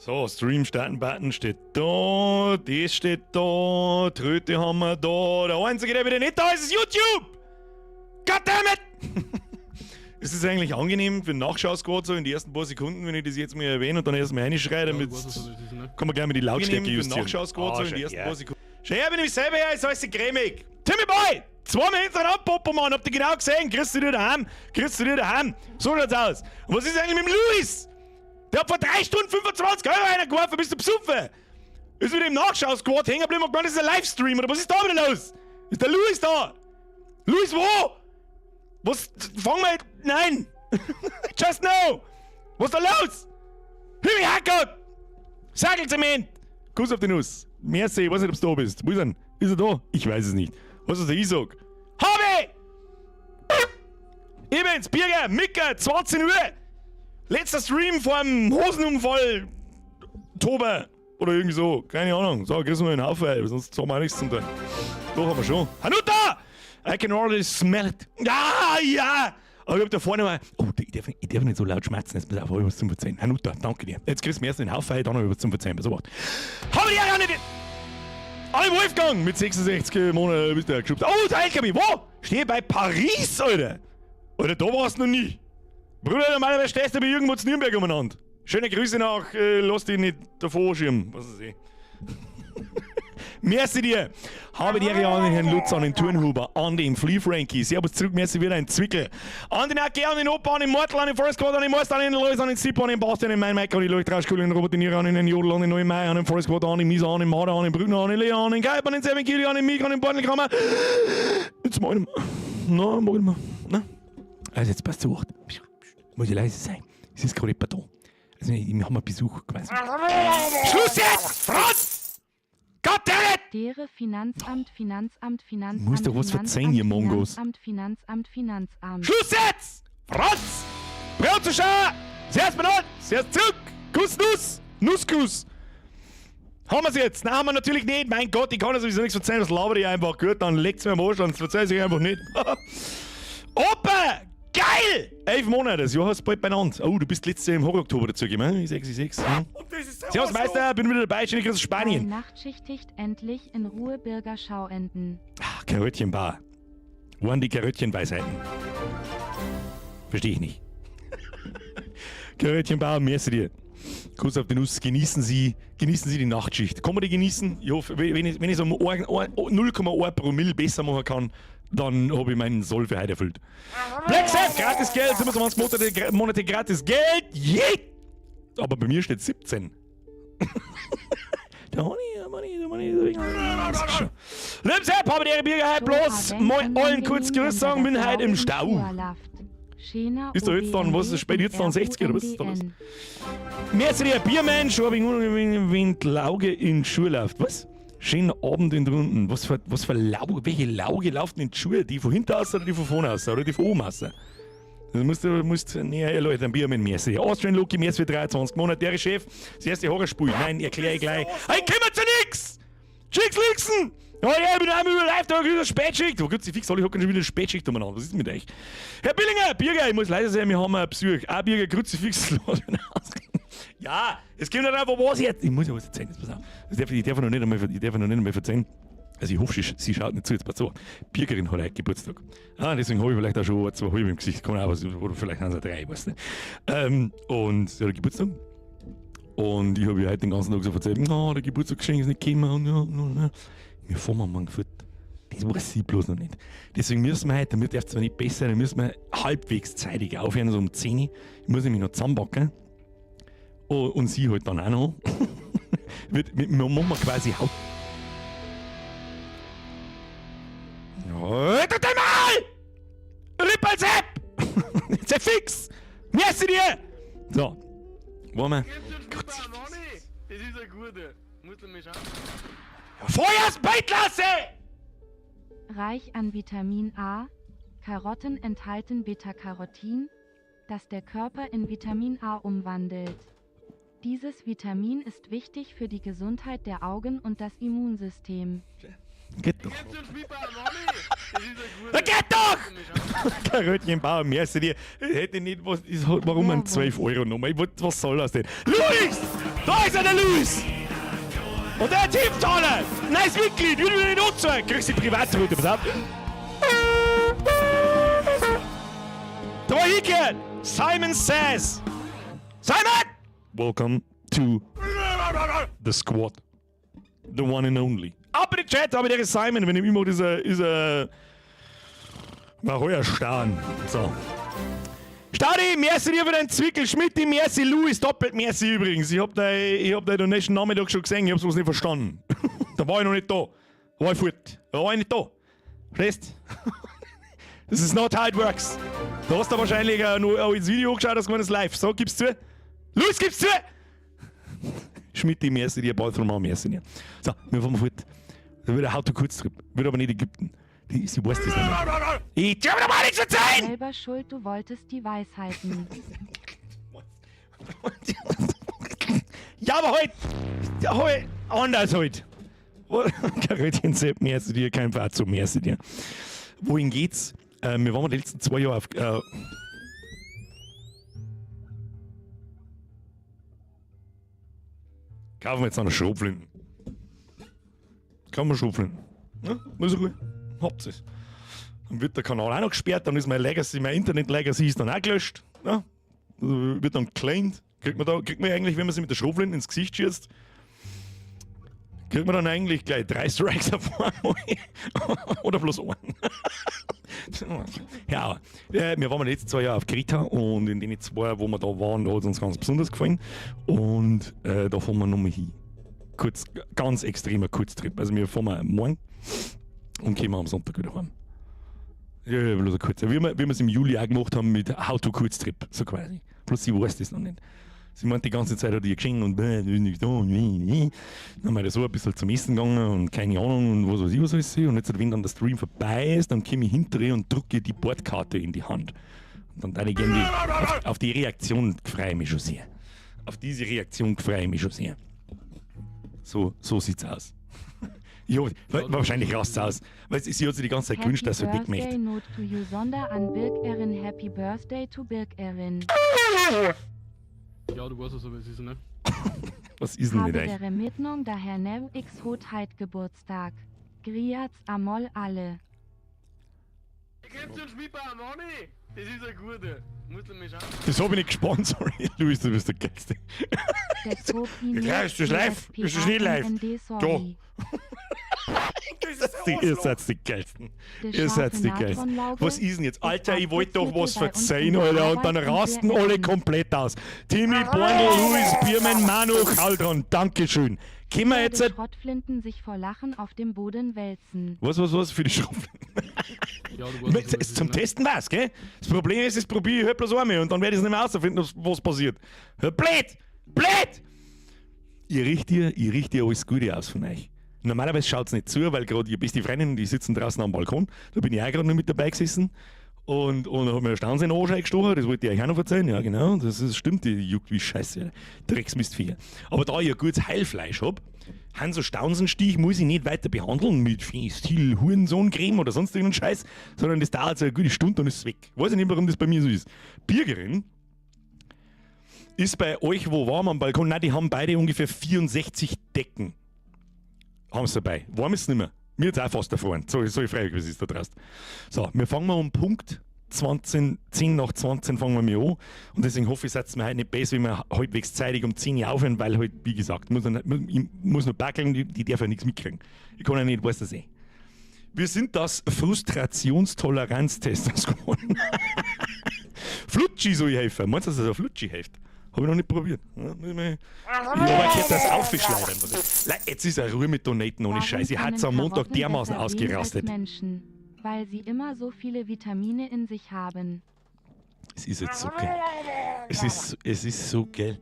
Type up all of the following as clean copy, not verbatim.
So, Stream starten Button steht da, das steht da, Tröte haben wir da. Der einzige, der wieder nicht da ist, ist YouTube! Goddammit! Ist es eigentlich angenehm für den Nachschau-Squad so in die ersten paar Sekunden, wenn ich das jetzt mal erwähne und dann erst mal reinschreie, damit Ja, du weißt, was das ist, ne? kann man gleich mal die Lautstärke justieren. Nachschau-Squad Ah, so in schau die ersten her. paar Sekunden. Schau her, bin ich selber her, ist alles cremig. Timmy Boy! Zweimal hintereinander, Popo, Mann, habt ihr genau gesehen? Kriegst du dir daheim? Kriegst du dir daheim? So schaut's aus. Und was ist eigentlich mit dem Luis? Der hat vor 3 Stunden 25 Euro reingeworfen, bist du besoffen? Ist wieder im Nachschau-Squad hängen geblieben und gemeint, das ist ein Livestream, oder was ist da wieder los? Ist der Luis da? Luis, wo? Was? Fang mal. Nein! Just no! Was ist da los? Himi Hackert! Sackelzement! Kuss auf die Nuss. Merci, ich weiß nicht, ob du da bist. Wo ist er? Ist er da? Ich weiß es nicht. Was ist der ich sag? Habe! Ich bin's, Birger, Micke, 20 Uhr! Letzter Stream vor dem Hosenunfall. Tober. Oder irgendwie so. Keine Ahnung. So, kriegst du mal einen Haufen, ey, sonst haben wir auch nichts zum tun. Doch, haben wir schon. Hanuta! I can already smell it. Ja, ja! Aber ich hab da vorne mal. Oh, ich darf nicht so laut schmatzen. Jetzt pass auf, hab ich was zum Verzeihen. Hanuta, danke dir. Jetzt kriegst du mir erst den Haufen, dann hab ich was zum Verzeihen. Pass auf. Hab ich ja nicht. Alle Wolfgang mit 66 Monaten bist du ja geschubst. Oh, der LKW, wo? Stehe bei Paris, Alter. Alter, da warst du noch nie. Bruder, normalerweise stehst du bei irgendwo zu Nürnberg umeinander. Schöne Grüße nach, lass dich nicht davor schirmen. Was ist eh. Merci dir. Habe die Ehre an den Herrn Lutz, an den Turnhuber, an den Flea Frankie. Servus zurück, merci wieder ein Zwickel. An den AG, an den Opa, an den Mortel, an den Forest Squad, an den Meister, an den Lois, an den Zippo, an den Bastian, an den Mein Mike, an die Leuchtrauschkuhle, an den Robert De Niro, an den Jodel, an den Neuen Mai, an den Forest Squad, an den Misa, an den Marder, an den Brückner, an den Leon, an den Geib, an den Seven Kili, an den Mik, an den Bordelkrammer. Jetzt mach ich nicht mehr. Na, mach ich nicht mehr. Na. Also jetzt passt zu. Muss ich leise sein. Es ist gerade jemand da. Also wir haben einen Besuch quasi. Schluss jetzt! Franz! Goddammit! Dere Finanzamt, Finanzamt, Finanzamt. Muss doch was verzeihen, ihr Mongos. Finanzamt, Finanzamt, Finanzamt. Schluss jetzt! Franz! Brotzuschauer! Servus benannt! Servus zurück! Kuss Nuss! Nusskuss! Haben wir's jetzt? Nein, haben wir natürlich nicht. Mein Gott, ich kann ja sowieso nichts verzeihen. Das laber ich einfach. Gut, dann leckt's mir am Arsch und das verzeih ich einfach nicht. Opa! Geil! 11 Monate, das Jahr hast du bald beieinander. Oh, du bist letztes Jahr im Horror-Oktober dazu gekommen. 6, 6. Und das ist Servus Meister, bin wieder dabei. Schöne Grüße aus Bei Spanien. Nachtschichticht endlich in Ruhe Bürgerschau enden. Ach, Karöttchenbar. Waren die Karöttchenweisheiten? Verstehe ich nicht. Karöttchenbar, merci dir. Kuss auf die Nuss, genießen Sie die Nachtschicht. Kann man die genießen? Ich hoffe, wenn ich so um 0,1 Promille besser machen kann, dann habe ich meinen Soll für heute erfüllt. Black Sabbath, gratis Geld, 27 Monate, Monate gratis Geld. Yeah! Aber bei mir steht 17. Da hab ich, da hab ich, da hab ich, das ist schon. Lieb Sepp, habe die Ehre, Bierger, heute bloß mal allen kurz Grüß sagen, bin heute im Stau. Ist da jetzt dann, was ist spät jetzt dann 60 oder was ist da los? Merci dir, Biermensch, hab ich wenn die Lauge in die Schuhe läuft. Was? Schönen Abend in drunten. Was für Lauge, welche Lauge läuft denn in die Schuhe? Die von hinten aus oder die von vorne aus oder die von oben aus? Das musst du näher erläutern. Biermann, merci. Austrian Loki, merci für 23 Monate. Der Chef, das erste Horrorspiel. Nein, erklär ich gleich. Hey, kümmert zu nix! Chicks Lixen! Ja, ja, ich bin einmal über live, da wieder Spätschicht. Wo gibt's die fix? Alle hocken schon wieder Spätschicht umeinander. Was ist mit euch? Herr Billinger, Birger, ich muss leider sein, wir haben einen Besuch. Ah, Birger, Kruzifix. Ja, es kommt nicht einfach was jetzt. Ich muss ja was erzählen, jetzt pass auf. Das darf, ich, darf noch nicht einmal, ich darf noch nicht einmal erzählen. Also ich hoffe, sie schaut nicht zu, jetzt pass auf. Birgerin hat heute Geburtstag. Ah, deswegen habe ich vielleicht auch schon zwei halbe im Gesicht. Kann auch was, oder vielleicht sind es auch drei, ich weiß nicht. Und sie hat Geburtstag. Und ich habe ihr heute den ganzen Tag so erzählt, oh, der Geburtstagsgeschenk ist nicht gekommen. Und ja. Wir fahren morgen fort. Das weiß ich bloß noch nicht. Deswegen müssen wir heute, damit darf es zwar nicht besser, dann müssen wir halbwegs zeitig aufhören, so um 10 Uhr. Ich muss nämlich noch zusammenpacken. Oh, und sie halt dann auch noch. Wir machen wir quasi Haut. Halt dich mal! Rippelsepp! Jetzt sei fix! Merci dir! So. Wollen wir? Das ist eine gute. Muss du mich schauen. Feuers Beitlasse! Reich an Vitamin A, Karotten enthalten Beta-Carotin, das der Körper in Vitamin A umwandelt. Dieses Vitamin ist wichtig für die Gesundheit der Augen und das Immunsystem. Geht doch. Na geht doch! Karöttchenbauer, merci dir. Ich hätte nicht, was ist, warum ein 12 Euro Nummer? Ich, was soll das denn? Luis! Da ist er, der Luis! Und der Tieftaler! Nice Mitglied, würde mir nicht anzeigen. Kriegst die Privatroute, pass auf. Da war hingehört! Simon Says! Simon! Welcome to the squad. The one and only. Ab in den Chat, aber der ist Simon, wenn ich immer dieser, dieser war heuer Stahn. So. Stadi, merci dir für deinen Zwickel. Schmidt, merci Louis, doppelt merci übrigens. Ich hab dein, ich hab dein Donation Nachmittag schon gesehen, ich hab's bloß nicht verstanden. Da war ich noch nicht da. Da war ich fort. Da war ich nicht da. Verstehst? This is not how it works. Da hast du wahrscheinlich nur auch ins Video angeschaut, hast gemeint, das ist live. So, gib's zu. Luis, gib's zu! Schmidt, merci dir, Balthroman, merci dir. So, wir fahren fort. Da wird ein How to Kurztrip. Wird aber nicht Ägypten. Die, sie weiß das nicht mehr. Ich darf doch mal nichts erzählen! Selber schuld, du wolltest die Weisheiten. Ja, aber halt, halt anders halt. Karöttchen Sepp, merci dir, kein Fahrzeug, merci dir. Wohin geht's? Wir waren die letzten 2 Jahre auf. Kaufen wir jetzt noch eine Schrotflinten. Kaufen wir Schrotflinten. Ja, ist gut. Habt es. Dann wird der Kanal auch noch gesperrt, dann ist mein Legacy, mein Internet-Legacy ist dann auch gelöscht. Ja? Also wird dann geclaimed. Kriegt man da, kriegt man eigentlich, wenn man sich mit der Schrotflinte ins Gesicht schießt, kriegt man dann eigentlich gleich 3 Strikes auf einmal. Oder bloß einen. Ja, wir waren die letzten 2 Jahre auf Kreta und in den 2, wo wir da waren, da hat es uns ganz besonders gefallen. Und da fahren wir nochmal hin. Kurz, ganz extremer Kurztrip. Also wir fahren morgen und kommen am Sonntag wieder heim. Ja, ja, bloß ein kurzer. Wie wir es im Juli auch gemacht haben mit How to Kurztrip, so quasi. Bloß sie weiß das noch nicht. Sie meint die ganze Zeit hat ihr geschenkt und bäh, nicht da und bäh, bäh. Dann haben wir da so ein bisschen zum Essen gegangen und keine Ahnung und was weiß ich, was alles. Und jetzt, wenn dann der Stream vorbei ist, dann komme ich hinter ihr und drücke ihr die Bordkarte in die Hand. Und dann darf ich gerne die, auf die Reaktion freue ich mich schon sehr. Auf diese Reaktion freue ich mich schon sehr. So, so sieht's aus. Ja, wahrscheinlich rast's aus. Weil sie hat sich die ganze Zeit Happy gewünscht, dass sie weg Birthday möchte. Not to you, Sonder an Birk Erin. Happy Birthday to Birk Erin. Ja, du weißt was, aber es ist, ne? Was ist denn mit Habe euch? der Remitnung daher Nev X Hotheit Geburtstag. Griaz Amol alle. Ich kennst den Schmiedbauer, Manni! Das ist ein guter. Musst du mich schauen. Das hab ich nicht gespannt, sorry. Luis, du bist der Geilste. Der Topi Ja, ist das live? Ist das nicht live? Sorry. Ihr seid die Geilsten. Der Ihr seid die scharfe Geilsten. Natronlauge Was ist denn jetzt? ist Alter, ich wollte doch was Abputzmittel bei uns verzeihen, in der Alter. Und dann Arbeit und rasten wir alle essen. komplett aus. Timmy, Borndl, Luis, Biermann, Manu, Chaldron. Dankeschön. Können wir jetzt... Pferde Schrottflinten sich vor Lachen auf dem Boden wälzen. Was, was, was? Für die Schrotflinten? Ja, du weißt, was Es zum ist, ne? Testen war's, gell? Das Problem ist, das probiere ich halt bloß einmal und dann werde ich es nicht mehr rausfinden, was passiert. Blöd! Blöd! Ich richte dir alles Gute aus von euch. Normalerweise schaut's nicht zu, weil gerade ihr beste Freundin, die sitzen draußen am Balkon. Da bin ich auch gerade noch mit dabei gesessen. Und hab mir eine Stanze in den Arsch eingestochen, das wollte ich euch auch noch erzählen. Ja, genau, das ist, stimmt, die juckt wie Scheiße. Drecksmistviecher. Aber da ich ein gutes Heilfleisch hab, han so Staunsenstich muss ich nicht weiter behandeln mit Fenistil, Hurensohn-Creme oder sonst irgendeinen Scheiß, sondern das dauert so eine gute Stunde und ist weg. Weiß ich nicht, warum das bei mir so ist. Birgerin ist bei euch wo warm am Balkon? Nein, die haben beide ungefähr 64 Decken. Haben sie dabei. Warm ist es nicht mehr. Mir jetzt auch fast erfroren. So, so frei, wie es ist da draußen. So, wir fangen mal um Punkt 20, 10 nach 20 fangen wir mal an. Und deswegen hoffe ich, seid ihr mir heute nicht besser, wenn wir halbwegs zeitig um 10 Uhr aufhören, weil halt, wie gesagt, muss noch, ich muss noch backeln, die darf ja nichts mitkriegen. Ich kann ja nicht, weiß das eh. Wir sind das Frustrationstoleranztest geworden. Flutschi soll ich helfen. Meinst du, dass das ein Flutschi hilft? Hab ich noch nicht probiert. Ja, muss ich mal. Ich hab auch gehört, dass aufgeschleudert wird. Jetzt ist er Ruhe mit Donaten ohne Warum Scheiß. Ich können hat's am Montag Karotten dermaßen besser sehen als ausgerastet. Menschen, weil sie immer so viele Vitamine in sich haben. Es ist jetzt so geil. Es ist so geil.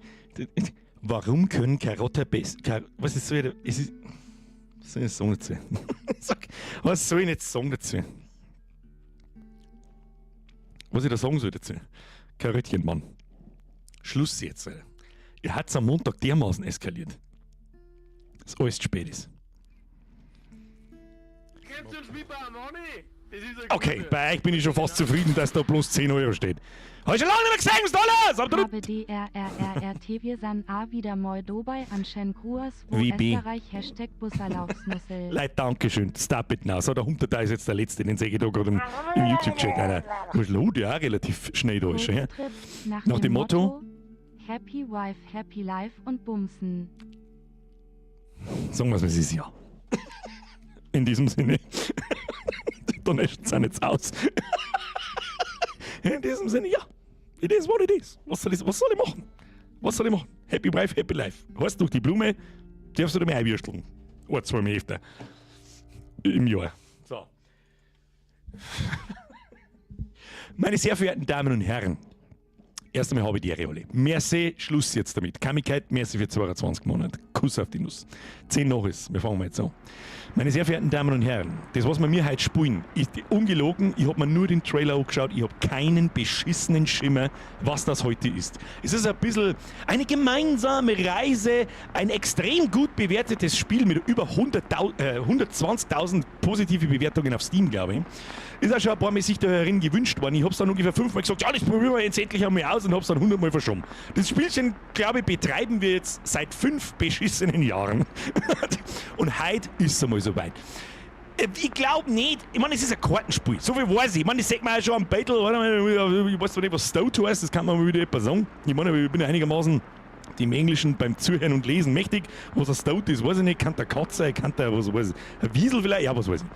Warum können Karotten besser. Was ist so? Es ist. Was soll ich jetzt sagen dazu? Sag, was soll ich jetzt sagen dazu? Was ich da sagen soll dazu? Karöttchen, Mann. Schluss jetzt, Alter. Ihr habt's am Montag dermaßen eskaliert, dass alles zu spät ist. Okay, bei euch bin ich schon fast zufrieden, dass da bloß 10 Euro steht. Hab ich schon lange nicht mehr gesehen, was da los? Habe D R R R R T wir san A wieder moi dobei an Schen Gruas wo Wie B. Österreich Hashtag Busserlaufsnussel. Leute, Dankeschön. Stop it now. So, der Hunter da ist jetzt der Letzte, den sehe ich da gerade im YouTube-Chat. Einer. Muschel, ja, relativ schnell da ist schon, ja. Kurztrip nach, Nach dem Motto? Happy Wife, Happy Life und Bumsen. Sagen wir es, wie es ist, ja. In diesem Sinne. Die Donations sind jetzt aus. In diesem Sinne, ja. It is what it is. Was soll ich machen? Was soll ich machen? Happy Wife, Happy Life. Heißt durch die Blume, darfst du dir mehr einwürsteln. Ein, zwei Mal öfter. Im Jahr. So. Meine sehr verehrten Damen und Herren, erst einmal habe ich die Ehre alle. Merci, Schluss jetzt damit. Kamikaze, merci für 22 Monate. Kuss auf die Nuss. 10 nach ist, wir fangen mal jetzt an. Meine sehr verehrten Damen und Herren, das, was wir mir heute spielen, ist ungelogen. Ich hab mir nur den Trailer angeschaut. Ich hab keinen beschissenen Schimmer, was das heute ist. Es ist ein bisschen eine gemeinsame Reise, ein extrem gut bewertetes Spiel mit über 120.000 positive Bewertungen auf Steam, glaube ich. Ist auch schon ein paar Mal sich da herin gewünscht worden. Ich hab's dann ungefähr 5-mal gesagt, ja, das probieren wir jetzt endlich einmal aus und hab's dann 100-mal verschoben. Das Spielchen, glaube ich, betreiben wir jetzt seit 5 beschissenen Jahren. Und heute ist es einmal soweit. Ich glaub nicht, ich meine, es ist ein Kartenspiel, so viel weiß ich. Ich meine, das sieht man auch schon am Battle, warte mal, ich weiß zwar nicht, was Stoat heißt, das kann man mal wieder etwas sagen. Ich meine, ich bin ja einigermaßen dem Englischen beim Zuhören und Lesen mächtig. Was ein Stoat ist, weiß ich nicht. Kann der Katze sein, kann der, was weiß ich, ein Wiesel vielleicht, ja, was weiß ich.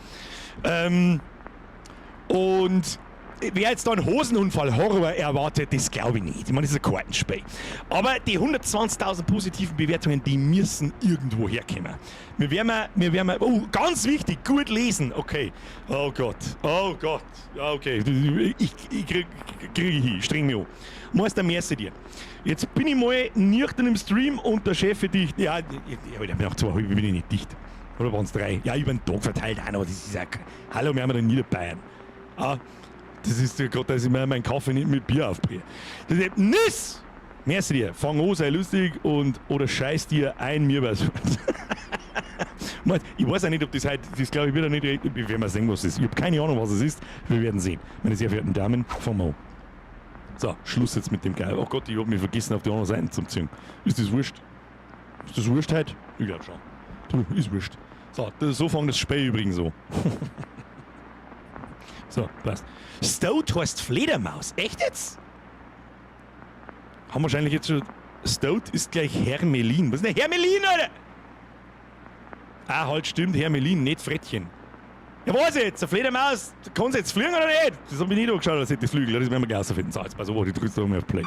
Und wer jetzt da einen Hosenunfall-Horror erwartet, das glaube ich nicht. Ich meine, das ist ein Kartenspiel. Aber die 120.000 positiven Bewertungen, die müssen irgendwo herkommen. Wir werden mal, wir werden mal, oh, ganz wichtig, gut lesen. Okay. Oh Gott, oh Gott. Ja, okay. Ich krieg ich hin, streng mich an. Meister, merci dir. Jetzt bin ich mal nüchtern im Stream und der Chef dicht. Ja, ich, nach 2,5 bin ich nicht dicht. Oder waren's 3? Ja, über den Tag verteilt auch noch. Das ist ja hallo, wir haben ja Niederbayern. Ah, das ist ja grad, dass ich mir meinen Kaffee nicht mit Bier aufbrühe. Das ist Nis! Merci dir. Fang an, sei lustig und oder scheiß dir ein, mir was. Ich weiß auch nicht, ob das heute, das glaube ich wieder nicht, wir werden mal sehen, was es ist. Ich hab keine Ahnung, was es ist. Wir werden sehen. Meine sehr verehrten Damen, fangen wir an. So, Schluss jetzt mit dem Geil. Oh Gott, ich hab mich vergessen, auf die andere Seite zu ziehen. Ist das wurscht? Ist das wurscht heute? Ich glaub schon. Du, ist wurscht. So, so fängt das Spiel übrigens so. So, passt. Stoat heißt Fledermaus. Echt jetzt? Haben wahrscheinlich jetzt schon. Stoat ist gleich Hermelin. Was ist denn Hermelin, Alter? Ah, halt, stimmt, Hermelin, nicht Frettchen. Ja, was jetzt? Eine Fledermaus? Kann sie jetzt fliegen oder nicht? Das hab ich nicht angeschaut, als hätte die Flügel. Das werden wir gleich rausfinden. So, jetzt pass auf, ich drücke da mal auf Play.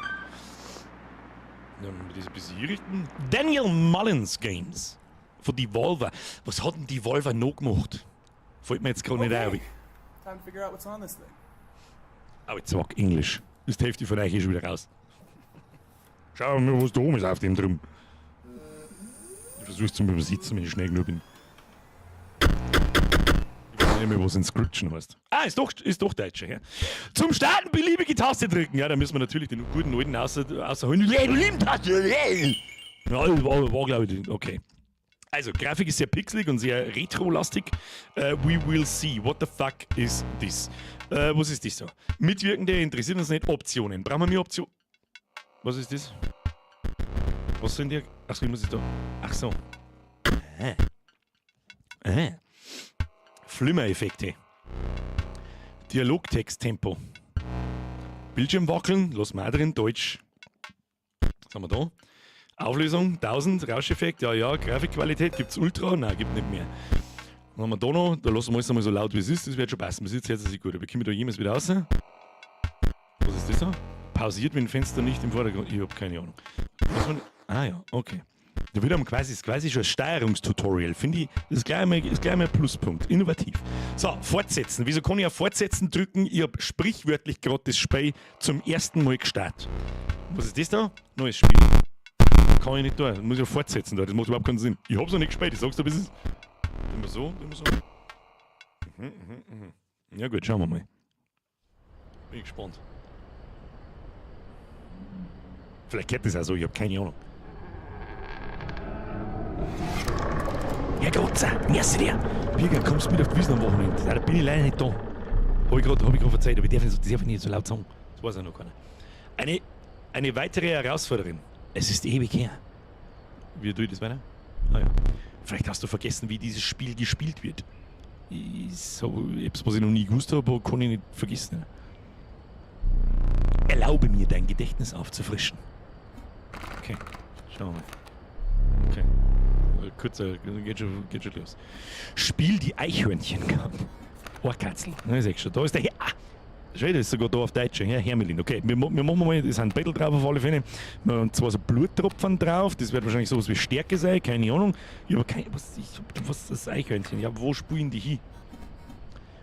Dann das ein bisschen hier richten. Daniel Mullins Games. Von Devolver. Was hat denn Devolver noch gemacht? Fällt mir jetzt gerade nicht ein. Okay. Time to figure out what's on this thing. Aber jetzt sag Englisch. Ist die Hälfte von euch eh schon wieder raus. Schau mal, was da oben ist auf dem drum. Ich versuch's zum Übersetzen, wenn ich schnell genug bin. Ich weiß nicht mehr, was Inscription heißt. Ah, ist doch Deutscher, ja? Zum Starten beliebige Taste drücken. Ja, da müssen wir natürlich den guten alten außerholen. Ja, war glaube ich, okay. Also, Grafik ist sehr pixelig und sehr retro-lastig. We will see. What the fuck is this? Was ist das da? Mitwirkende interessiert uns nicht. Optionen. Brauchen wir mehr Optionen? Was ist das? Was sind die? Achso, ich muss es da. Ach so. Äh. Flimmereffekte. Dialogtexttempo. Bildschirm wackeln, lass mal drin, Deutsch. Was haben wir da? Auflösung, 1000, Rauscheffekt, ja, ja, Grafikqualität, gibt's Ultra? Nein, gibt nicht mehr. Was haben wir da noch? Da lassen wir alles einmal so laut, wie es ist, das wird schon passen. Bis jetzt hört es sich gut. Aber komme ich da jemals wieder raus? Was ist das da? Pausiert, wenn Fenster nicht im Vordergrund. Ich hab keine Ahnung. Was war, ah ja, okay. Da wird einem quasi, ist quasi schon ein Steuerungstutorial, finde ich. Das ist gleich einmal ein Pluspunkt. Innovativ. So, fortsetzen. Wieso kann ich auf Fortsetzen drücken? Ich hab sprichwörtlich gerade das Spiel zum ersten Mal gestartet. Was ist das da? Neues Spiel. Kann ich nicht tun. Das muss ich ja fortsetzen da. Das macht überhaupt keinen Sinn. Ich hab's noch nicht gespielt. Ich sag's dir, bis es. Immer so, immer so. Ja gut, schauen wir mal. Bin gespannt. Vielleicht geht das auch so, ich hab keine Ahnung. Herr Grotzer, merci dir. Birger, kommst du mit auf die Wiesn am Wochenende? Da bin ich leider nicht da. Hab ich grad verzeiht, aber ich darf nicht, das darf ich nicht so laut sagen. Das weiß ja noch keiner. Eine weitere Herausforderin. Es ist ewig her. Wie tue ich das weiter? Ah ja. Vielleicht hast du vergessen, wie dieses Spiel gespielt wird. Ich hab etwas, was ich noch nie gewusst habe, kann ich nicht vergessen. Erlaube mir, dein Gedächtnis aufzufrischen. Okay, schauen wir mal. Okay. Kurzer, geht schon los. Spiel die Eichhörnchenkarte. Ohrkatzel. Na, ich seh schon, da ist der Herr. Ah, schau, das ist sogar da auf Deutsch. Ja, Hermelin. Okay, wir machen mal, da sind Battle drauf auf alle Fälle. Und zwar so Bluttropfen drauf. Das wird wahrscheinlich sowas wie Stärke sein, keine Ahnung. Ich hab kein, was, ich hab, was ist das Eichhörnchen? Ja, wo spielen die hin?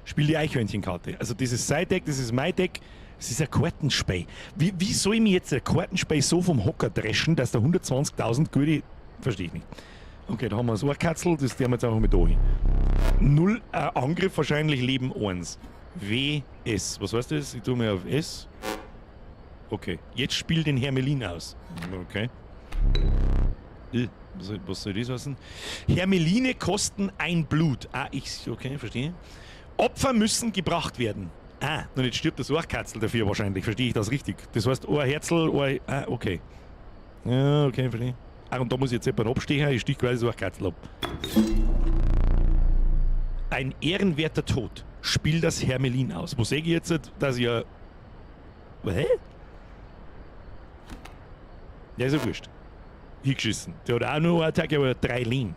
Spiel die Eichhörnchenkarte. Also das ist sein Deck, das ist mein Deck. Das ist ein Kartenspiel. Wie soll ich mir jetzt ein Kartenspiel so vom Hocker dreschen, dass da 120.000 gute... Verstehe ich nicht. Okay, da haben wir das Ohrkatzel, das tun wir jetzt einfach mal da hin. 0 Angriff, wahrscheinlich Leben 1. W, S. Was heißt das? Ich tue mir auf S. Okay, jetzt spiel den Hermelin aus. Okay. Was soll das heißen? Hermeline kosten ein Blut. Ah, ich, okay, verstehe. Opfer müssen gebracht werden. Ah, und jetzt stirbt das Ohrkatzel dafür wahrscheinlich. Verstehe ich das richtig? Das heißt, Ohrherzel, Ohr... Ah, okay. Ja, okay, verstehe. Ah, und da muss ich jetzt jemanden abstechen. Ich stich quasi das Ohrkatzel ab. Ein ehrenwerter Tod. Spiel das Hermelin aus. Wo sehe ich jetzt, dass ich ja... Hä? Ja, ist ja wurscht. Hingeschissen. Der hat auch nur eine Attacke, aber 3 Leben.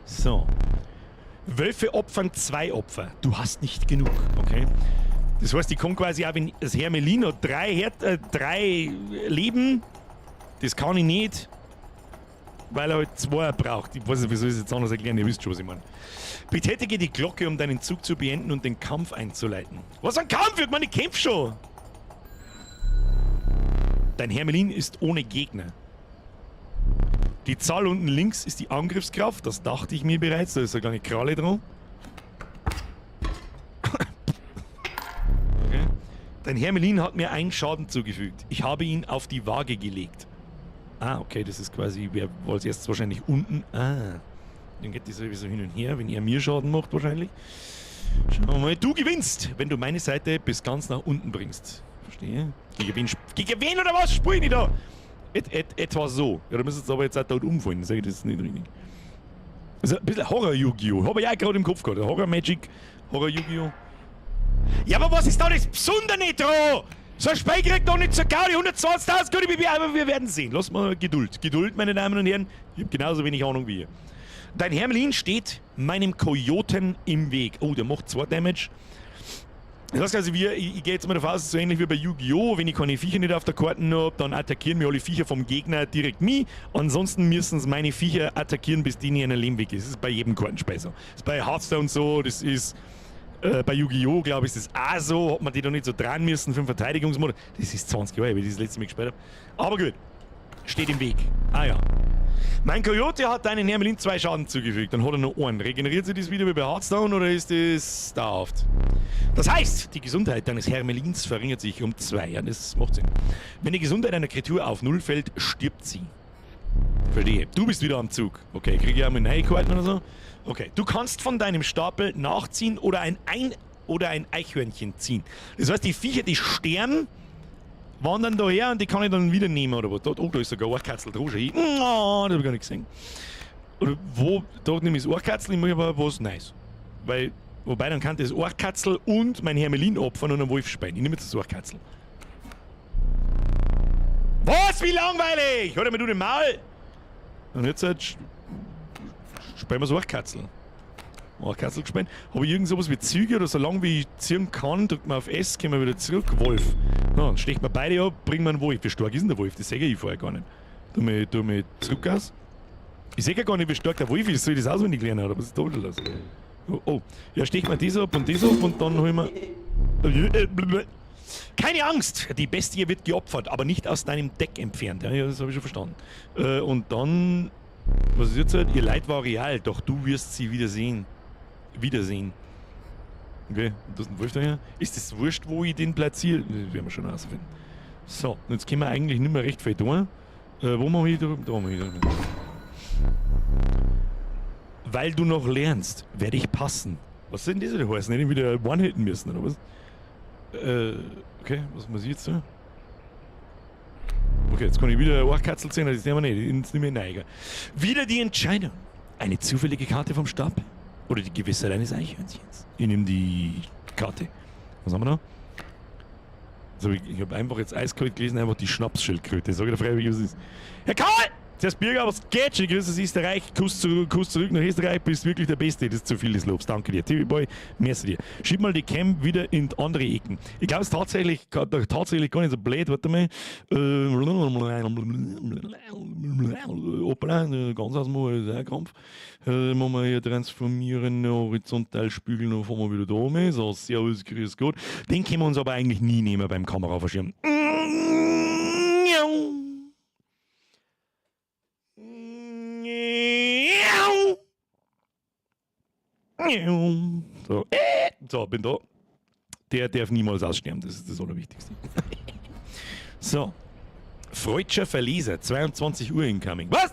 So. Wölfe opfern 2 Opfer. Du hast nicht genug, okay? Das heißt, ich kann quasi auch, wenn das Hermelin hat 3 Leben, das kann ich nicht, weil er halt 2 braucht. Ich weiß nicht, wieso ich es jetzt anders erklären, ihr wisst schon, was ich meine. Betätige die Glocke, um deinen Zug zu beenden und den Kampf einzuleiten. Was ein Kampf? Ich meine, ich kämpf schon! Dein Hermelin ist ohne Gegner. Die Zahl unten links ist die Angriffskraft, das dachte ich mir bereits, da ist eine kleine Kralle dran. Okay. Dein Hermelin hat mir einen Schaden zugefügt. Ich habe ihn auf die Waage gelegt. Ah, okay, das ist quasi, wer war als erstes wahrscheinlich unten. Ah, dann geht das sowieso hin und her, wenn er mir Schaden macht wahrscheinlich. Schauen wir mal, du gewinnst, wenn du meine Seite bis ganz nach unten bringst. Verstehe? Gegen wen oder was? Spiel ich nicht da? Etwa so. Ja, da müssen sie aber jetzt auch tot umfallen, sag ich das nicht richtig. Also ein bisschen Horror-Yu-Gi-Oh! Hab ich auch gerade im Kopf gehabt. Horror-Magic, Horror-Yu-Gi-Oh! Ja, aber was ist da das Besondere dran? So ein Spiel kriegt doch nicht zur Gaudi, 120.000 gute BB, aber wir werden sehen. Lass mal Geduld. Geduld, meine Damen und Herren. Ich hab genauso wenig Ahnung wie ihr. Dein Hermelin steht meinem Kojoten im Weg. Oh, der macht 2 Damage. Das heißt also, ich gehe jetzt mal davon aus, so ähnlich wie bei Yu-Gi-Oh! Wenn ich keine Viecher nicht auf der Karte hab, dann attackieren mir alle Viecher vom Gegner direkt mich. Ansonsten müssen sie meine Viecher attackieren, bis die in ihrem Leben weg ist. Das ist bei jedem Kartenspiel so. Das ist bei Hearthstone so, das ist bei Yu-Gi-Oh! Glaube ich, ist das auch so. Hat man die da nicht so dran müssen für den Verteidigungsmodus. Das ist 20 Jahre, wie ich das letzte Mal gespielt hab. Aber gut, steht im Weg. Ah ja. Mein Coyote hat deinen Hermelin 2 Schaden zugefügt, dann hat er nur einen. Regeneriert sich das wieder wie bei Hearthstone oder ist das dauerhaft? Das heißt, die Gesundheit deines Hermelins verringert sich um 2. Ja, das macht Sinn. Wenn die Gesundheit einer Kreatur auf 0 fällt, stirbt sie. Verstehe. Du bist wieder am Zug. Okay, krieg ich auch mit Neuigkeiten oder so? Okay, du kannst von deinem Stapel nachziehen oder ein Eichhörnchen ziehen. Das heißt, die Viecher, die sterben, wandern daher und die kann ich dann wieder nehmen oder was? Oh, da ist sogar ein Ohrkatzel dran. Oh, das hab ich gar nicht gesehen. Oder wo, da nehme ich das Ohrkatzel, ich mache aber was Neues. Weil, wobei, dann kann das Ohrkatzel und mein Hermelin opfern und einen Wolf speien. Ich nehme jetzt das Ohrkatzel. Was? Wie langweilig! Hör mir du den Maul! Und jetzt halt speien wir das Ohrkatzel. Ohrkatzel gespannt. Habe ich irgend sowas wie Züge oder so lange wie ich ziehen kann, drückt man auf S, kommen wir wieder zurück. Wolf. Na, dann stecht man beide ab, bringen wir einen Wolf. Wie stark ist denn der Wolf? Das sehe ich vorher gar nicht. Tu mich zurück aus. Ich sehe ja gar nicht, wie stark der Wolf ist. Soll ich das auswendig lernen oder was ist da wieder los? Oh, oh. Ja, stech mal das ab und das ab und dann holen wir. Keine Angst! Die Bestie wird geopfert, aber nicht aus deinem Deck entfernt. Ja, das habe ich schon verstanden. Und dann. Was ist jetzt halt? Ihr Leid war real, doch du wirst sie wiedersehen. Wiedersehen. Okay, und das ist ein Wolf daher. Ist das wurscht, wo ich den platziere? Das werden wir schon rausfinden. So, und jetzt können wir eigentlich nicht mehr recht viel tun. Wo machen wir hier drüben? Da machen wir hier drüben. Weil du noch lernst, werde ich passen. Was sind diese denn heißen? Hätte ich wieder one-hitten müssen, oder was? Okay, was muss ich jetzt tun? Okay, jetzt kann ich wieder eine Katzel ziehen, das nehmen wir nicht, das nehmen wir nicht. Wieder die Entscheidung. Eine zufällige Karte vom Stapel oder die Gewissheit eines Eichhörnchens. Ich nehme die Karte. Was haben wir da? Also ich habe einfach jetzt eiskalt gelesen, einfach die Schnapsschildkröte. Sag ich dir freiwillig, was es ist. Herr Karl! Zuerst Birger, was geht schon? Grüße aus Österreich. Kuss zurück nach Österreich. Bist wirklich der Beste. Das ist zu viel des Lobs. Danke dir. TV Boy, merci dir. Schieb mal die Cam wieder in die andere Ecken. Ich glaube, es ist tatsächlich gar nicht so blöd. Warte mal. Hoppala, ganz aus dem ist auch Krampf. Machen wir hier transformieren, horizontal spiegeln, dann fahren wir wieder da um. So, servus, grüß Gott. Den können wir uns aber eigentlich nie nehmen beim Kameraverschieben. So, so, bin da. Der darf niemals aussterben, das ist das Allerwichtigste. So. Freudscher Verleser, 22 Uhr incoming. Was?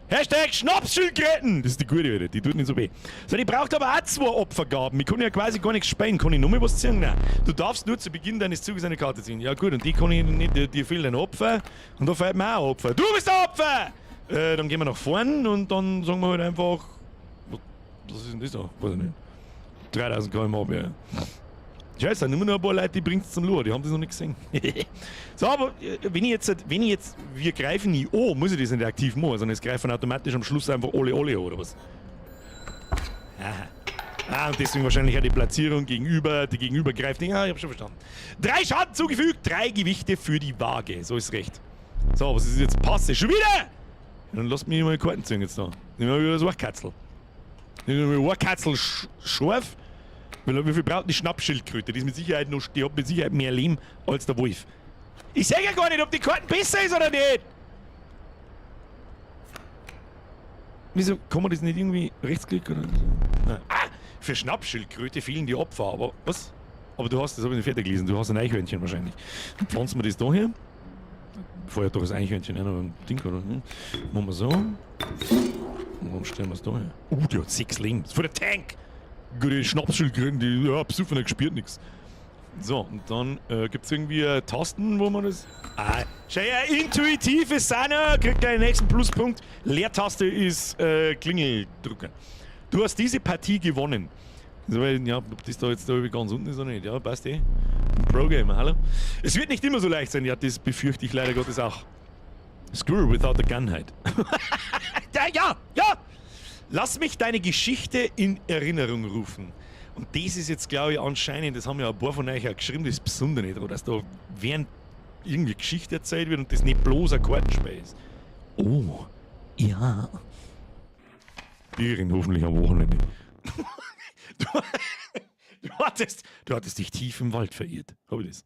Hashtag Schnapsschildkröten! Das ist die gute, Alter. Die tut nicht so weh. So, die braucht aber auch 2 Opfergaben. Ich kann ja quasi gar nichts spielen. Kann ich noch mal was ziehen? Nein. Du darfst nur zu Beginn deines Zuges eine Karte ziehen. Ja gut, und die kann ich nicht. Dir fehlt ein Opfer. Und da fehlt mir auch ein Opfer. Du bist ein Opfer! Dann gehen wir nach vorn und dann sagen wir halt einfach... Was ist denn das da? Weiß ich nicht. 3000 km ab, ja. Scheiße, nur noch ein paar Leute, die bringt's zum Lur, die haben das noch nicht gesehen. So, aber wenn ich jetzt, wir greifen nie an, muss ich das nicht aktiv machen, sondern es greifen automatisch am Schluss einfach alle an, oder was? Aha. Ah, und deswegen wahrscheinlich auch die Platzierung gegenüber, die gegenüber greift nicht. Ah, ich hab schon verstanden. 3 Schaden zugefügt, 3 Gewichte für die Waage, so ist recht. So, was ist jetzt? Passe, schon wieder! Dann lasst mich mal die Karten ziehen jetzt da. Nehmen wir wieder das Ohrkatzel. Nehmen wir Ohrkatzel scharf. Wie viel braucht die Schnappschildkröte? Die ist mit Sicherheit noch, die hat mit Sicherheit mehr Leben als der Wolf. Ich sag ja gar nicht, ob die Karten besser ist oder nicht! Wieso kann man das nicht irgendwie rechtsklicken oder so? Nein. Ah! Für Schnappschildkröte fehlen die Opfer, aber was? Aber du hast, das habe ich nicht fertig gelesen, du hast ein Eichhörnchen wahrscheinlich. Dann pflanzen wir das da her. Vorher doch das Eichhörnchen, aber ein Ding, oder? Machen wir so. Und dann stellen wir es da her. Die hat 6 Leben. Das ist voll der Tank! Gute Schnapsschildkröten, die ja, besoffen, gespürt nichts. So, und dann gibt es irgendwie Tasten, wo man das. Ah, schau ja, intuitives Sanna, kriegt gleich den nächsten Pluspunkt. Leertaste ist Klingeldrücker. Du hast diese Partie gewonnen. So, ja, ob das da jetzt da ganz unten ist oder nicht. Ja, passt eh. Pro-Gamer, hallo. Es wird nicht immer so leicht sein, ja, das befürchte ich leider Gottes auch. Squirrel without a gun halt. Ja, ja, ja! Lass mich deine Geschichte in Erinnerung rufen. Und das ist jetzt, glaube ich, anscheinend, das haben ja ein paar von euch auch geschrieben, das Besondere, oder? Dass da während irgendwie Geschichte erzählt wird und das nicht bloß ein Kartenspiel ist. Oh, ja. Bieren hoffentlich am Wochenende. Du hattest dich tief im Wald verirrt. Hab ich das?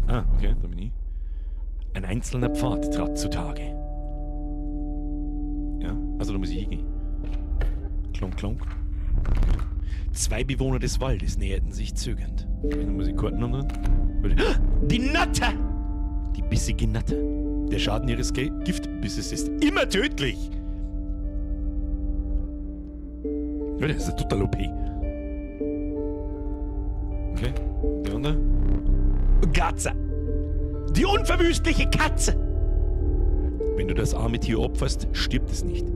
Ah, okay, da bin ich. Ein einzelner Pfad trat zutage. Ja, also da muss ich hingehen. Klonk, klonk. 2 Bewohner des Waldes näherten sich zögernd. Okay, dann muss ich Karten umdrehen. Die Natter! Die bissige Natter. Der Schaden ihres Giftbisses ist immer tödlich. Ja, das ist ja total OP. Okay, der andere. Katze! Die unverwüstliche Katze! Wenn du das arme Tier opferst, stirbt es nicht.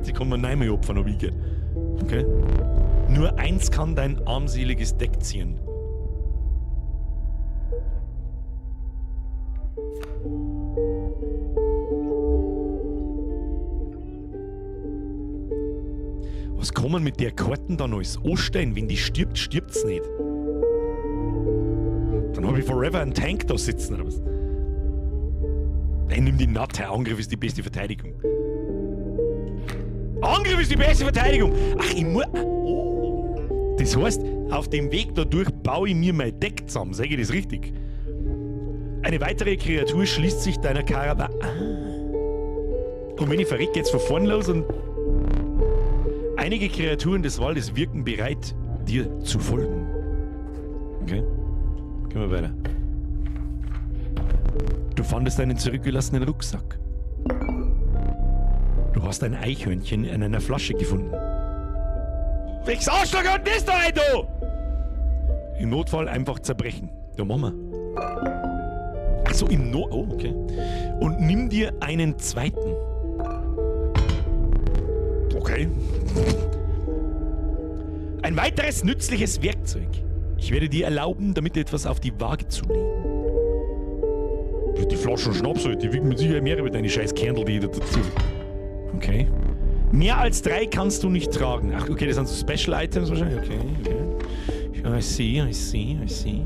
Die kann man nicht mehr opfern, ob ich geht. Okay. Nur eins kann dein armseliges Deck ziehen. Was kann man mit der Karten dann alles anstellen? Wenn die stirbt, stirbt's nicht. Dann hab ich forever einen Tank da sitzen, oder was? Nein, nimm die Natte. Angriff ist die beste Verteidigung. Angriff ist die beste Verteidigung! Ach, ich muss... Oh. Das heißt, auf dem Weg dadurch baue ich mir mein Deck zusammen. Sag ich das richtig? Eine weitere Kreatur schließt sich deiner Karawane... Ah. Und wenn ich verrecke, geht's von vorn los und... Einige Kreaturen des Waldes wirken bereit, dir zu folgen. Okay. Gehen wir weiter. Du fandest einen zurückgelassenen Rucksack. Du hast ein Eichhörnchen in einer Flasche gefunden. Welches Arschloch hat das da rein, du? Im Notfall einfach zerbrechen. Ja, machen wir. Ach so, im Not... Oh, okay. Und nimm dir einen zweiten. Okay. Ein weiteres nützliches Werkzeug. Ich werde dir erlauben, damit etwas auf die Waage zu legen. Die Flaschen Schnaps, die wiegen mit Sicherheit mehrere mit deinen scheiß Kerndl, die da dazu. Okay. Mehr als 3 kannst du nicht tragen. Ach, okay, das sind so Special Items wahrscheinlich. Okay, okay. I see, I see, I see.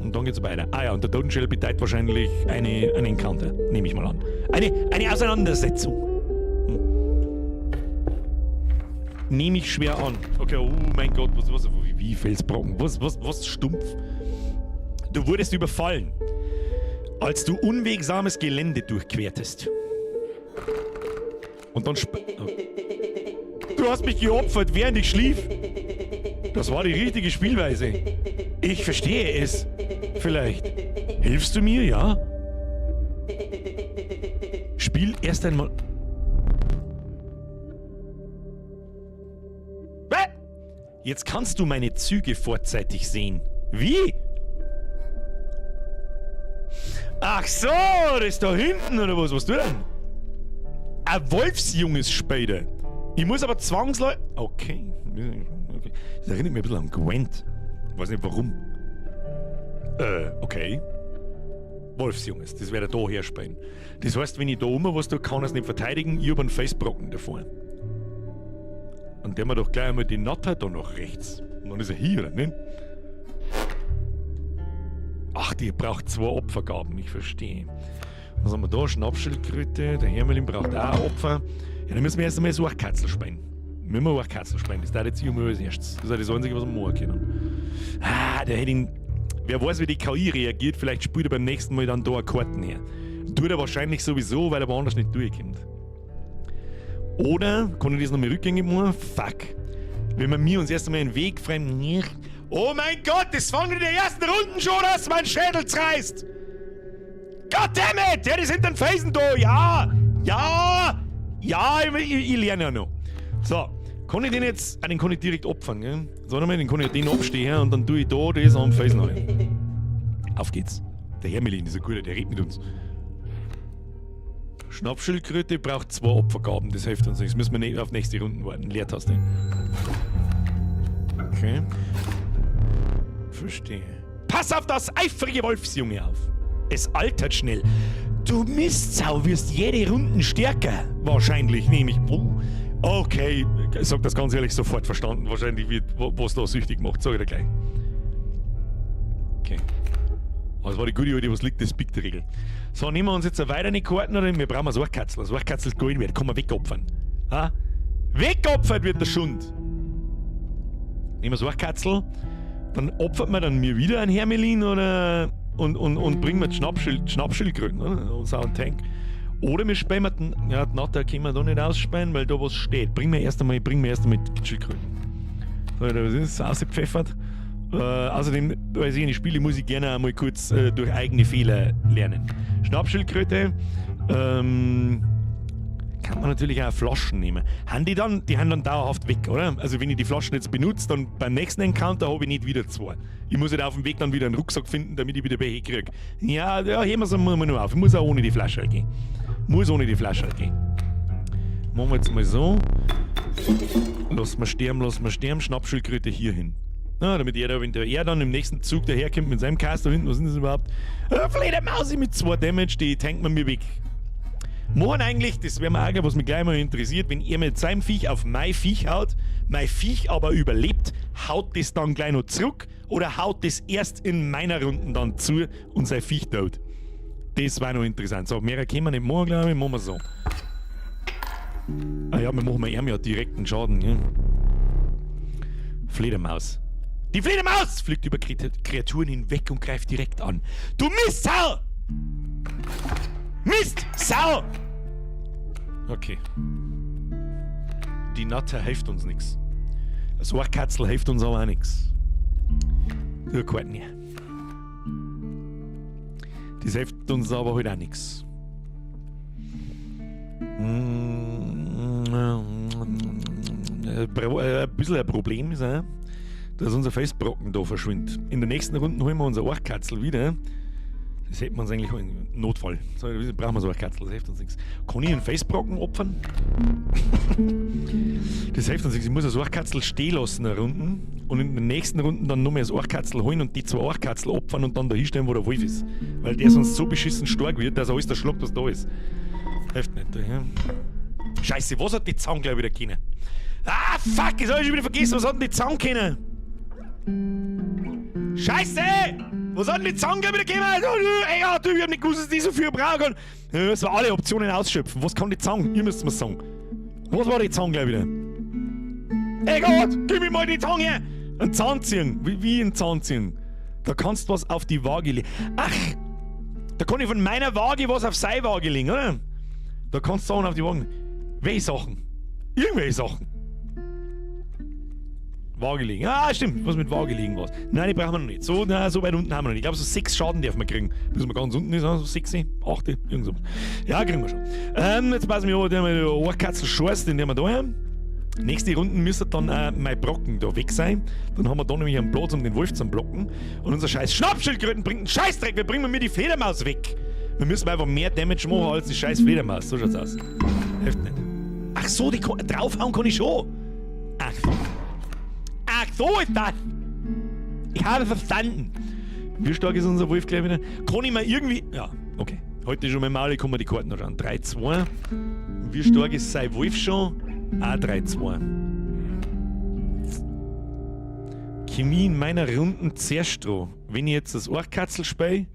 Und dann geht's weiter. Ah ja, und der Totenschädel bedeutet wahrscheinlich einen Encounter. Nehme ich mal an. Eine Auseinandersetzung. Nehme ich schwer an. Okay, oh mein Gott, wie Felsbrocken? Was stumpf? Du wurdest überfallen, als du unwegsames Gelände durchquertest. Und dann oh. Du hast mich geopfert, während ich schlief. Das war die richtige Spielweise. Ich verstehe es. Vielleicht. Hilfst du mir, ja? Spiel erst einmal... Bäh! Jetzt kannst du meine Züge vorzeitig sehen. Wie? Ach so, das ist da hinten, oder was? Was tut denn? Ein Wolfsjunges später. Ich muss aber zwangsläufig... Okay. Okay. Das erinnert mich ein bisschen an Gwent. Ich weiß nicht warum. Okay. Wolfsjunges, das werde ich da herspielen. Das heißt, wenn ich da oben was tue, kann ich es nicht verteidigen. Ich hab einen Felsbrocken davor. Und der hat doch gleich einmal die Natter da nach rechts. Und dann ist er hier, oder nicht? Ach, die braucht 2 Opfergaben, ich verstehe. Was haben wir da? Schnappschildkröte, der Hermelin braucht auch ein Opfer. Ja, dann müssen wir erst einmal so ein Katzel spielen. Müssen wir auch Katzel spielen, das dauert jetzt immer als erstes. Das ist ja das Einzige, was wir machen können. Ah, der hätte ihn. Wer weiß, wie die KI reagiert, vielleicht spielt er beim nächsten Mal dann da eine Karten her. Tut er wahrscheinlich sowieso, weil er woanders nicht durchkommt. Oder, kann ich das nochmal rückgängig machen? Fuck. Wenn wir mir uns erst einmal einen Weg frei. Oh mein Gott, das fangen in der ersten Runde schon, dass mein Schädel zerreißt! Goddammit! Der ist hinter den Felsen da! Ja! Ja! Ja, ich lerne ja noch. So, kann ich den jetzt. Ah, den kann ich direkt opfern, gell? So, nochmal, den kann ich den abstehen und dann tue ich da das am Felsen rein. Auf geht's. Der Hermelin ist ein guter, der redet mit uns. Schnappschildkröte braucht 2 Opfergaben, das hilft uns nichts. Müssen wir nicht auf nächste Runde warten. Leertaste. Okay. Verstehe. Pass auf das eifrige Wolfsjunge auf. Es altert schnell. Du Mistsau wirst jede Runde stärker. Wahrscheinlich, nehme ich. Oh. Okay, ich sag das ganz ehrlich, sofort verstanden. Wahrscheinlich wird, was da süchtig macht. Sag ich dir gleich. Okay. Das war die gute alte, was liegt, das biegt die Regel. So, nehmen wir uns jetzt weiter eine Karten oder wir brauchen ein Ohrkatzel. Das Ohrkatzel ist Gold wert, kann man wegopfern. Ha? Wegopfert wird der Schund. Nehmen wir das Ohrkatzel, dann opfert man dann mir wieder ein Hermelin oder und bringen wir die Schnappschildkröten, oder? Und so einen Tank. Oder wir spielen den, ja, die Natter können wir da nicht ausspähen, weil da was steht. Bringen wir erst einmal, die Schildkröten. So, das ist ausgepfeffert. Außerdem, weil ich nicht spiele, muss ich gerne einmal kurz durch eigene Fehler lernen. Schnappschildkröte, kann man natürlich auch Flaschen nehmen. Haben die dann, die haben dann dauerhaft weg, oder? Also wenn ich die Flaschen jetzt benutze, dann beim nächsten Encounter habe ich nicht wieder 2. Ich muss halt auf dem Weg dann wieder einen Rucksack finden, damit ich wieder welche kriege. Ja, ja, heben wir es einmal nur auf. Ich muss auch ohne die Flasche gehen. Muss ohne die Flasche gehen. Machen wir jetzt mal so. Lass mal sterben, lass mal sterben. Schnappschildkröte hier hin. Na, damit er, wenn der er dann im nächsten Zug daherkommt mit seinem Cast da hinten, was ist das überhaupt? Fledermaus mit 2 Damage, die tankt man mir weg. Morgen eigentlich, das wäre mir auch, was mich gleich mal interessiert, wenn er mit seinem Viech auf mein Viech haut, mein Viech aber überlebt, haut das dann gleich noch zurück oder haut das erst in meiner Runde dann zu und sein Viech tot? Das war noch interessant. So, mehr können wir nicht machen, glaube ich, machen wir so. Ah ja, wir machen ihm ja direkten Schaden, gell? Fledermaus. Die Fledermaus fliegt über Kreaturen hinweg und greift direkt an. Du Mistsau! Mist! Sau! Okay. Die Natter hilft uns nix. Das Ohrkatzel hilft uns aber auch nix. Du Karten her. Das hilft uns aber halt auch nix. Ein bisschen ein Problem ist auch, dass unser Felsbrocken da verschwindet. In der nächsten Runde holen wir unser Ohrkatzel wieder. Das hätten wir uns eigentlich holen. Notfall. So, brauchen wir so ein Katzel, das hilft uns nichts. Kann ich einen Felsbrocken opfern? Das hilft uns nichts. Ich muss das Ohrkatzel stehen lassen eine Runde und in den nächsten Runden dann nochmal das Ohrkatzel holen und die zwei Ohrkatzel opfern und dann da hinstellen, wo der Wolf ist. Weil der sonst so beschissen stark wird, dass er alles da schlagt, was da ist. Hilft nicht. Ja. Scheiße, was hat die Zange gleich wieder können? Ah, fuck, jetzt hab ich schon wieder vergessen, was hat denn die Zange können? Scheiße! Was hat denn die Zange gleich wieder können? Ey, ja, du, ich hab nicht gewusst, dass die so viel brauchen. Ja, das war alle Optionen ausschöpfen. Was kann die Zange? Ihr müsst mir's sagen. Was war die Zange gleich wieder? Ey Gott, gib mir mal die Zange her! Ein Zahn ziehen. Wie ein Zahn ziehen. Da kannst du was auf die Waage legen. Ach! Da kann ich von meiner Waage was auf seine Waage legen, oder? Da kannst du Sachen auf die Waage legen. Welche Sachen? Irgendwelche Sachen. Waage legen. Ah, stimmt. Was mit Waage legen war's. Nein, die brauchen wir noch nicht. So, na, so weit unten haben wir noch nicht. Ich glaube, so 6 Schaden dürfen wir kriegen. Bis wir ganz unten ist. Also 6, 8, irgend sowas. Ja, kriegen wir schon. Jetzt passen wir auf, den wir Ohrkatzel scheiß, den wir da haben. Nächste Runden müsste dann mein Brocken da weg sein. Dann haben wir da nämlich einen Platz, um den Wolf zu blocken. Und unser scheiß Schnappschildkröten bringt einen Scheißdreck. Wir bringen mir die Fledermaus weg. Wir müssen einfach mehr Damage machen als die scheiß Fledermaus. So schaut's aus. Hilft nicht. Ach so, die draufhauen kann ich schon. Ach so. Ach so ist das. Ich habe verstanden. Wie stark ist unser Wolf gleich wieder? Kann ich mir irgendwie... Ja, okay. Heute schon mal Maul, ich kann mir die Karten noch schauen. 3-2. Wie stark ist sein Wolf schon? Auch 3-2. Chemie in meiner Runden zuerst dran. Wenn ich jetzt das Ohrkatzel spiele,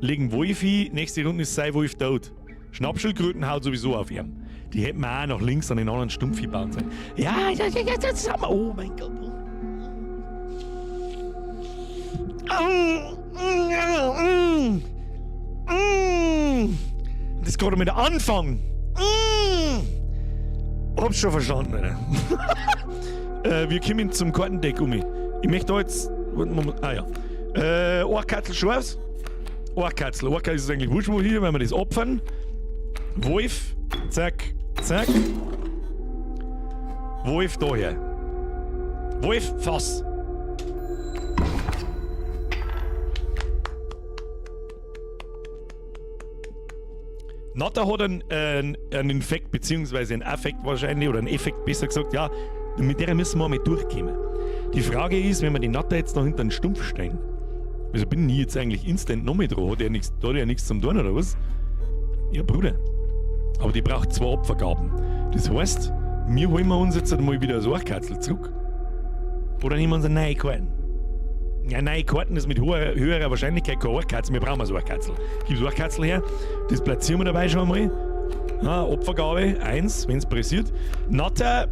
legen Wolf hin, nächste Runde ist sein Wolf tot. Schnappschildkröten haut sowieso auf ihm. Die hätten wir auch nach links an den anderen Stumpf bauen sollen. Ja, ja, ja, ja, das haben wir. Oh mein Gott. Das ist gerade mit der Anfang. Hab's schon verstanden, Alter. Wir kommen zum Kartendeck um. Ich möchte da jetzt. Moment, ah ja. Ohrkatzel schwarz. Ohrkatzel. Ohrkatzel ist eigentlich wurscht, wo hier, wenn wir das opfern. Wolf. Zack, zack. Wolf daher. Wolf, Fass. Natter hat einen Infekt, beziehungsweise einen Affekt wahrscheinlich, oder einen Effekt besser gesagt, ja, mit der müssen wir mal durchkommen. Die Frage ist, wenn wir die Natter jetzt noch hinter den Stumpf stellen, wieso bin ich jetzt eigentlich instant noch mit dran? Hat der nichts zum tun, oder was? Ja, Bruder. Aber die braucht 2 Opfergaben. Das heißt, wir holen wir uns jetzt mal wieder das Ohrkatzel zurück. Oder nehmen wir uns eine neue Karten. Ja, neue Karten ist mit höherer Wahrscheinlichkeit kein Ohrkatzel. Wir brauchen das Ohrkatzel. Gib das Ohrkatzel her. Das platzieren wir dabei schon einmal. Ja, Opfergabe 1, wenn's pressiert. Natter,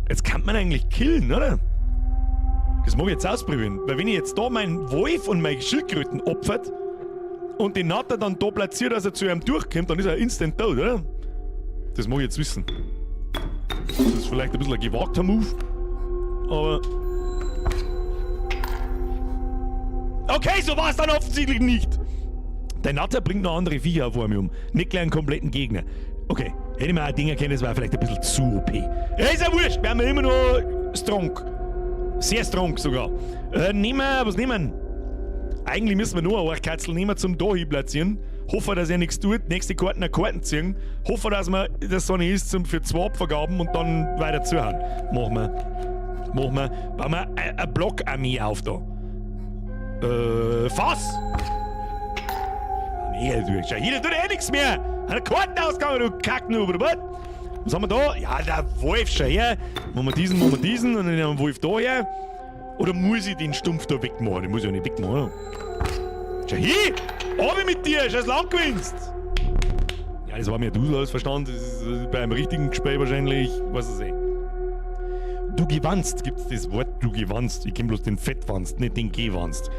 jetzt kann man eigentlich killen, oder? Das mag ich jetzt ausprobieren. Weil wenn ich jetzt da meinen Wolf und meine Schildkröten opfert und den Natter dann da platziert, dass er zu ihm durchkommt, dann ist er instant tot, oder? Das mag ich jetzt wissen. Das ist vielleicht ein bisschen ein gewagter Move, aber... Okay, so war's dann offensichtlich nicht. Der Natter bringt noch andere Viecher vor mir um. Nicht gleich einen kompletten Gegner. Okay, hätte ich mir auch Dinger kennen, das war vielleicht ein bisschen zu OP. Ja, ist ja wurscht, wir haben ja immer noch strong. Sehr strong sogar. Nehmen wir, was nehmen wir? Eigentlich müssen wir nur eine Ohrkatzel nehmen zum da hin platzieren. Hoffen, dass er nichts tut. Nächste Karten eine Karten ziehen. Hoffen, dass wir das so nicht ist zum, für 2 Opfergaben und dann weiter zuhauen. Machen wir. Machen wir. Bauen wir eine Blockarmee auf da. Fass! Nee, du, schau, hier tut eh nichts mehr! Hat eine Karten ausgegangen, du Kacknub, oder was? Was haben wir da? Ja, der Wolf, schau her! Machen wir diesen, machen wir diesen und dann nehmen wir den Wolf da her. Oder muss ich den Stumpf da wegmachen? Den muss ich ja nicht wegmachen, oder? Schau hier! Hab ich mit dir! Scheiß lang gewinnst! Ja, das war mir du alles verstanden. Das ist beim richtigen Gespräch wahrscheinlich, weiß ich nicht. Du gewannst, gibt's das Wort du gewannst. Ich kenn bloß den Fettwanst, nicht den Gewanst.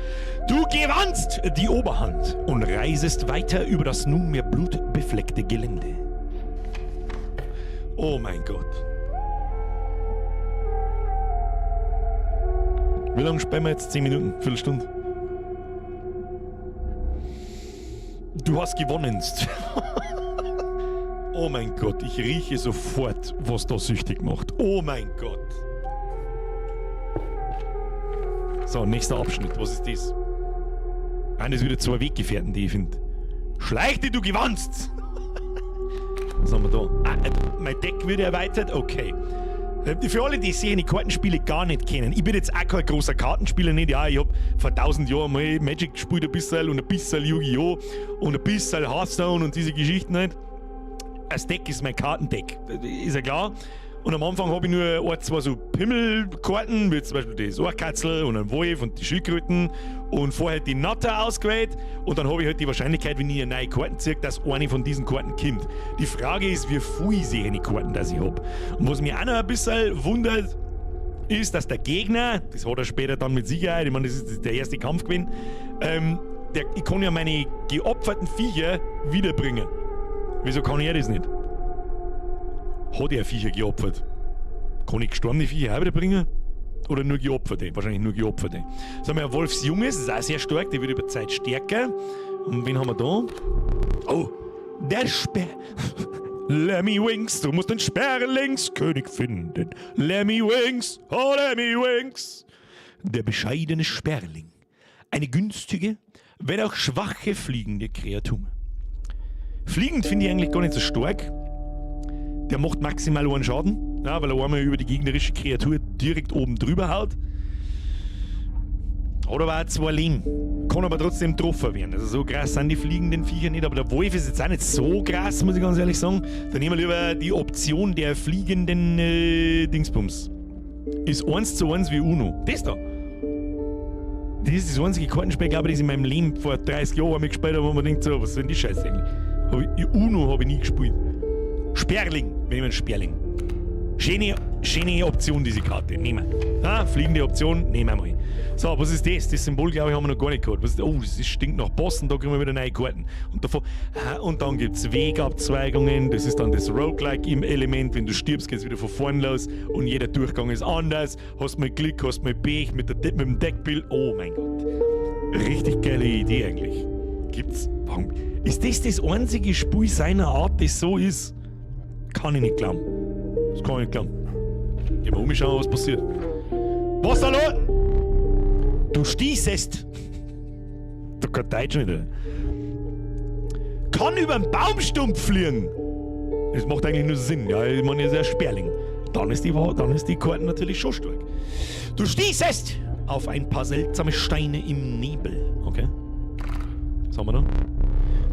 Du gewannst die Oberhand und reisest weiter über das nunmehr blutbefleckte Gelände. Oh mein Gott. Wie lange spielen wir jetzt? 10 Minuten? Viertelstunde? Du hast gewonnen. Oh mein Gott, ich rieche sofort, was da süchtig macht. Oh mein Gott. So, nächster Abschnitt. Was ist das? Eines wieder zwei Weggefährten, die ich finde. Schleich dich, du Gewanst! Was haben wir da? Ah, mein Deck wird erweitert? Okay. Für alle, die sich die Kartenspiele gar nicht kennen. Ich bin jetzt auch kein großer Kartenspieler, nicht? Ja, ich hab vor 1000 Jahren mal Magic gespielt, ein bisschen und ein bisschen Yu-Gi-Oh! Und ein bisschen Hearthstone und diese Geschichten halt. Das Deck ist mein Kartendeck, ist ja klar. Und am Anfang hab ich nur ein, zwei so Pimmelkarten, wie zum Beispiel das Ohrkatzel und ein Wolf und die Schildkröten und vorher die Natter ausgewählt. Und dann hab ich halt die Wahrscheinlichkeit, wenn ich eine neue Karten ziehe, dass eine von diesen Karten kommt. Die Frage ist, wie viel solche Karten das ich hab. Und was mich auch noch ein bisschen wundert, ist, dass der Gegner, das hat er später dann mit Sicherheit, ich meine, das ist der erste Kampf gewesen, ich kann ja meine geopferten Viecher wiederbringen. Wieso kann er das nicht? Hat er Viecher geopfert? Kann ich gestorbene Viecher auch wiederbringen? Oder nur geopferte? Wahrscheinlich nur geopferte. Jetzt haben wir ja Wolfsjunges, das ist auch sehr stark, der wird über Zeit stärker. Und wen haben wir da? Oh, der Sper... Lemmiwinks, du musst den Sperlingskönig finden. Lemmiwinks, oh Lemmiwinks. Der bescheidene Sperling. Eine günstige, wenn auch schwache fliegende Kreatur. Fliegend finde ich eigentlich gar nicht so stark. Der macht maximal einen Schaden, ja, weil er einmal über die gegnerische Kreatur direkt oben drüber haut. Hat aber auch 2 Leben. Kann aber trotzdem getroffen werden. Also so krass sind die fliegenden Viecher nicht, aber der Wolf ist jetzt auch nicht so krass, muss ich ganz ehrlich sagen. Dann nehmen wir lieber die Option der fliegenden Dingsbums. Ist 1:1 wie Uno. Das da. Das ist das einzige Kartenspiel, glaube ich, das ich in meinem Leben vor 30 Jahren einmal gespielt habe, wo man denkt, so, was soll denn die Scheiße eigentlich? Uno habe ich nie gespielt. Sperling, wir nehmen Sperling. Schöne Option, diese Karte. Nehmen wir. Ah, fliegende Option, nehmen wir mal. So, was ist das? Das Symbol, glaube ich, haben wir noch gar nicht gehabt. Was ist, oh, das stinkt nach Bossen, da kriegen wir wieder neue Karten. Und, davor, ah, und dann gibt's Wegabzweigungen, das ist dann das Roguelike im Element. Wenn du stirbst, geht's wieder von vorn los und jeder Durchgang ist anders. Hast mal Glück, hast mal Pech mit dem Deckbild. Oh mein Gott. Richtig geile Idee eigentlich. Gibt's. Warum? Ist das das einzige Spiel seiner Art, das so ist? Kann ich nicht glauben. Das kann ich nicht glauben. Geh mal umschauen, was passiert. Was da los? Du stießest. Du kannst Deutsch nicht, oder? Kann über den Baumstumpf fliegen. Das macht eigentlich nur Sinn. Ja, ich meine, ist ja ein Sperling. Dann ist die Karte natürlich schon stark. Du stießest auf ein paar seltsame Steine im Nebel. Okay. Was haben wir da?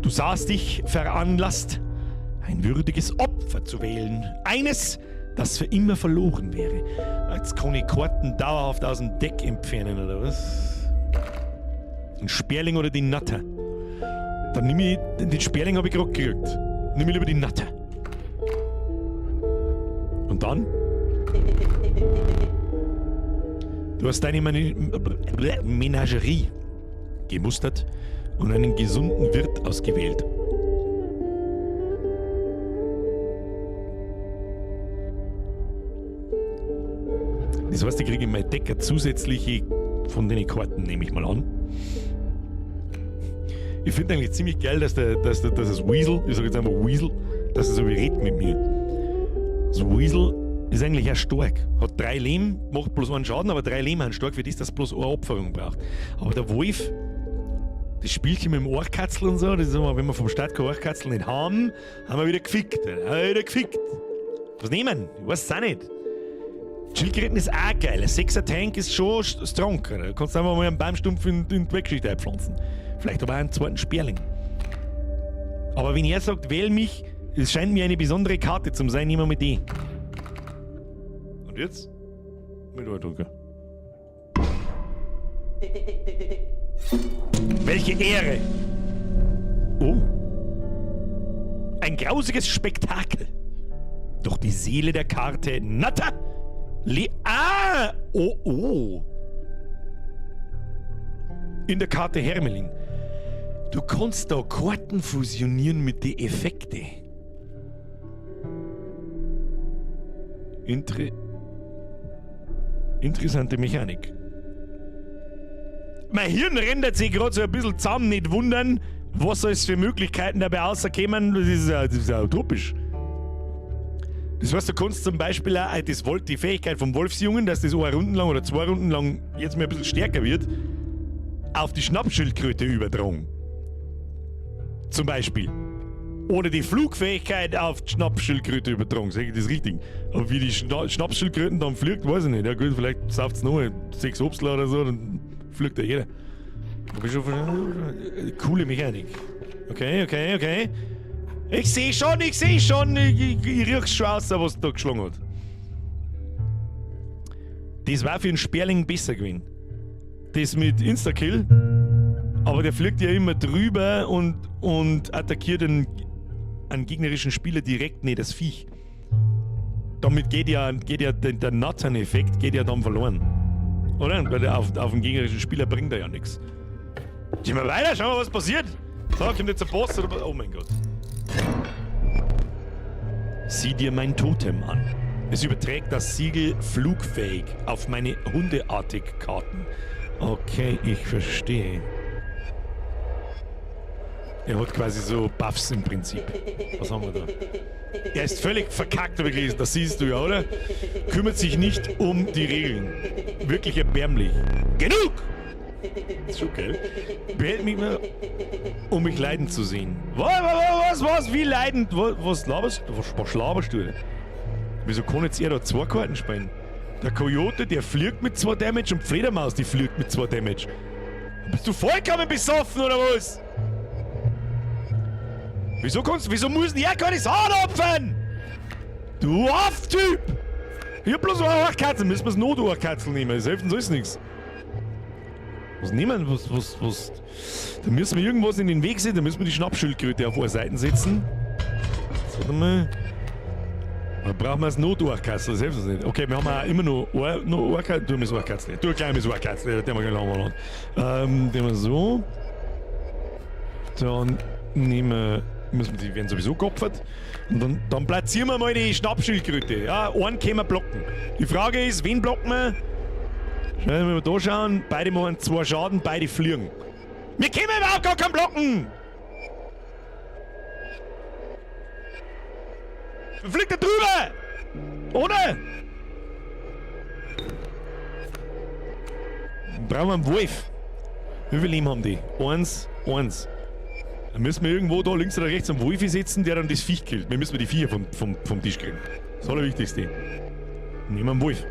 Du sahst dich veranlasst, ein würdiges Opfer zu wählen. Eines, das für immer verloren wäre. Jetzt kann ich Karten dauerhaft aus dem Deck entfernen, oder was? Ein Sperling oder die Natter? Dann nimm ich, den Sperling hab ich grad gekriegt. Nimm ich lieber die Natter. Und dann? Du hast deine Menagerie gemustert und einen gesunden Wirt ausgewählt. Das heißt, ich kriege in mein Deck eine zusätzliche von den Karten, nehme ich mal an. Ich finde eigentlich ziemlich geil, dass das Weasel, ich sag jetzt einfach Weasel, dass er so wie redet mit mir. Das Weasel ist eigentlich auch stark. Hat 3 Leben, macht bloß einen Schaden, aber 3 Leben sind stark für das, dass es bloß eine Opferung braucht. Aber der Wolf, das Spielchen mit dem Ohrkatzel und so, das ist immer, wenn wir vom Start kein Ohrkatzel nicht haben, haben wir wieder gefickt. Haben wir wieder gefickt. Was nehmen? Ich weiß es auch nicht. Schildkröten ist auch geil. Ein 6er Tank ist schon strong. Da kannst du einfach mal einen Baumstumpf in die Weggeschichte einpflanzen. Vielleicht aber auch einen zweiten Sperling. Aber wenn er sagt, wähl mich, es scheint mir eine besondere Karte zu sein, nehmen wir mal die. Und jetzt? Mit drücken. Welche Ehre! Oh. Ein grausiges Spektakel. Doch die Seele der Karte Natter. Le ah! Oh, oh. In der Karte Hermelin. Du kannst da Karten fusionieren mit den Effekten. Interessante Mechanik. Mein Hirn rendert sich grad so ein bisschen zusammen, nicht wundern, was alles für Möglichkeiten dabei rauskommen. Das ist ja utopisch. Das heißt, du kannst zum Beispiel auch das, die Fähigkeit vom Wolfsjungen, dass das eine Runden lang oder zwei Runden lang jetzt mal ein bisschen stärker wird, auf die Schnappschildkröte übertragen. Zum Beispiel. Oder die Flugfähigkeit auf die Schnappschildkröte übertragen. Sag ich das richtig? Aber wie die Schnappschildkröten dann fliegt, weiß ich nicht. Ja gut, vielleicht sauft es nochmal 6 Obstler oder so, dann fliegt ja jeder. Hab ich schon verstanden? Coole Mechanik. Okay, okay, okay. Ich seh schon, ich seh schon, ich riech's schon aus, was da geschlagen hat. Das war für einen Sperling besser gewesen. Das mit Instakill. Aber der fliegt ja immer drüber und attackiert einen gegnerischen Spieler direkt, nicht das Viech. Damit geht ja der Nathan-Effekt geht ja dann verloren. Oder? Weil der auf den gegnerischen Spieler bringt er ja nichts. Gehen wir weiter, schauen wir, was passiert. So, kommt jetzt ein Boss oder. Oh mein Gott. Sieh dir mein Totem an. Es überträgt das Siegel flugfähig auf meine Hundeartig-Karten. Okay, ich verstehe. Er hat quasi so Buffs im Prinzip. Was haben wir da? Er ist völlig verkackt, habe ich gelesen. Das siehst du ja, oder? Kümmert sich nicht um die Regeln. Wirklich erbärmlich. Genug! Ist schon geil. Behält mich mal, um mich leiden zu sehen. Was? Wie leidend? Was laberst du? Was laberst du denn? Wieso kann jetzt er da 2 Karten spielen? Der Coyote, der fliegt mit 2 Damage und Fledermaus, die fliegt mit 2 Damage. Bist du vollkommen besoffen oder was? Wieso muss denn er keine Sachen opfern? Du Aff-Typ! Ich hab bloß eine Ohrkatzel, müssen wir das Not-Ohrkatzel nehmen, das hilft uns alles nichts. Was nehmen? Was? Da müssen wir irgendwas in den Weg setzen, da müssen wir die Schnappschildkröte auf alle Seiten setzen. Jetzt, warte mal. Da brauchen wir das Not-Ohrkatzel, das hilft uns nicht. Okay, wir haben auch immer noch Ohrkatzel. Du das Ohrkatzel. Du ein kleines Ohrkatzel, den wir gleich haben. Den wir so. Dann nehmen wir. Die werden sowieso geopfert. Und dann platzieren wir mal die Schnappschildkröte. Ja, einen können wir blocken. Die Frage ist, wen blocken wir? Schnell, wenn wir da schauen, beide machen 2 Schaden, beide fliegen. Wir können überhaupt gar keinen blocken! Fliegt er drüber! Oder? Brauchen wir einen Wolf. Wie viel Leben haben die? 1, 1. Dann müssen wir irgendwo da links oder rechts einen Wolfi setzen, der dann das Viech killt. Wir müssen die Viecher vom Tisch kriegen. Das Allerwichtigste. Nehmen wir einen Wolf.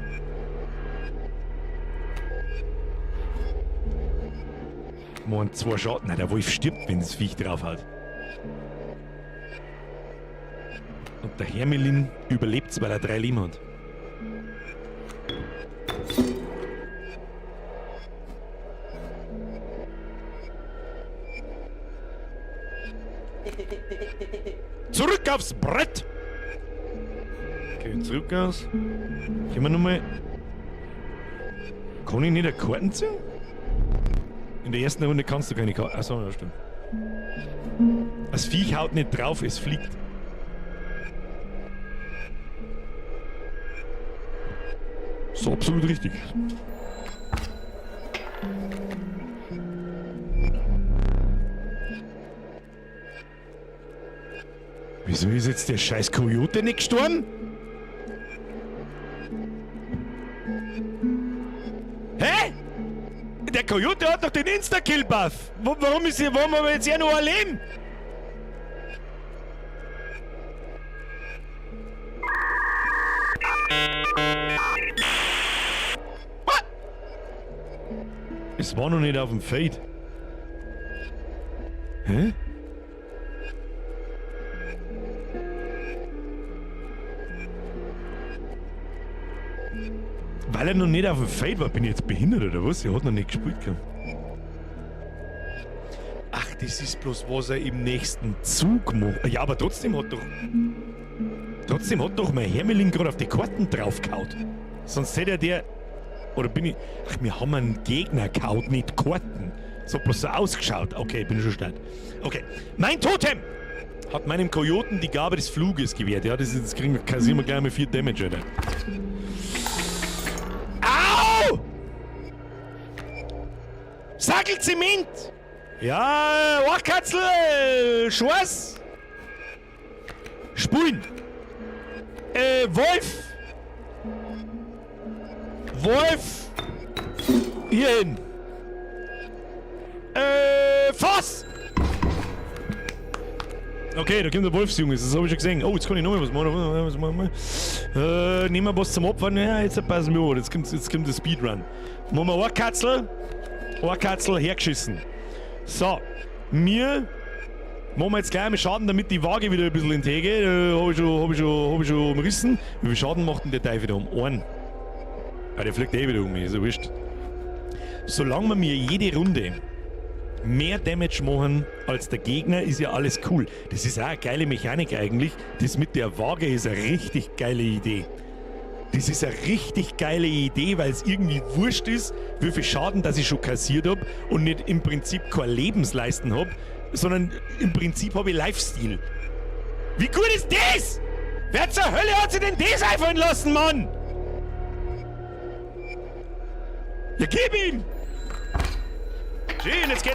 Machen 2 Schaden. Nein, der Wolf stirbt, wenn das Viech draufhaut. Und der Hermelin überlebt, weil er 3 Leben hat. Zurück aufs Brett! Okay, zurück aus. Können wir nochmal. Kann ich nicht eine Karten ziehen? In der ersten Runde kannst du keine Karten. Achso, ja, stimmt. Das Viech haut nicht drauf, es fliegt. Ist absolut richtig. Wieso ist jetzt der scheiß Coyote nicht gestorben? Hä? Der Coyote hat doch den Insta-Kill-Buff. Warum ist hier, warum haben wir jetzt ja nur ein Leben? Was? Es war noch nicht auf dem Fade. Hä? Weil er noch nicht auf dem Fade war, bin ich jetzt behindert oder was? Er hat noch nicht gespielt gehabt. Ach, das ist bloß, was er im nächsten Zug macht. Ja, aber trotzdem hat doch. Trotzdem hat doch mein Hermelin gerade auf die Karten draufgehauen. Sonst hätte er der. Oder bin ich. Ach, wir haben einen Gegner gehauen, nicht Karten. Das hat bloß so ausgeschaut. Okay, bin schon stark. Okay. Mein Totem! Hat meinem Kojoten die Gabe des Fluges gewährt. Ja, das, ist, das kriegen wir, kassieren wir gleich mit 4 Damage, Alter. Au! Sackelzement! Ja, Ohrkatzel! Schwarz! Spulen! Wolf! Wolf! Hier hin! Fass! Okay, da kommt der Wolfsjunge, das habe ich schon gesehen. Oh, jetzt kann ich noch mal was machen. Was machen wir? Nehmen wir was zum Opfern. Ja, jetzt passen wir auf. Jetzt kommt der Speedrun. Machen wir eine Katzel. Eine Katzel hergeschissen. So, mir machen wir jetzt gleich einmal Schaden, damit die Waage wieder ein bisschen in die Höhe geht. Habe ich schon, hab ich schon, hab ich schon umrissen. Wie viel Schaden macht denn der Teufel da um? Einen. Ah, der fliegt eh wieder um mich, ist ja wurscht. Solange wir mir jede Runde mehr Damage machen als der Gegner, ist ja alles cool. Das ist auch eine geile Mechanik eigentlich. Das mit der Waage ist eine richtig geile Idee. Das ist eine richtig geile Idee, weil es irgendwie wurscht ist, wie viel Schaden das ich schon kassiert hab und nicht im Prinzip kein Lebensleisten hab, sondern im Prinzip habe ich Lifesteal. Wie gut ist das? Wer zur Hölle hat sich denn das einfallen lassen, Mann? Ja, gib ihm! Schön, jetzt geht.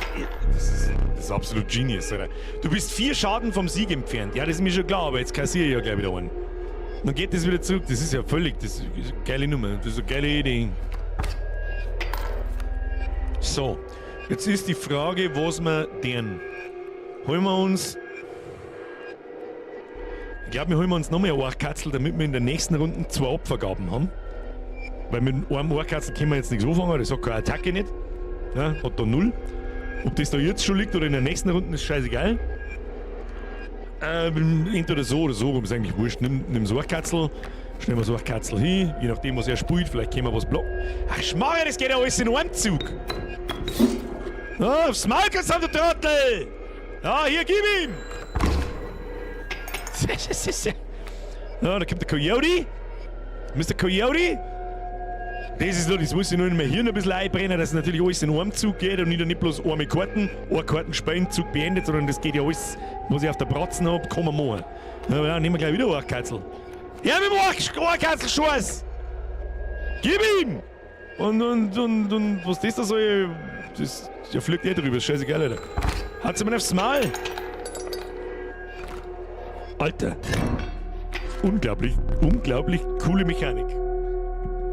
Das ist absolut genius, oder? Du bist 4 Schaden vom Sieg entfernt. Ja, das ist mir schon klar, aber jetzt kassiere ich ja gleich wieder einen. Dann geht das wieder zurück. Das ist ja völlig. Das ist eine geile Nummer. Das ist eine geile Idee. So, jetzt ist die Frage, was wir denn? Holen wir uns. Ich glaub, wir holen uns nochmal eine Ohrkatzel, damit wir in der nächsten Runde 2 Opfergaben haben. Weil mit einem Ohrkatzel können wir jetzt nichts anfangen, das hat keine Attacke nicht. Ja, hat da 0. Ob das da jetzt schon liegt oder in der nächsten Runde, ist scheißegal. Entweder so oder so rum, ist eigentlich wurscht. Nimm so ein Katzel, stellen wir so ein Katzel hin, je nachdem, was er spielt, vielleicht können wir was blocken. Ach, Schmarrn, das geht ja alles in einem Zug. Ah, aufs Maul kannst du, du Trottel! Ja, hier, gib ihm! Ja, da kommt der Coyote. Mister Coyote. Das ist nur, das muss ich nur in mein Hirn ein bisschen einbrennen, dass natürlich alles in einem Zug geht und nicht bloß eine Karten, eine Karten spielen, Zug beendet, sondern das geht ja alles, was ich auf der Bratzen hab, kann man machen. Ja, dann nehmen wir gleich wieder eine Katzel. Ja, mit dem Ohrkatzel-Schuss! Gib ihm! Und was das da soll, das, der fliegt eh drüber, ist scheißegal, Alter. Hat's mir aufs Maul! Alter! Unglaublich, unglaublich coole Mechanik.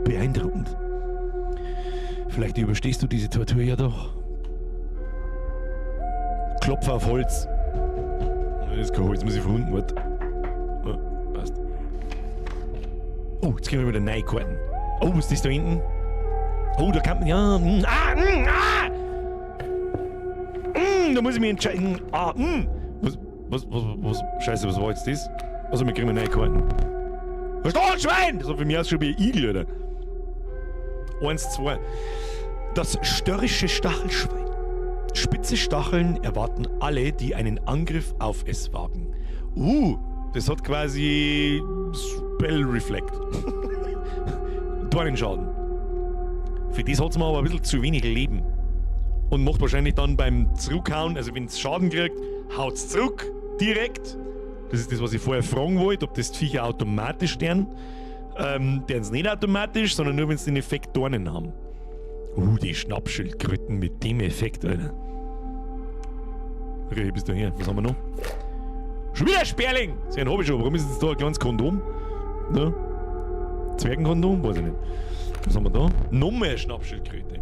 Beeindruckend. Vielleicht überstehst du diese Tortur ja doch. Klopfer auf Holz. Das ist kein Holz, muss ich von unten warten. Ja, passt. Oh, jetzt kriegen wir wieder neue Karten. Oh, was ist das da hinten? Oh, da kann man. Ja, ah, ah! Da muss ich mich entscheiden. Ah. Was, Scheiße, was war jetzt das? Also, wir kriegen neue Karten. Stachelschwein! Das war für mich auch schon wie ein Igel, oder? 1, 2. Das störrische Stachelschwein. Spitze Stacheln erwarten alle, die einen Angriff auf es wagen. Das hat quasi Spell Reflect. Dornenschaden. Für das hat's mir aber ein bisschen zu wenig Leben. Und macht wahrscheinlich dann beim Zurückhauen, also wenn's Schaden kriegt, haut's zurück, direkt. Das ist das, was ich vorher fragen wollte, ob das die Viecher automatisch sterben. Deren nicht automatisch, sondern nur, wenn sie den Effekt Dornen haben. Die Schnappschildkröten mit dem Effekt, Alter. Okay, bist du hier. Was haben wir noch? Schon wieder ein Sperling! So einen hab ich schon. Warum ist jetzt da ein kleines Kondom? Ne? Zwergenkondom? Weiß ich nicht. Was haben wir da? Noch mehr Schnappschildkröte.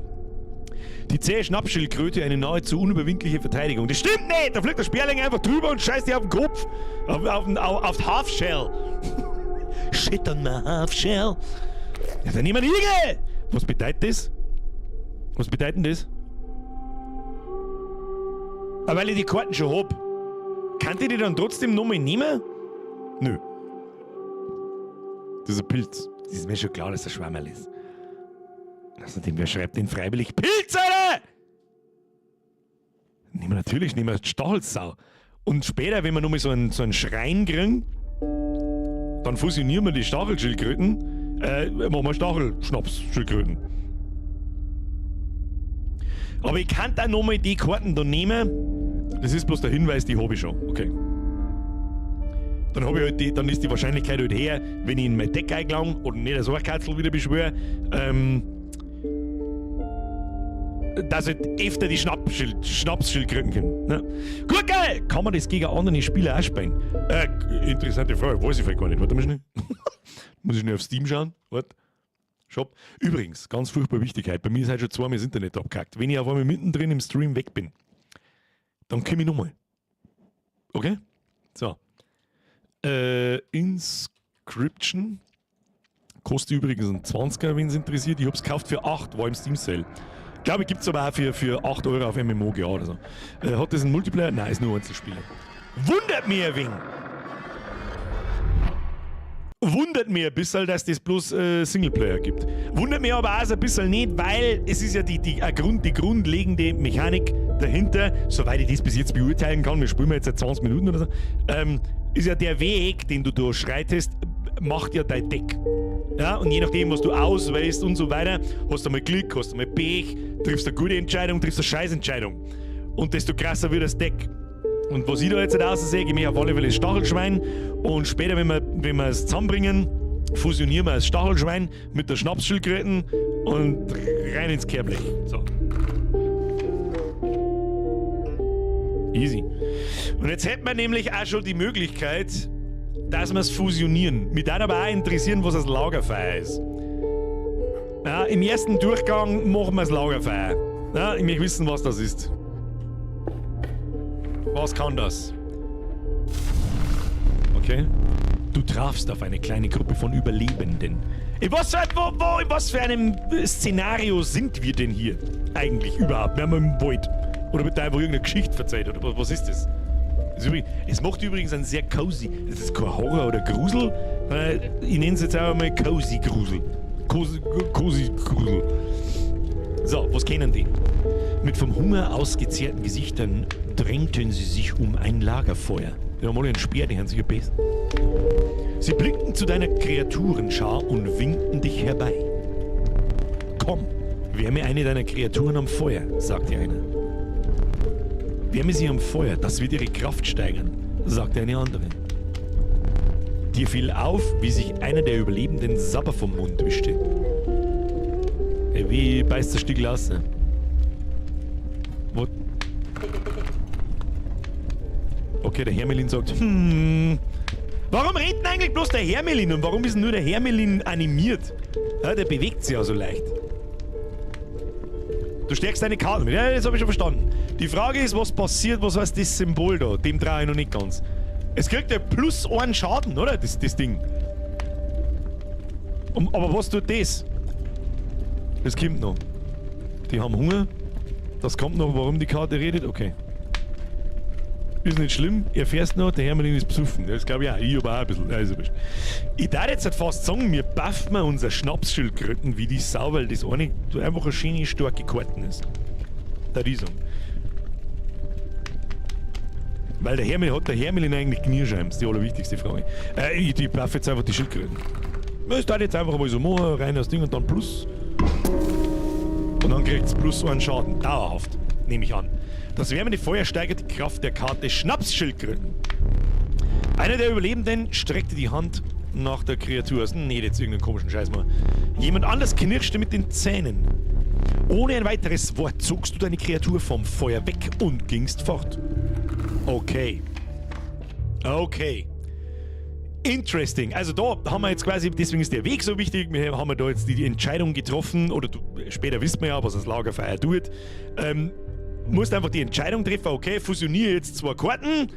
Die zähe Schnappschildkröte, eine nahezu unüberwindliche Verteidigung. Das stimmt nicht! Da fliegt der Sperling einfach drüber und scheißt dir auf den Kopf. Auf die Half-Shell. Shit on my Half-Shell. Ja, dann nehmen wir einen Igel! Was bedeutet das? Was bedeutet denn das? Ah, weil ich die Karten schon hab. Kann ich die dann trotzdem nochmal nehmen? Nö. Das ist ein Pilz. Das ist mir schon klar, dass das ein Schwammerl ist. Außerdem, wer schreibt denn freiwillig Pilz, Alter? Nehmen wir natürlich, nehmen wir die Stachelsau. Und später, wenn wir nochmal so einen Schrein kriegen, dann fusionieren wir die Stachelschildkröten. Machen wir Stachelschnapsschildkröten. Aber ich kann da nochmal die Karten da nehmen. Das ist bloß der Hinweis, die hab ich schon. Okay. Dann hab ich halt die, dann ist die Wahrscheinlichkeit halt her, wenn ich in mein Deck eingelange oder nicht das Ohrkatzel wieder beschwöre, dass halt öfter die Schnapsschildkröten kommen. Ne? Gut, geil! Kann man das gegen andere Spieler auch spielen? Interessante Frage, weiß ich vielleicht gar nicht. Warte mal schnell. Muss ich schnell auf Steam schauen. Warte. Shop. Übrigens, ganz furchtbar wichtig heute. Bei mir ist heute schon zweimal das Internet abgehackt. Wenn ich auf einmal mittendrin im Stream weg bin, dann komme ich nochmal. Okay? So. Inscryption. Kostet übrigens einen 20er, wenn es interessiert. Ich hab's gekauft für 8, war im Steam Sale. Glaube ich, gibt's aber auch für 8 Euro auf MMOGA oder so. Hat das einen Multiplayer? Nein, ist nur Einzelspieler. Wundert mich ein wenig. Wundert mir ein bisschen, dass das bloß Singleplayer gibt. Wundert mich aber auch so ein bisschen nicht, weil es ist ja die grundlegende Mechanik dahinter, soweit ich das bis jetzt beurteilen kann, wir spielen jetzt seit 20 Minuten oder so, ist ja der Weg, den du durchschreitest, macht ja dein Deck. Ja, und je nachdem, was du auswählst und so weiter, hast du mal Glück, hast du mal Pech, triffst eine gute Entscheidung, triffst eine Scheißentscheidung. Und desto krasser wird das Deck. Und was ich da jetzt raus sehe, ich möchte auf alle Fälle das Stachelschwein und später, wenn wir es zusammenbringen, fusionieren wir das Stachelschwein mit der Schnapsschildkröten und rein ins Kehrblech. So. Easy. Und jetzt hätten wir nämlich auch schon die Möglichkeit, dass wir es fusionieren. Mich würde aber auch interessieren, was das Lagerfeuer ist. Ja, im ersten Durchgang machen wir das Lagerfeuer. Ja, ich möchte wissen, was das ist. Was kann das? Okay. Du trafst auf eine kleine Gruppe von Überlebenden. In was für einem Szenario sind wir denn hier eigentlich überhaupt? Wir haben im Wald. Oder wird da einfach irgendeine Geschichte verzeiht? Oder was ist das? Es macht übrigens einen sehr cozy. Das ist kein Horror oder Grusel. Ich nenne es jetzt einfach mal Cozy Grusel. Cozy Grusel. So, was kennen die? Mit vom Hunger ausgezehrten Gesichtern drängten sie sich um ein Lagerfeuer. Die haben alle einen Speer, die haben sich gebissen. Sie blickten zu deiner Kreaturenschar und winkten dich herbei. Komm, wärme eine deiner Kreaturen am Feuer, sagte einer. Wärme sie am Feuer, das wird ihre Kraft steigern, sagte eine andere. Dir fiel auf, wie sich einer der Überlebenden Sabber vom Mund wischte. Wie beißt das Stück raus? Wo? Okay, der Hermelin sagt, warum redet denn eigentlich bloß der Hermelin und warum ist denn nur der Hermelin animiert? Ja, der bewegt sich ja so leicht. Du stärkst deine Karten mit. Ja, das hab ich schon verstanden. Die Frage ist, was passiert, was heißt das Symbol da? Dem traue ich noch nicht ganz. Es kriegt ja plus einen Schaden, oder? Das Ding. Aber was tut das? Das kommt noch. Die haben Hunger. Das kommt noch, warum die Karte redet. Okay. Ist nicht schlimm, erfährst noch, der Hermelin ist besoffen. Das glaube ich auch. Ich aber auch ein bisschen. Ja, ist ja wurscht. Ich darf jetzt halt fast sagen, wir buffen unser Schnapsschildkröten wie die Sau, weil das eine einfach eine schöne, starke Karten ist. Da ich sagen. Weil der Hermelin, hat der Hermelin eigentlich Knirschheim? Das ist die allerwichtigste Frage. Ich buff jetzt einfach die Schildkröten. Das darf ich jetzt einfach mal so machen, rein das Ding und dann plus. Und dann kriegt's plus einen Schaden. Dauerhaft, nehme ich an. Das wärmende Feuer steigert die Kraft der Karte Schnapsschildkröten. Einer der Überlebenden streckte die Hand nach der Kreatur. Also, nee, jetzt irgendeinen komischen Scheiß mal. Jemand anders knirschte mit den Zähnen. Ohne ein weiteres Wort zogst du deine Kreatur vom Feuer weg und gingst fort. Okay. Okay. Interesting. Also da haben wir jetzt quasi, deswegen ist der Weg so wichtig, wir haben da jetzt die Entscheidung getroffen, oder du, später wissen wir ja, was das Lagerfeuer tut. Musst einfach die Entscheidung treffen, okay, fusioniere jetzt zwei Karten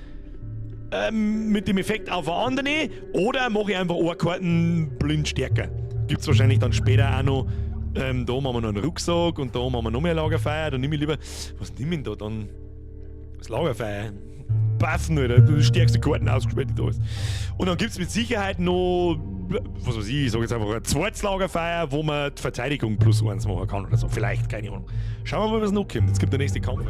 mit dem Effekt auf eine andere oder mache ich einfach eine Karten blind stärker. Gibt's wahrscheinlich dann später auch noch, da haben wir noch einen Rucksack und da haben wir noch mehr Lagerfeuer, dann nehme ich lieber, was nehme ich denn da dann? Das Lagerfeuer. Baffen, Alter, du stärkste Karten ausgespielt, die da ist. Und dann gibt's mit Sicherheit noch, was weiß ich, ich sag jetzt einfach ein zweites Lagerfeuer, wo man die Verteidigung plus 1 machen kann oder so. Vielleicht, keine Ahnung. Schauen wir mal, was noch kommt. Jetzt gibt der nächste Kampf.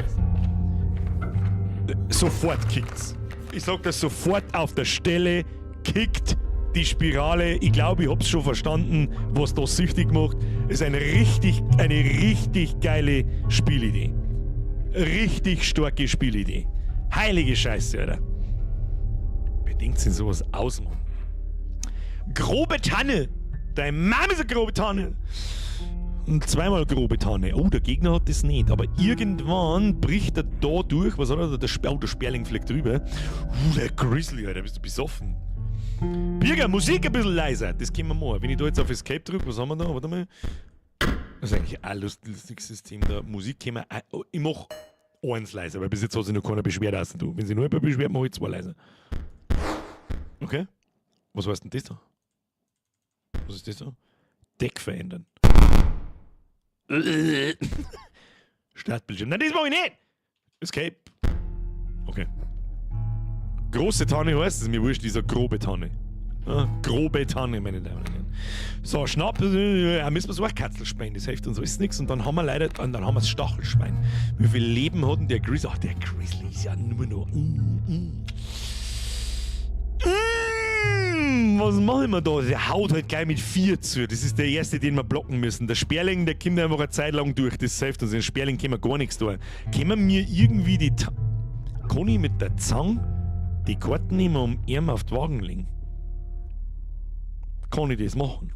Sofort kickt's. Ich sag das sofort auf der Stelle, kickt die Spirale. Ich glaube, ich hab's schon verstanden, was da süchtig macht. Ist eine richtig geile Spielidee. Richtig starke Spielidee. Heilige Scheiße, Alter. Wer denkt denn sowas aus, Mann? Grobe Tanne! Deine Mama ist eine grobe Tanne! Und zweimal grobe Tanne. Oh, der Gegner hat das nicht. Aber irgendwann bricht er da durch. Was hat er da? Der Sperling fliegt drüber. Der Grizzly, Alter, bist du besoffen? Birger, Musik ein bisschen leiser. Das können wir machen. Wenn ich da jetzt auf Escape drücke, was haben wir da? Warte mal. Das ist eigentlich auch ein lustiges System da. Musik können wir. Auch, ich mach eins leiser, weil bis jetzt hat sich noch keiner beschwert. Außer du. Wenn sich noch jemand beschwert, mach ich zwei leiser. Okay. Was heißt denn das da? Was ist das da? Deck verändern. Startbildschirm. Nein, das mach ich nicht! Escape. Okay. Große Tanne heißt es, mir wurscht, dieser grobe Tanne. Ja, grobe Tanne, meine Damen und Herren. So, Schnapp, müssen wir so ein Katzel spielen, das hilft uns alles nichts. Und dann haben wir leider, und dann haben wir das Stachelschwein. Wie viel Leben hat denn der Grizzly? Ach, der Grizzly ist ja nur noch. Was machen wir da? Der haut halt gleich mit 4 zu. Das ist der erste, den wir blocken müssen. Der Sperling, der kommt einfach eine Zeit lang durch. Das hilft uns. Den Sperling können wir gar nichts tun. Können wir irgendwie die Kann ich mit der Zange die Karten nehmen und ihm auf die Wagen legen? Kann ich das machen?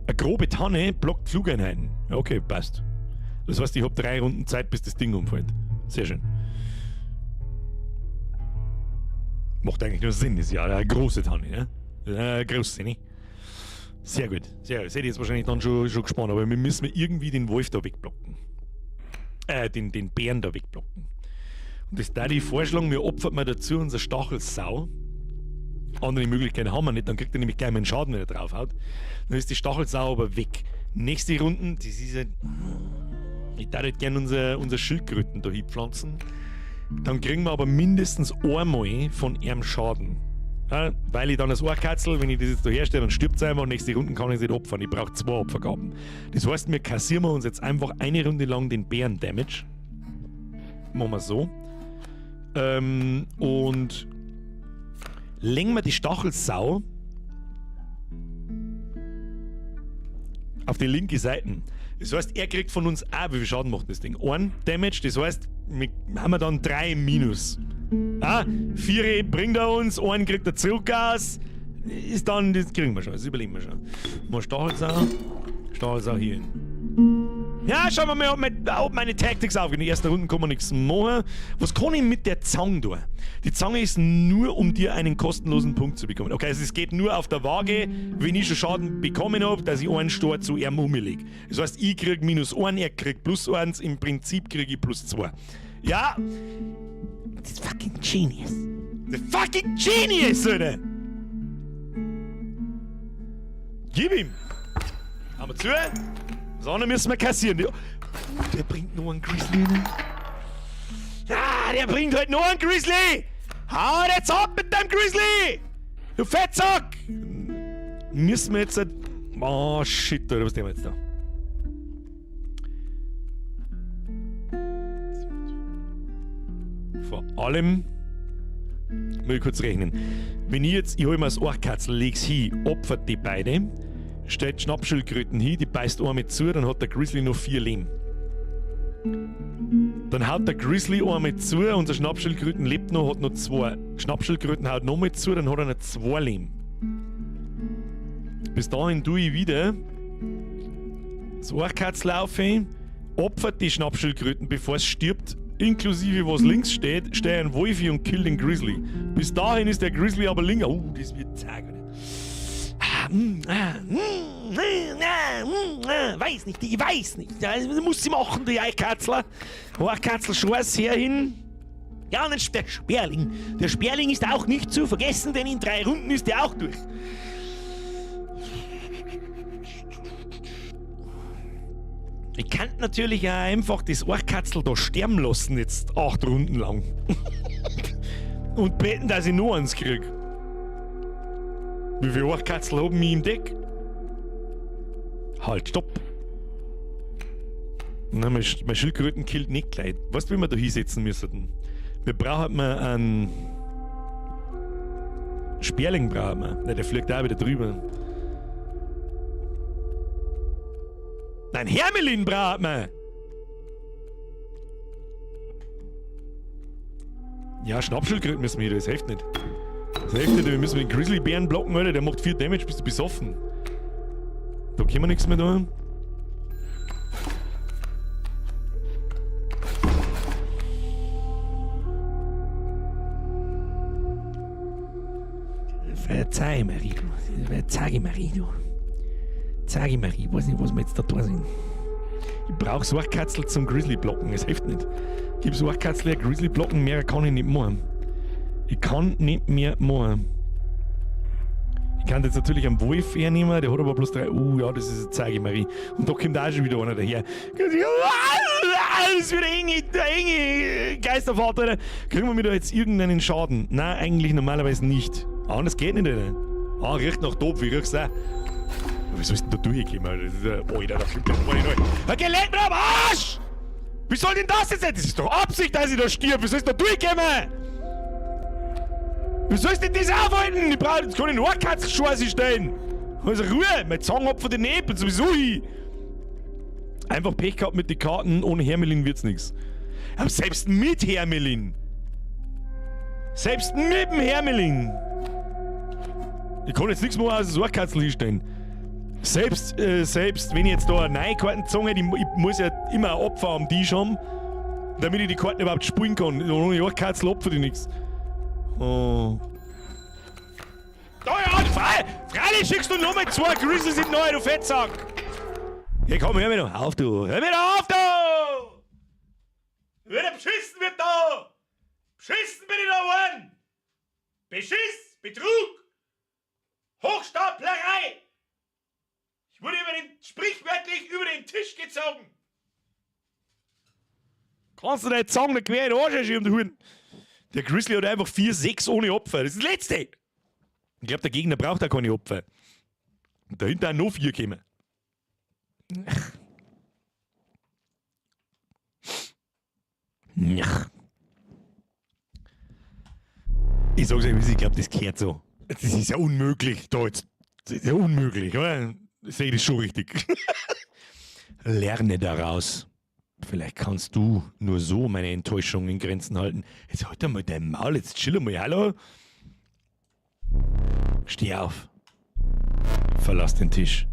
Eine grobe Tanne blockt Flugeinheiten. Ja, okay, passt. Das heißt, ich hab 3 Runden Zeit, bis das Ding umfällt. Sehr schön. Macht eigentlich nur Sinn, ist ja eine große Tanne, ne? Eine große, ne? Sehr gut. Sehr gut. Das hätte ich jetzt wahrscheinlich dann schon gespannt, aber wir müssen irgendwie den Wolf da wegblocken. Den Bären da wegblocken. Und das da die vorschlagen, wir opfern mal dazu unser Stachelsau. Andere Möglichkeiten haben wir nicht, dann kriegt er nämlich gleich mal einen Schaden, wenn er draufhaut. Dann ist die Stachelsau aber weg. Nächste Runden, das ist ja. Ich darf halt gerne unser Schildkröten da hinpflanzen. Dann kriegen wir aber mindestens einmal von ihrem Schaden. Ja, weil ich dann das Ohrkatzel, wenn ich das jetzt da herstelle, dann stirbt es einfach und nächste Runde kann ich es nicht opfern. Ich brauche 2 Opfergaben. Das heißt, wir kassieren uns jetzt einfach eine Runde lang den Bären-Damage. Machen wir so. Und legen wir die Stachelsau auf die linke Seite. Das heißt, er kriegt von uns auch, wie viel Schaden macht das Ding? 1 Damage, das heißt, wir haben wir dann 3 Minus. Ah, 4 bringt er uns, 1 kriegt er zurück aus. Ist dann, das kriegen wir schon, das überleben wir schon. Mal Stachelsau, Stachelsau hier hin. Ja, schauen wir mal, ob meine Tactics aufgehen. In der ersten Runde kann man nichts machen. Was kann ich mit der Zange tun? Die Zange ist nur, um dir einen kostenlosen Punkt zu bekommen. Okay, also es geht nur auf der Waage, wenn ich schon Schaden bekommen hab, dass ich einen Stor zu ihm umlege. Das heißt, ich krieg minus 1, er kriegt plus 1, im Prinzip krieg ich plus 2. Ja, das ist fucking genius. Das ist fucking genius, Alter! Gib ihm! Haben wir zu? Das andere müssen wir kassieren. Der bringt noch einen Grizzly rein. Ah, der bringt halt noch einen Grizzly! Hau jetzt ab mit dem Grizzly! Du Fettsack! Müssen wir jetzt halt. Oh shit, Alter, was nehmen wir jetzt da? Vor allem. Muss ich kurz rechnen. Wenn ich jetzt, ich hol mir das Ohrkatzel, leg's hin, opfert die beide, stellt Schnappschildkröten hin, die beißt einmal zu, dann hat der Grizzly noch 4 Leben. Dann haut der Grizzly einmal zu, unser Schnappschildkröten lebt noch, hat noch 2. Schnappschildkröten haut nochmal zu, dann hat er noch 2 Leben. Bis dahin tue ich wieder das Ohrkatzel laufen, opfert die Schnappschildkröten, bevor es stirbt, inklusive was links steht, stehe ein Wolfi und kill den Grizzly. Bis dahin ist der Grizzly aber links. Oh, das wird zeigen. Weiß nicht, ich weiß nicht. Das muss sie machen, die Eikatzler. Ohrkatzel, Schwarz her hin. Ja, und der Sperling. Der Sperling ist auch nicht zu vergessen, denn in 3 Runden ist der auch durch. Ich kann natürlich auch einfach das Ohrkatzel da sterben lassen, jetzt 8 Runden lang. Und beten, dass ich noch eins krieg. Wie viele Ohrkatzel haben wir im Deck? Halt, stopp! Nein, mein Schildkröten killt nicht gleich. Weißt du, wie wir da hinsetzen müssen? Wir brauchen mal einen Sperling, brauchen wir. Nein, der fliegt auch wieder drüber. Nein, Hermelin braucht man! Ja, Schnappschildkröten müssen wir hier, das hilft nicht. Das hilft nicht, wir müssen den Grizzlybären blocken, Alter, der macht 4 Damage, bist du besoffen. Da können wir nichts mehr tun. Verzeih, Marie, du. Verzeih, Marie, du. Zeig Marie, ich weiß nicht, was wir jetzt da tun sind. Ich brauch so ein Katzel zum Grizzly blocken, es hilft nicht. Gib so ein Katzel ein Grizzly blocken, mehr kann ich nicht machen. Ich kann nicht mehr machen. Ich kann jetzt natürlich einen Wolf hernehmen, der hat aber bloß drei. Ja, das ist eine Zeige, Marie. Und da kommt auch schon wieder einer daher. Das ist wieder enge, der enge Geistervater. Alter. Kriegen wir mir da jetzt irgendeinen Schaden? Nein, eigentlich normalerweise nicht. Anders geht nicht, Alter. Ah, riecht nach Topf, ich riech's auch. Wieso ist denn da durchgekommen? Das ist ja, Alter, da kommt der voll neu. Okay, leck mir am Arsch! Wie soll denn das jetzt sein? Das ist doch Absicht, dass ich da stirb. Wie soll ich da durchkommen? Wie soll ich denn das aufhalten? Ich brauche jetzt keine Ohrkatzenscheiße stellen. Also Ruhe, mein Zangenopfer den Nebel sowieso hin. Einfach Pech gehabt mit den Karten, ohne Hermelin wird's nix. Aber selbst mit Hermelin. Selbst mit dem Hermelin. Ich kann jetzt nichts mehr aus dem Ohrkatzel hinstellen. Selbst wenn ich jetzt da eine neue Karten gezogen hätte, ich muss ja immer ein Opfer am Tisch haben, damit ich die Karten überhaupt spielen kann. Ohne Ohrkatzel opfer ich nix. Oh. Da ja, freilich schickst du nochmal zwei Grizzlies in neu, du Fettsack! Ja, komm, hör mir doch auf, du! Hör mir doch auf, du! Wird beschissen wird da! Beschissen bin ich da worden! Beschiss! Betrug! Hochstaplerei! Ich wurde sprichwörtlich über den Tisch gezogen! Kannst du nicht sagen, der quer in den Arsch schieben, du Huren! Der Grizzly hat einfach 4-6 ohne Opfer. Das ist das Letzte! Ich glaub, der Gegner braucht auch keine Opfer. Und dahinter auch noch 4 kommen. Ich sag's euch, ich glaub, das gehört so. Das ist ja unmöglich, da jetzt. Das ist ja unmöglich, oder? Ich seh das schon richtig. Lerne daraus. Vielleicht kannst du nur so meine Enttäuschung in Grenzen halten. Jetzt halt einmal dein Maul, jetzt chill einmal, hallo? Steh auf. Verlass den Tisch.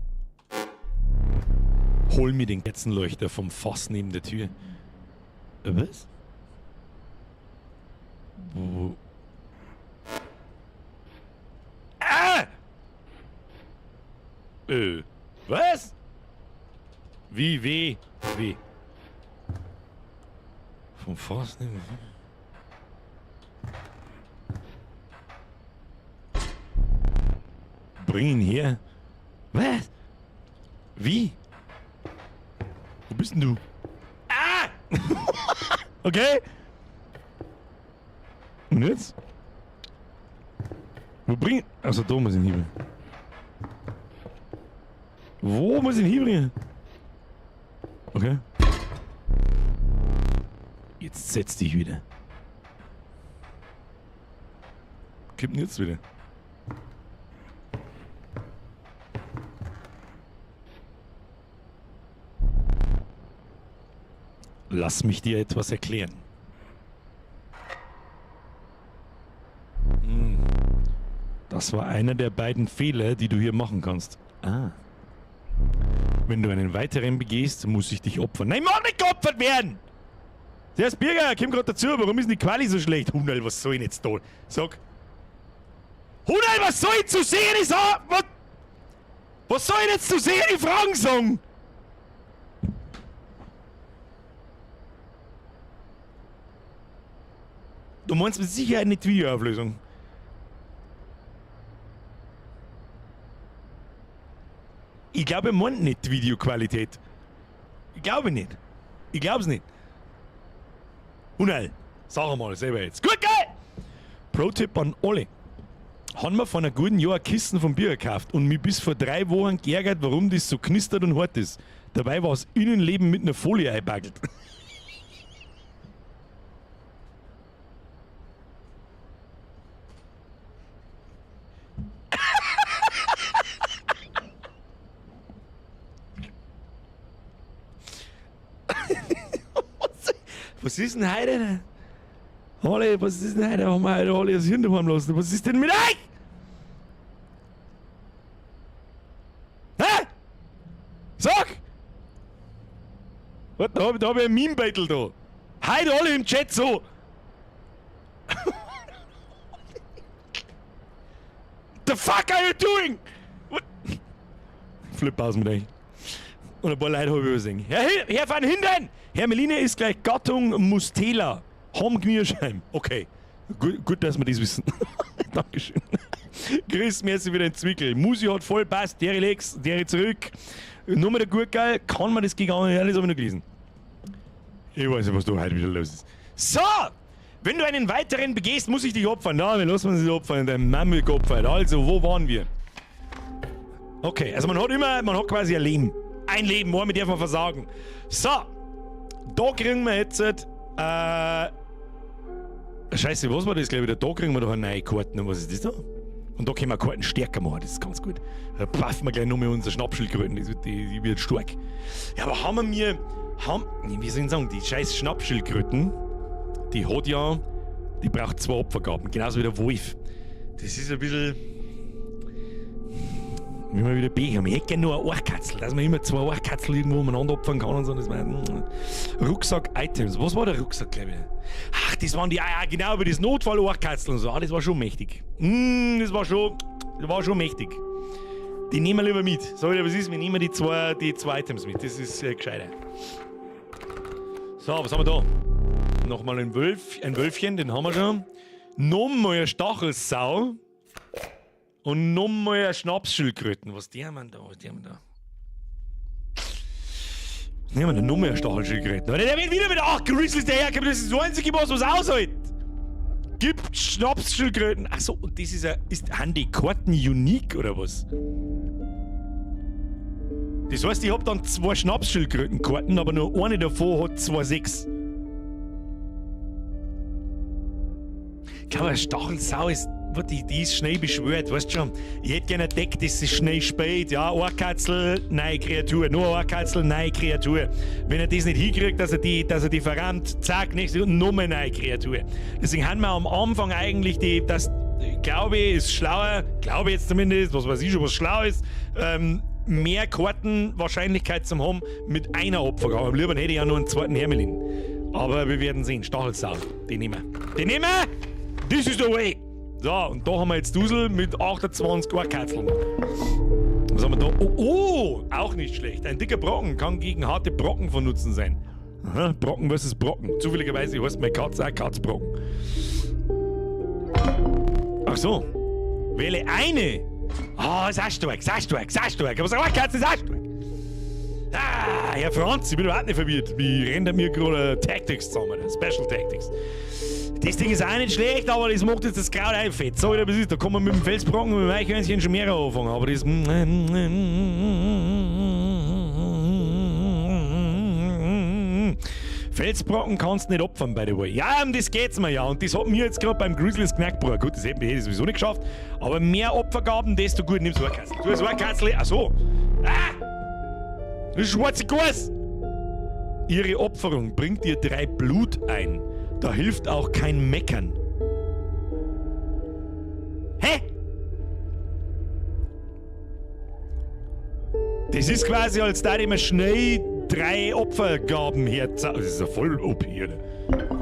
Hol mir den Kerzenleuchter vom Fass neben der Tür. Was? Wo? Ah! Was? Wie, wie, wie? Vom Fass neben der Tür? Bring ihn her. Was? Wie? Wo bist denn du? Ah! Okay. Und jetzt? Wo bring... Also da muss ich ihn hinbringen. Wo muss ich ihn hinbringen? Okay. Jetzt setz dich wieder. Kommt denn jetzt wieder? Lass mich dir etwas erklären. Das war einer der beiden Fehler, die du hier machen kannst. Ah. Wenn du einen weiteren begehst, muss ich dich opfern. Nein, ich mag nicht geopfert werden! Der ist Birger, komm grad dazu. Warum ist denn die Quali so schlecht? Hunderl, was soll ich denn jetzt da? Sag. Hunderl, was soll ich zu sehen? Ich sag, was, was soll ich jetzt zu sehen? Die Fragen sagen! Du meinst mit Sicherheit nicht die Videoauflösung. Ich glaube, er meint nicht die Videoqualität. Ich glaube nicht. Ich glaub's nicht. Unheil. Sag mal selber jetzt. Gut, geil! Pro-Tipp an alle. Haben wir vor einem guten Jahr Kissen vom Bier gekauft und mich bis vor 3 Wochen geärgert, warum das so knistert und hart ist. Dabei war das Innenleben mit einer Folie eingebackelt. Was ist denn heute? Alle, was ist denn heute? Haben wir heute alle das Hirn daheim lassen? Was ist denn mit euch? Hä? Sag! Warte, da hab ich ein Meme-Battle da. Heute alle im Chat so. The fuck are you doing? What? Flip aus mit euch. Und ein paar Leute habe ich übersehen. Herr van Hindern! Hermeline ist gleich Gattung Mustela. Ham Gnierscheim. Okay. Gut, gut, dass wir das wissen. Dankeschön. Chris, merci wieder in Zwickel. Musi hat voll passt. Dere Lex, dere zurück. Nur mit der Gurkel kann man das gegangen. Ja, das habe ich noch gelesen. Ich weiß nicht, was da heute wieder los ist. So! Wenn du einen weiteren begehst, muss ich dich opfern. Na, wir lassen uns nicht opfern. Dein Mann wird geopfert. Also, wo waren wir? Okay, also man hat immer, man hat quasi ein Leben. Ein Leben, wo darf man versagen. So, da kriegen wir jetzt, Scheiße, was war das gleich wieder? Da kriegen wir doch eine neue Karten. Und was ist das da? Und da können wir Karten stärker machen, das ist ganz gut. Da paffen wir gleich noch mit unseren Schnappschildkröten, das wird, die wird stark. Ja, aber haben wir mir, haben, wie soll ich sagen, die scheiß Schnappschildkröten, die hat ja, die braucht 2 Opfergaben, genauso wie der Wolf. Das ist ein bisschen, wie wir wieder Pech haben. Ich hätte gerne nur eine Ohrkatzel, dass man immer 2 Ohrkatzel irgendwo umeinander opfern kann und so. Das war, Rucksack-Items. Was war der Rucksack, glaub ich? Ach, das waren die, ah, ja, genau, über das Notfall-Ohrkatzel und so. Ah, das war schon mächtig. Das war schon mächtig. Die nehmen wir lieber mit. Sag ich dir, was ist? Wir nehmen die zwei Items mit. Das ist gescheiter. So, was haben wir da? Nochmal ein Wölf, ein Wölfchen, den haben wir schon. Nochmal eine Stachelsau. Und nochmal eine Schnapsschildkröten. Was die haben wir da? Was die haben wir da? Nehmen wir noch mehr Stachelschildkröten. Aber der wird wieder mit 8 Grizzlies daherkommen. Das ist das Einzige, was was aushält. Gibt Schnapsschildkröten. Achso, und das ist ja, ist, haben die Karten unique oder was? Das heißt, ich hab dann 2 Schnapsschildkrötenkarten, aber nur eine davon hat 2,6. Ich glaube, eine Stachelsau ist, die ist schnell beschwört, weißt du schon. Ich hätte gerne ein Deck, das ist schnell spät. Ja, Ohrkatzel, neue Kreatur. Nur Ohrkatzel, neue Kreatur. Wenn er das nicht hinkriegt, dass er die verrammt, zack, nächste Runde, noch mehr neue Kreatur. Deswegen haben wir am Anfang eigentlich die, das, glaube ich, ist schlauer, glaube ich jetzt zumindest, was weiß ich schon, was schlau ist, mehr Kartenwahrscheinlichkeit zum haben mit einer Opfergabe. Am liebsten hätte ich ja nur einen zweiten Hermelin. Aber wir werden sehen. Stachelsau, den nehmen wir. Den nehmen wir! This is the way! So, und da haben wir jetzt Dusel mit 28 Ohrkatzeln. Was haben wir da? Oh, oh, auch nicht schlecht. Ein dicker Brocken kann gegen harte Brocken von Nutzen sein. Aha, Brocken versus Brocken. Zufälligerweise heißt meine Katze auch Katzbrocken. Ach so. Wähle eine. Ah, ist auch stark, ist auch stark, ist auch stark. Aber so eine Katze ist auch stark. Ah, Herr Franz, ich bin überhaupt nicht verwirrt. Wie rennt er mir gerade Tactics zusammen? Special Tactics. Das Ding ist auch nicht schlecht, aber das macht jetzt das Kraut auch fett. So, das ist, da kann man mit dem Felsbrocken und mit dem Eichhörnchen schon mehr anfangen. Aber das. Felsbrocken kannst du nicht opfern, by the way. Ja, um das geht's mir ja. Und das hat mir jetzt gerade beim Grizzlies Knackbruch. Gut, das hätte ich sowieso nicht geschafft. Aber mehr Opfergaben, desto gut. Nimm's Ohrkatzel. Du hast Ohrkatzel. Ach so. Ah! Das schwarze Gas! Ihre Opferung bringt dir 3 Blut ein. Da hilft auch kein Meckern. Hä? Das ist quasi, als da immer schnell 3 Opfergaben herza-, das ist ja voll OP, oder?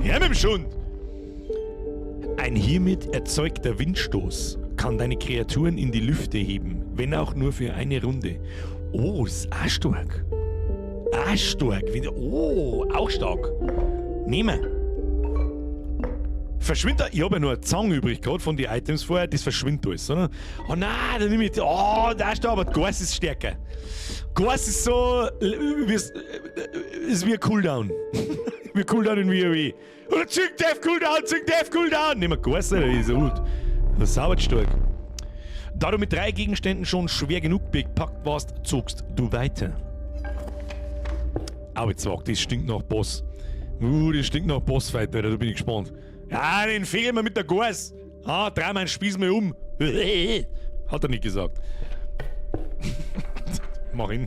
Her mit dem Schund! Ein hiermit erzeugter Windstoß kann deine Kreaturen in die Lüfte heben, wenn auch nur für eine Runde. Oh, das ist auch stark. Auch stark. Oh, auch stark. Nehmen. Verschwindet. Ich hab ja nur eine Zange übrig gehabt von den Items vorher, das verschwindet alles, oder? Oh nein, da nehme ich. Oh, da ist da, aber Gas ist stärker. Gas ist so. Ist wie ein Cooldown. Wie Cooldown in WoW. Oder Züng Death Cooldown, Züng Death Cooldown! Nehmen wir Gas, Alter, das ist so gut. Das ist sauber stark. Da du mit 3 Gegenständen schon schwer genug bepackt warst, zogst du weiter. Aber jetzt sag, das stinkt nach Boss. Das stinkt nach Bossfight, Alter, da bin ich gespannt. Ja, den fehlen wir mit der Gas. Ah, dreh meinen Spieß mal um. Hat er nicht gesagt. Mach ihn.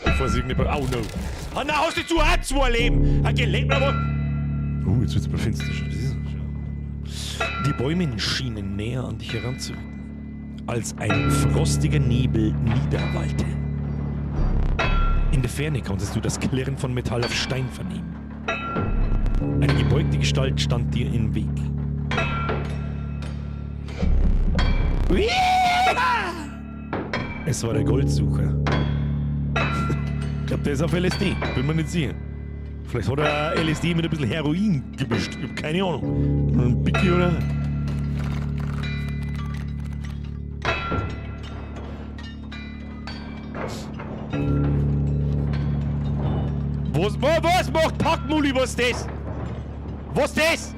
Bevor sie irgendjemand. Oh no. Ah, nein, hast du zu hart 2 Leben? Ah, geh, leg mal was. Jetzt wird's aber finster. Das ist schon. Die Bäume schienen näher an dich heranzurücken, als ein frostiger Nebel niederwallte. In der Ferne konntest du das Klirren von Metall auf Stein vernehmen. Eine gebeugte Gestalt stand dir im Weg. Ui! Es war der Goldsucher. Ich glaube, der ist auf LSD. Bin mir nicht sicher. Vielleicht hat er LSD mit ein bisschen Heroin gemischt. Ich hab keine Ahnung. Ein Biggie oder? Was macht Packmulli? Was ist das? Was ist das?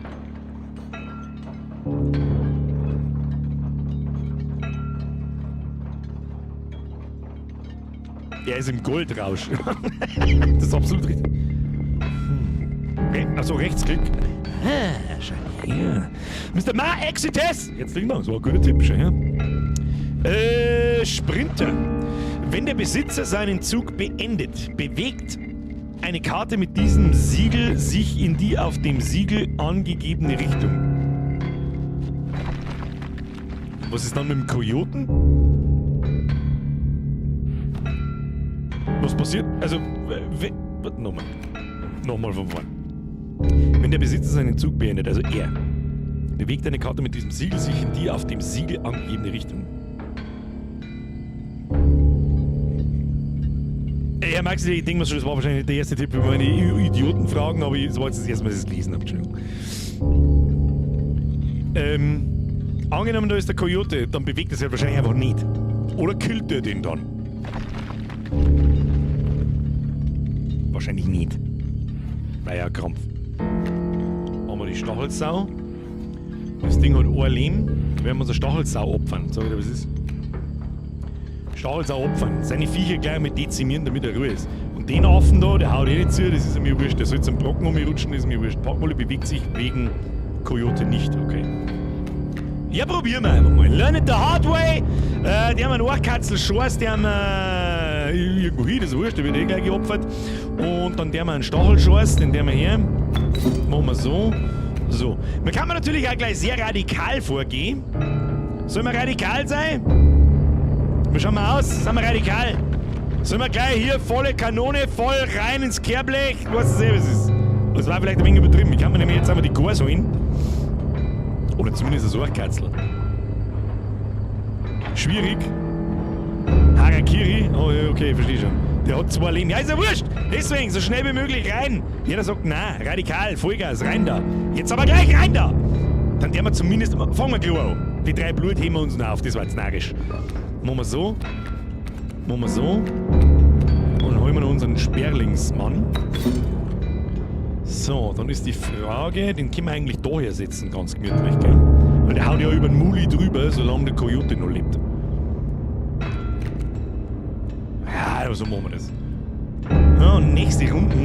Er ist im Goldrausch. Das ist absolut richtig. Achso, Rechtsklick. Ah, schau her. Mr. Ma Exites! Herzlichen Dank, das war ein guter Tipp, schau her. Sprinter. Wenn der Besitzer seinen Zug beendet, bewegt eine Karte mit diesem Siegel sich in die auf dem Siegel angegebene Richtung. Was ist dann mit dem Kojoten? Was passiert? Also, nochmal. Nochmal von vorn. Wenn der Besitzer seinen Zug beendet, also er, bewegt eine Karte mit diesem Siegel sich in die auf dem Siegel angegebene Richtung. Ja, Max, ich denke mir schon, das war wahrscheinlich der erste Tipp für meine Idiotenfragen, aber das war jetzt das erste Mal, dass ich es gelesen habe. Entschuldigung. Angenommen, da ist der Kojote, dann bewegt er sich wahrscheinlich einfach nicht. Oder killt er den dann? Wahrscheinlich nicht. War ja Krampf. Haben wir die Stachelsau. Das Ding hat ein Leben. Dann werden wir uns eine Stachelsau opfern. Sag ich dir, was ist? Stachelsau opfern. Seine Viecher gleich mit dezimieren, damit er Ruhe ist. Und den Affen da, der haut eh nicht zu, das ist mir wurscht. Der soll zum Brocken um mich rutschen, das ist mir wurscht. Packmulli bewegt sich wegen Kojote nicht, okay. Ja, probieren wir einfach mal. Learn it the hard way. Die haben einen Ohrkatzel-Schorst, die haben irgendwo hin, das ist wurscht, der wird eh gleich geopfert. Und dann der haben wir einen Stachelschorst, den der wir her. Machen wir so. So. Man kann natürlich auch gleich sehr radikal vorgehen. Sollen wir radikal sein? Wir schauen mal aus, sind wir radikal? Sollen wir gleich hier volle Kanone, voll rein ins Kehrblech? Du weißt es eh, was es ist. Das war vielleicht ein wenig übertrieben. Ich kann mir nämlich jetzt einmal die Gors holen. Oder zumindest das Ohrkatzel. Schwierig. Harakiri. Oh, ja, okay, verstehe schon. Der hat 2 Leben. Ja, ist ja wurscht. Deswegen, so schnell wie möglich rein. Jeder sagt, na, radikal, Vollgas, rein da. Jetzt aber gleich rein da. Dann werden wir zumindest... Fangen wir gleich an. Die 3 Blut heben wir uns noch auf. Das war jetzt narrisch. Machen wir so. Machen wir so. Und holen wir noch unseren Sperlingsmann. So, dann ist die Frage, den können wir eigentlich da hersetzen, ganz gemütlich, gell? Weil der haut ja über den Muli drüber, solange der Kojote noch lebt. Ja, so machen wir das. Ja, und nächste Runde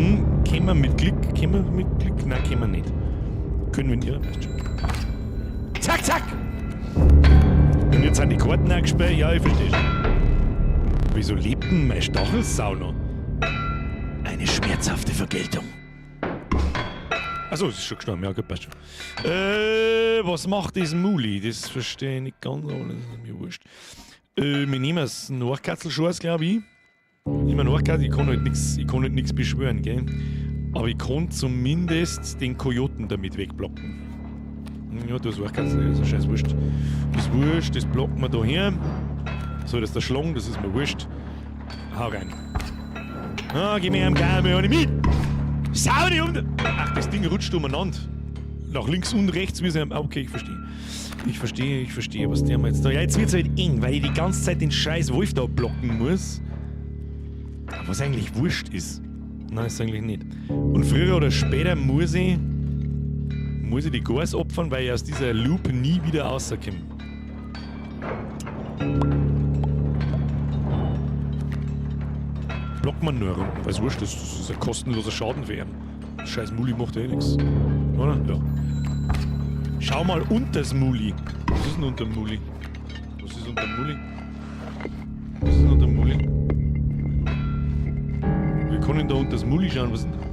können wir mit Glück, können wir mit Glück, nein, können wir nicht. Können wir nicht, ja, passt schon. Zack, zack! Und jetzt sind die Karten eingesperrt, ja, ich verstehe schon. Wieso lebt denn mein Stachelsau noch? Eine schmerzhafte Vergeltung. Achso, es ist schon gestorben, ja, gut, passt schon. Was macht das Muli? Das verstehe ich nicht ganz, aber das ist mir wurscht. Wir nehmen das Nachkatzelschorz, glaub ich. Nehmen wir Nachkatzel, ich kann halt nix, ich kann halt nix beschwören, gell? Aber ich kann zumindest den Kojoten damit wegblocken. Ja, das Nachkatzel, das ist scheiß wurscht. Das ist wurscht, das blocken wir da her. So, das ist der Schlong, das ist mir wurscht. Hau rein. Ah, gib mir einen Gabel, hol ich mit! Sau dich um! Ach, das Ding rutscht umeinander. Nach links und rechts, wie sie am-, okay, ich verstehe. Ich verstehe, ich verstehe, was der jetzt da. Ja, jetzt wird's halt eng, weil ich die ganze Zeit den scheiß Wolf da blocken muss. Was eigentlich wurscht ist. Nein, ist eigentlich nicht. Und früher oder später muss ich die Gors opfern, weil ich aus dieser Loop nie wieder rauskomme. Blockt man nur Runden, weil's wurscht ist, das ist ein kostenloser Schaden für ihn. Scheiß Muli macht ja eh nix. Oder? Ja. Schau mal unters Muli. Was ist denn unterm Muli? Was ist unterm Muli? Was ist denn unterm Muli? Wir können da unters Muli schauen, was ist denn da?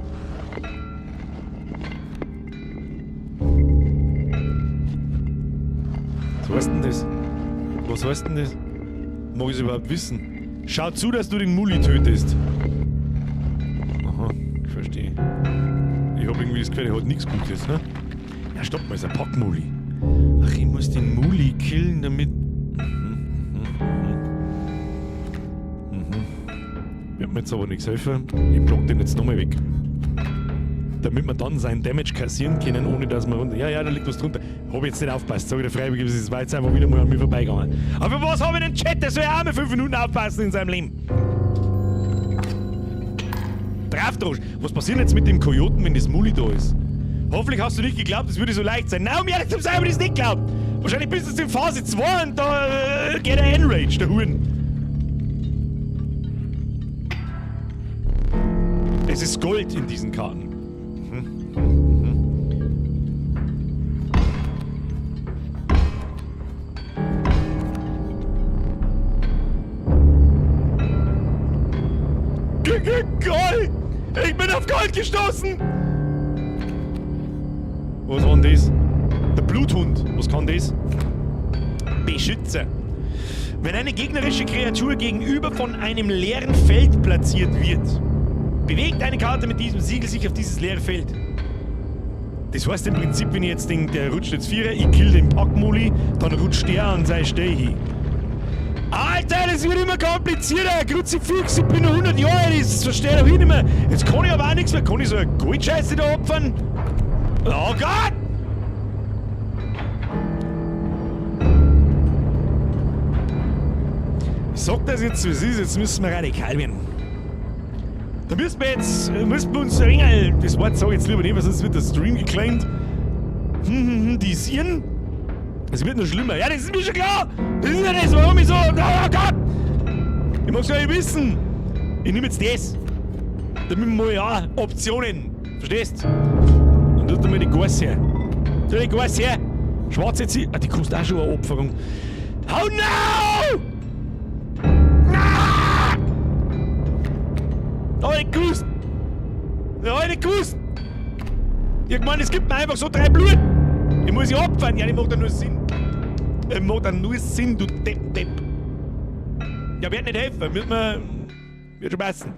Was heißt denn das? Was heißt denn das? Mag ich's überhaupt wissen? Schau zu, dass du den Muli tötest. Aha, ich verstehe. Ich hab irgendwie das Gefühl, der hat nichts Gutes, ne? Ja, stopp mal, ist ein Packmuli. Ach, ich muss den Muli killen, damit... Wird mir jetzt aber nichts helfen. Ich block den jetzt nochmal weg. Damit wir dann seinen Damage kassieren können, ohne dass wir runter. Ja, ja, da liegt was drunter. Hab ich jetzt nicht aufgepasst, sag ich dir freiwillig, es war jetzt einfach wieder mal an mir vorbeigegangen. Aber was hab ich denn Chat? Der soll ja auch mal 5 Minuten aufpassen in seinem Leben. Draufdrosch. Was passiert jetzt mit dem Kojoten, wenn das Muli da ist? Hoffentlich hast du nicht geglaubt, es würde so leicht sein. Nein, um ehrlich zu sein, hab ich das nicht geglaubt. Wahrscheinlich bist du jetzt in Phase 2 und da geht er Enrage, der Huren. Es ist Gold in diesen Karten. Gold! Ich bin auf Gold gestoßen! Was war denn das? Der Bluthund. Was kann das? Beschützer. Wenn eine gegnerische Kreatur gegenüber von einem leeren Feld platziert wird, bewegt eine Karte mit diesem Siegel sich auf dieses leere Feld. Das heißt im Prinzip, wenn ich jetzt den, der rutscht jetzt Vierer, ich kill den Packmuli, dann rutscht der an seine Stelle hin. Alter, das wird immer komplizierter. Kruzifix, ich bin noch 100 Jahre alt, das verstehe ich nicht mehr. Jetzt kann ich aber auch nichts mehr. Kann ich so eine Goldscheiße da opfern? Oh Gott! Ich sag das jetzt, wie es ist, jetzt müssen wir radikal werden. Da müssen wir jetzt, müssen wir uns ringen. Das Wort sag ich jetzt lieber nicht, weil sonst wird der Stream geclaimt. Disieren? Es wird noch schlimmer. Ja, das ist mir schon klar. Das ist ja das, warum ich so. Oh Gott! Ich mag's gar nicht wissen. Ich nehme jetzt das. Damit wir mal, ja, Optionen. Verstehst? Und tut mal die Gas her. Tu die Gas her. Schwarze Ziel. Ah, die kostet auch schon eine Opferung. Oh no! Ah! Hab ich nicht gewusst. Ja, hab ich nicht gewusst. Ich meine, es gibt mir einfach so 3 Blut. Ich muss sie opfern. Ja, die macht ja nur Sinn. Die macht ja nur Sinn, du Depp, Depp. Ja, wird nicht helfen. Wird mir. Wird schon passen.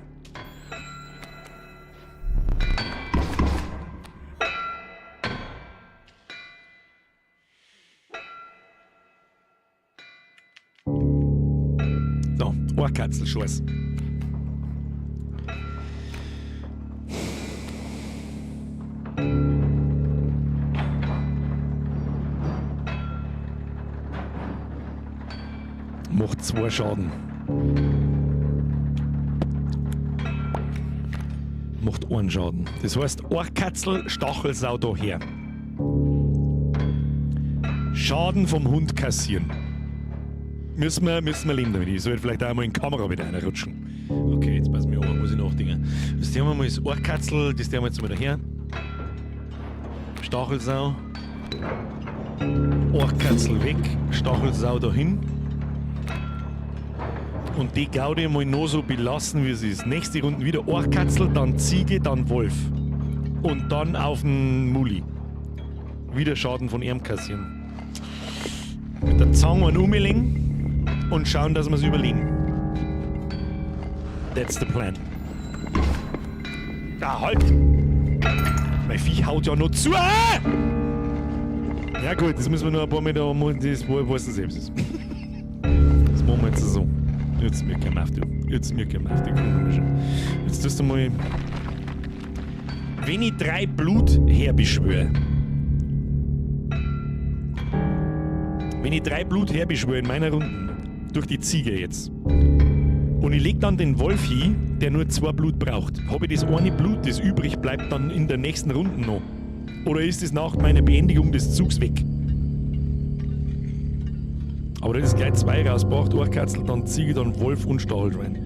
So, Ohrkatzelscheiß. Macht 2 Schaden. Macht 1 Schaden. Das heißt, Ohrkatzel, Stachelsau da her. Schaden vom Hund kassieren. Müssen wir leben damit. Ich sollte vielleicht auch mal in die Kamera wieder reinrutschen. Okay, jetzt pass mir auf, muss ich nachdenken. Das tun wir mal das Ohrkatzel, das tun wir jetzt mal daher. Stachelsau. Ohrkatzel weg, Stachelsau dahin. Und die Gaudi mal noch so belassen, wie sie ist. Nächste Runde wieder Ohrkatzel, dann Ziege, dann Wolf. Und dann auf den Muli. Wieder Schaden von ihm kassieren. Mit der Zange einen umlegen und schauen, dass wir's überleben. That's the plan. Ah, halt! Mein Viech haut ja noch zu! Ah! Ja gut, das müssen wir noch ein paar Mal da, das weiß ich selbst. Das machen wir jetzt so. Jetzt mir kein Maft, du. Jetzt mir kein Maft, die schon. Jetzt tust du mal. Wenn ich 3 Blut herbeschwöre. Wenn ich 3 Blut herbeschwöre in meiner Runde, durch die Ziege jetzt, und ich leg dann den Wolf hin, der nur 2 Blut braucht, hab ich das eine Blut, das übrig bleibt, dann in der nächsten Runde noch? Oder ist es nach meiner Beendigung des Zugs weg? Aber das ist gleich 2 rausgebracht, Ohrkatzel, dann Ziege, dann Wolf und Stachelschwein.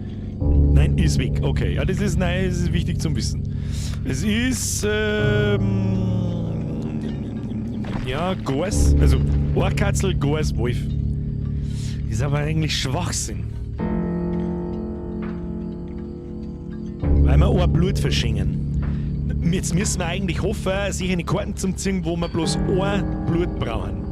Nein, ist weg. Okay, ja, das ist, nein, das ist wichtig zum Wissen. Es ist, ja, Gors, also Ohrkatzel, Gors, Wolf. Ist aber eigentlich Schwachsinn. Weil wir auch Blut verschenken. Jetzt müssen wir eigentlich hoffen, sich eine Karten zum ziehen, wo wir bloß ein Blut brauchen.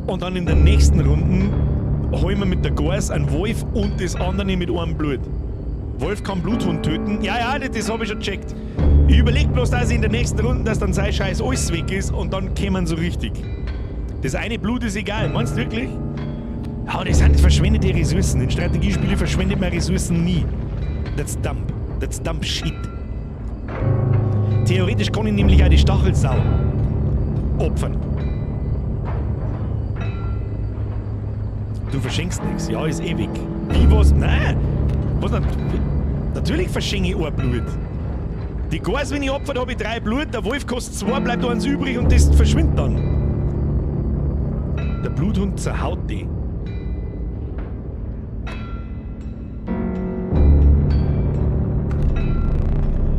Und dann in der nächsten Runde holen wir mit der Gors einen Wolf und das andere mit einem Blut. Wolf kann Bluthund töten. Ja, ja, das hab ich schon gecheckt. Ich überleg bloß, dass ich in der nächsten Runde, dass dann sein Scheiß alles weg ist und dann kämen so richtig. Das eine Blut ist egal, meinst du wirklich? Ja, das sind verschwendete Ressourcen. In Strategiespielen verschwendet man Ressourcen nie. That's dumb. That's dumb shit. Theoretisch kann ich nämlich auch die Stachelsau opfern. Du verschenkst nichts. Ja, ist ewig. Wie was? Nein! Was denn? Natürlich verschenke ich ein Blut. Die Gans, wenn ich opfert, habe ich 3 Blut, der Wolf kostet 2, bleibt eins übrig und das verschwindet dann. Der Bluthund zerhaut die.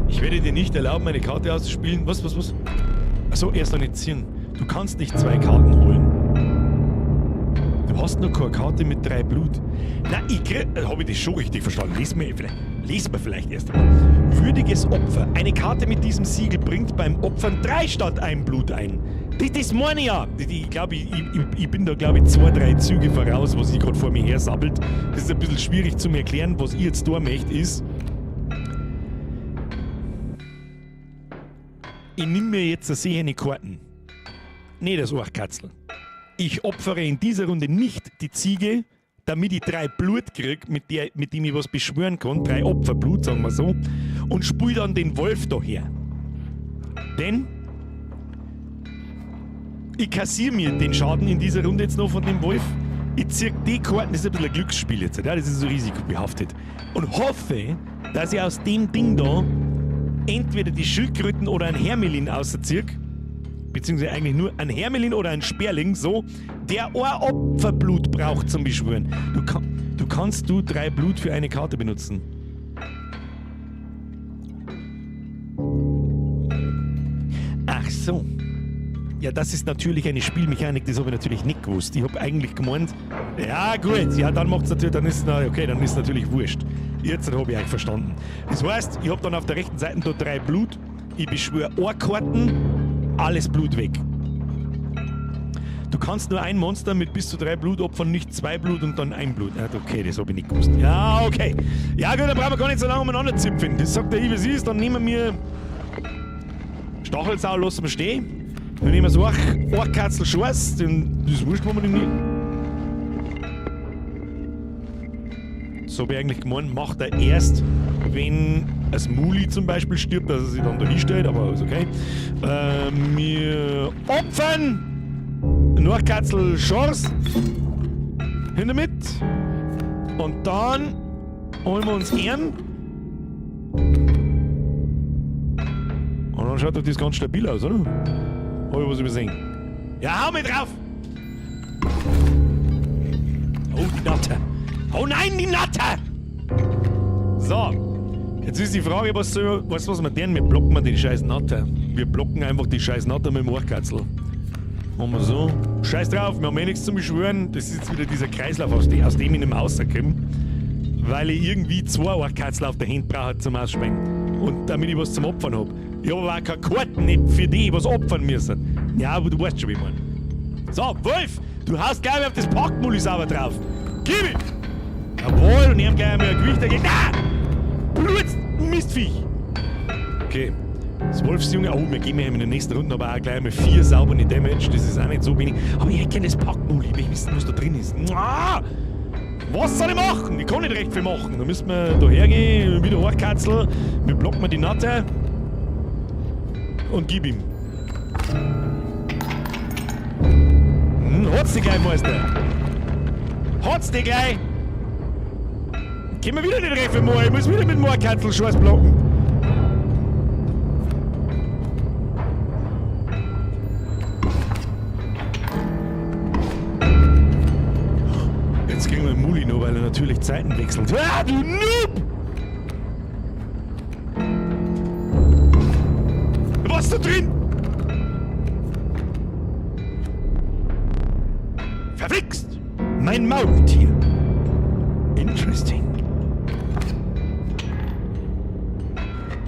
Ich werde dir nicht erlauben, eine Karte auszuspielen. Was, was, was? Achso, erst noch nicht ziehen. Du kannst nicht 2 Karten holen. Du hast nur keine Karte mit 3 Blut. Na, ich krieg, hab ich das schon richtig verstanden? Lies mir vielleicht erst einmal. Würdiges Opfer. Eine Karte mit diesem Siegel bringt beim Opfern 3 statt 1 Blut ein. Das meine ich ja. Ich glaub, ich bin da, glaub ich, 2, 3 Züge voraus, was ich grad vor mir her sabbelt. Das ist ein bisschen schwierig zu mir erklären. Was ich jetzt da möchte, ist... Ich nimm mir jetzt eine sehende Karten. Nee, das Orchkatzel. Ich opfere in dieser Runde nicht die Ziege, damit ich 3 Blut krieg, mit dem ich was beschwören kann. 3 Opferblut, sagen wir so. Und spul dann den Wolf daher. Denn ich kassiere mir den Schaden in dieser Runde jetzt noch von dem Wolf. Ich zieh die Karten, das ist ein bisschen ein Glücksspiel jetzt, ja, das ist so risikobehaftet. Und hoffe, dass ich aus dem Ding da entweder die Schildkröten oder ein Hermelin ausziehe, beziehungsweise eigentlich nur ein Hermelin oder ein Sperling, so, der ein Opferblut braucht zum Beschwören. Du kannst 3 Blut für eine Karte benutzen. Ach so. Ja, das ist natürlich eine Spielmechanik, das habe ich natürlich nicht gewusst. Ich hab eigentlich gemeint, ja gut, ja, dann macht's natürlich, dann ist, na, okay, dann ist natürlich wurscht. Jetzt hab ich euch verstanden. Das heißt, ich hab dann auf der rechten Seite da 3 Blut, ich beschwöre eine Karten, alles Blut weg. Du kannst nur ein Monster mit bis zu 3 Blut opfern, nicht 2 Blut und dann 1 Blut. Ja, okay, das hab ich nicht gewusst. Ja, okay. Ja gut, dann brauchen wir gar nicht so lange umeinander zipfen. Das sagt der I, wie es ist, dann nehmen wir Stachelsau, lassen wir stehen. Dann nehmen wir so Orchkatzel Schwarz, denn das ist wurscht, wo man den nicht. So hab ich eigentlich gemeint, macht er erst, wenn das Muli zum Beispiel stirbt, dass er sich dann da hinstellt, aber ist okay. Wir opfern Norkatzel Schors hin damit. Und dann holen wir uns Ehren. Und dann schaut doch das ganz stabil aus, oder? Hab ich was übersehen? Ja, hau mir drauf! Oh, die Natter! Oh nein, die Natter! So, jetzt ist die Frage, was soll, weißt du, was wir denn? Wir blocken mal die scheiß Natter. Wir blocken einfach die scheiß Natter mit dem Orchkatzel. Machen wir so. Scheiß drauf, wir haben eh nichts zum Beschwören. Das ist jetzt wieder dieser Kreislauf, aus dem ich nicht mehr rauskomme. Weil ich irgendwie 2 Orchkatzel auf der Hand brauche zum Ausschmecken. Und damit ich was zum Opfern hab. Ich hab aber auch keine Karten nicht für die ich was opfern müssen. Ja, aber du weißt schon, wie ich mein. So, Wolf, du haust gleich auf das Packmulli sauber drauf. Gib ihm! Jawohl, und ich hab gleich einmal ein Gewicht dagegen. Ah! Blut, Mistviech! Okay. Das Wolfsjunge, oh, wir geben ihm in der nächsten Runde aber auch gleich einmal 4 saubere Damage. Das ist auch nicht so wenig. Aber ich hätte gerne das Packmulli. Ich möchte wissen, was da drin ist. Ah! Was soll ich machen? Ich kann nicht recht viel machen. Da müssen wir da hergehen, wieder Orchkatzel. Wir blocken mal die Natter. Und gib ihm. Hat's dich gleich, Meister. Hat's dich gleich. Können wir wieder nicht recht viel machen. Ich muss wieder mit dem Orchkatzel Scheiß blocken. Jetzt kriegen wir den Muli noch, weil er natürlich Zeiten wechselt. Ah, du Noob! Was ist da drin? Verflixt! Mein Maultier. Interesting.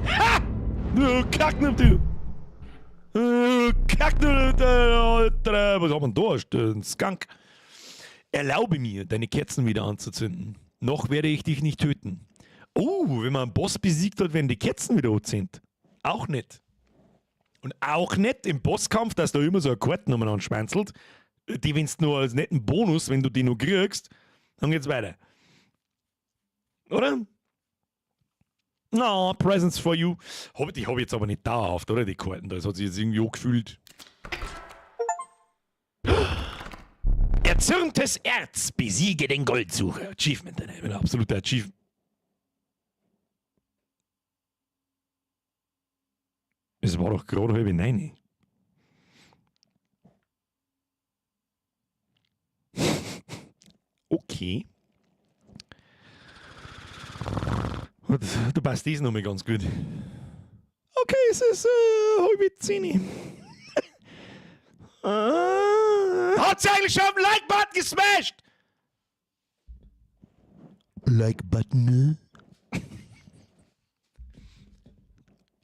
Ha! Du Kacknub, du! Kacknub, Alter! Was haben wir denn da? Ein Skunk. Erlaube mir, deine Kerzen wieder anzuzünden. Noch werde ich dich nicht töten. Oh, wenn man einen Boss besiegt hat, werden die Kerzen wieder angezündet. Auch nett. Und auch nett im Bosskampf, dass da immer so eine Karten umeinander schwänzelt. Die, wenn du nur als netten Bonus, wenn du die noch kriegst, dann geht's weiter. Oder? No, Presents for you. Hab, die habe ich jetzt aber nicht dauerhaft, oder? Die Karten. Das hat sich jetzt irgendwie angefühlt. Erzürntes Erz, besiege den Goldsucher. Achievement, ein absoluter Achievement. Es war doch gerade halb neun. Okay. Und du passt dies nochmal ganz gut. Okay, es ist halb zehn. Hat sie eigentlich schon auf den Like-Button gesmashed? Like-Button, ne?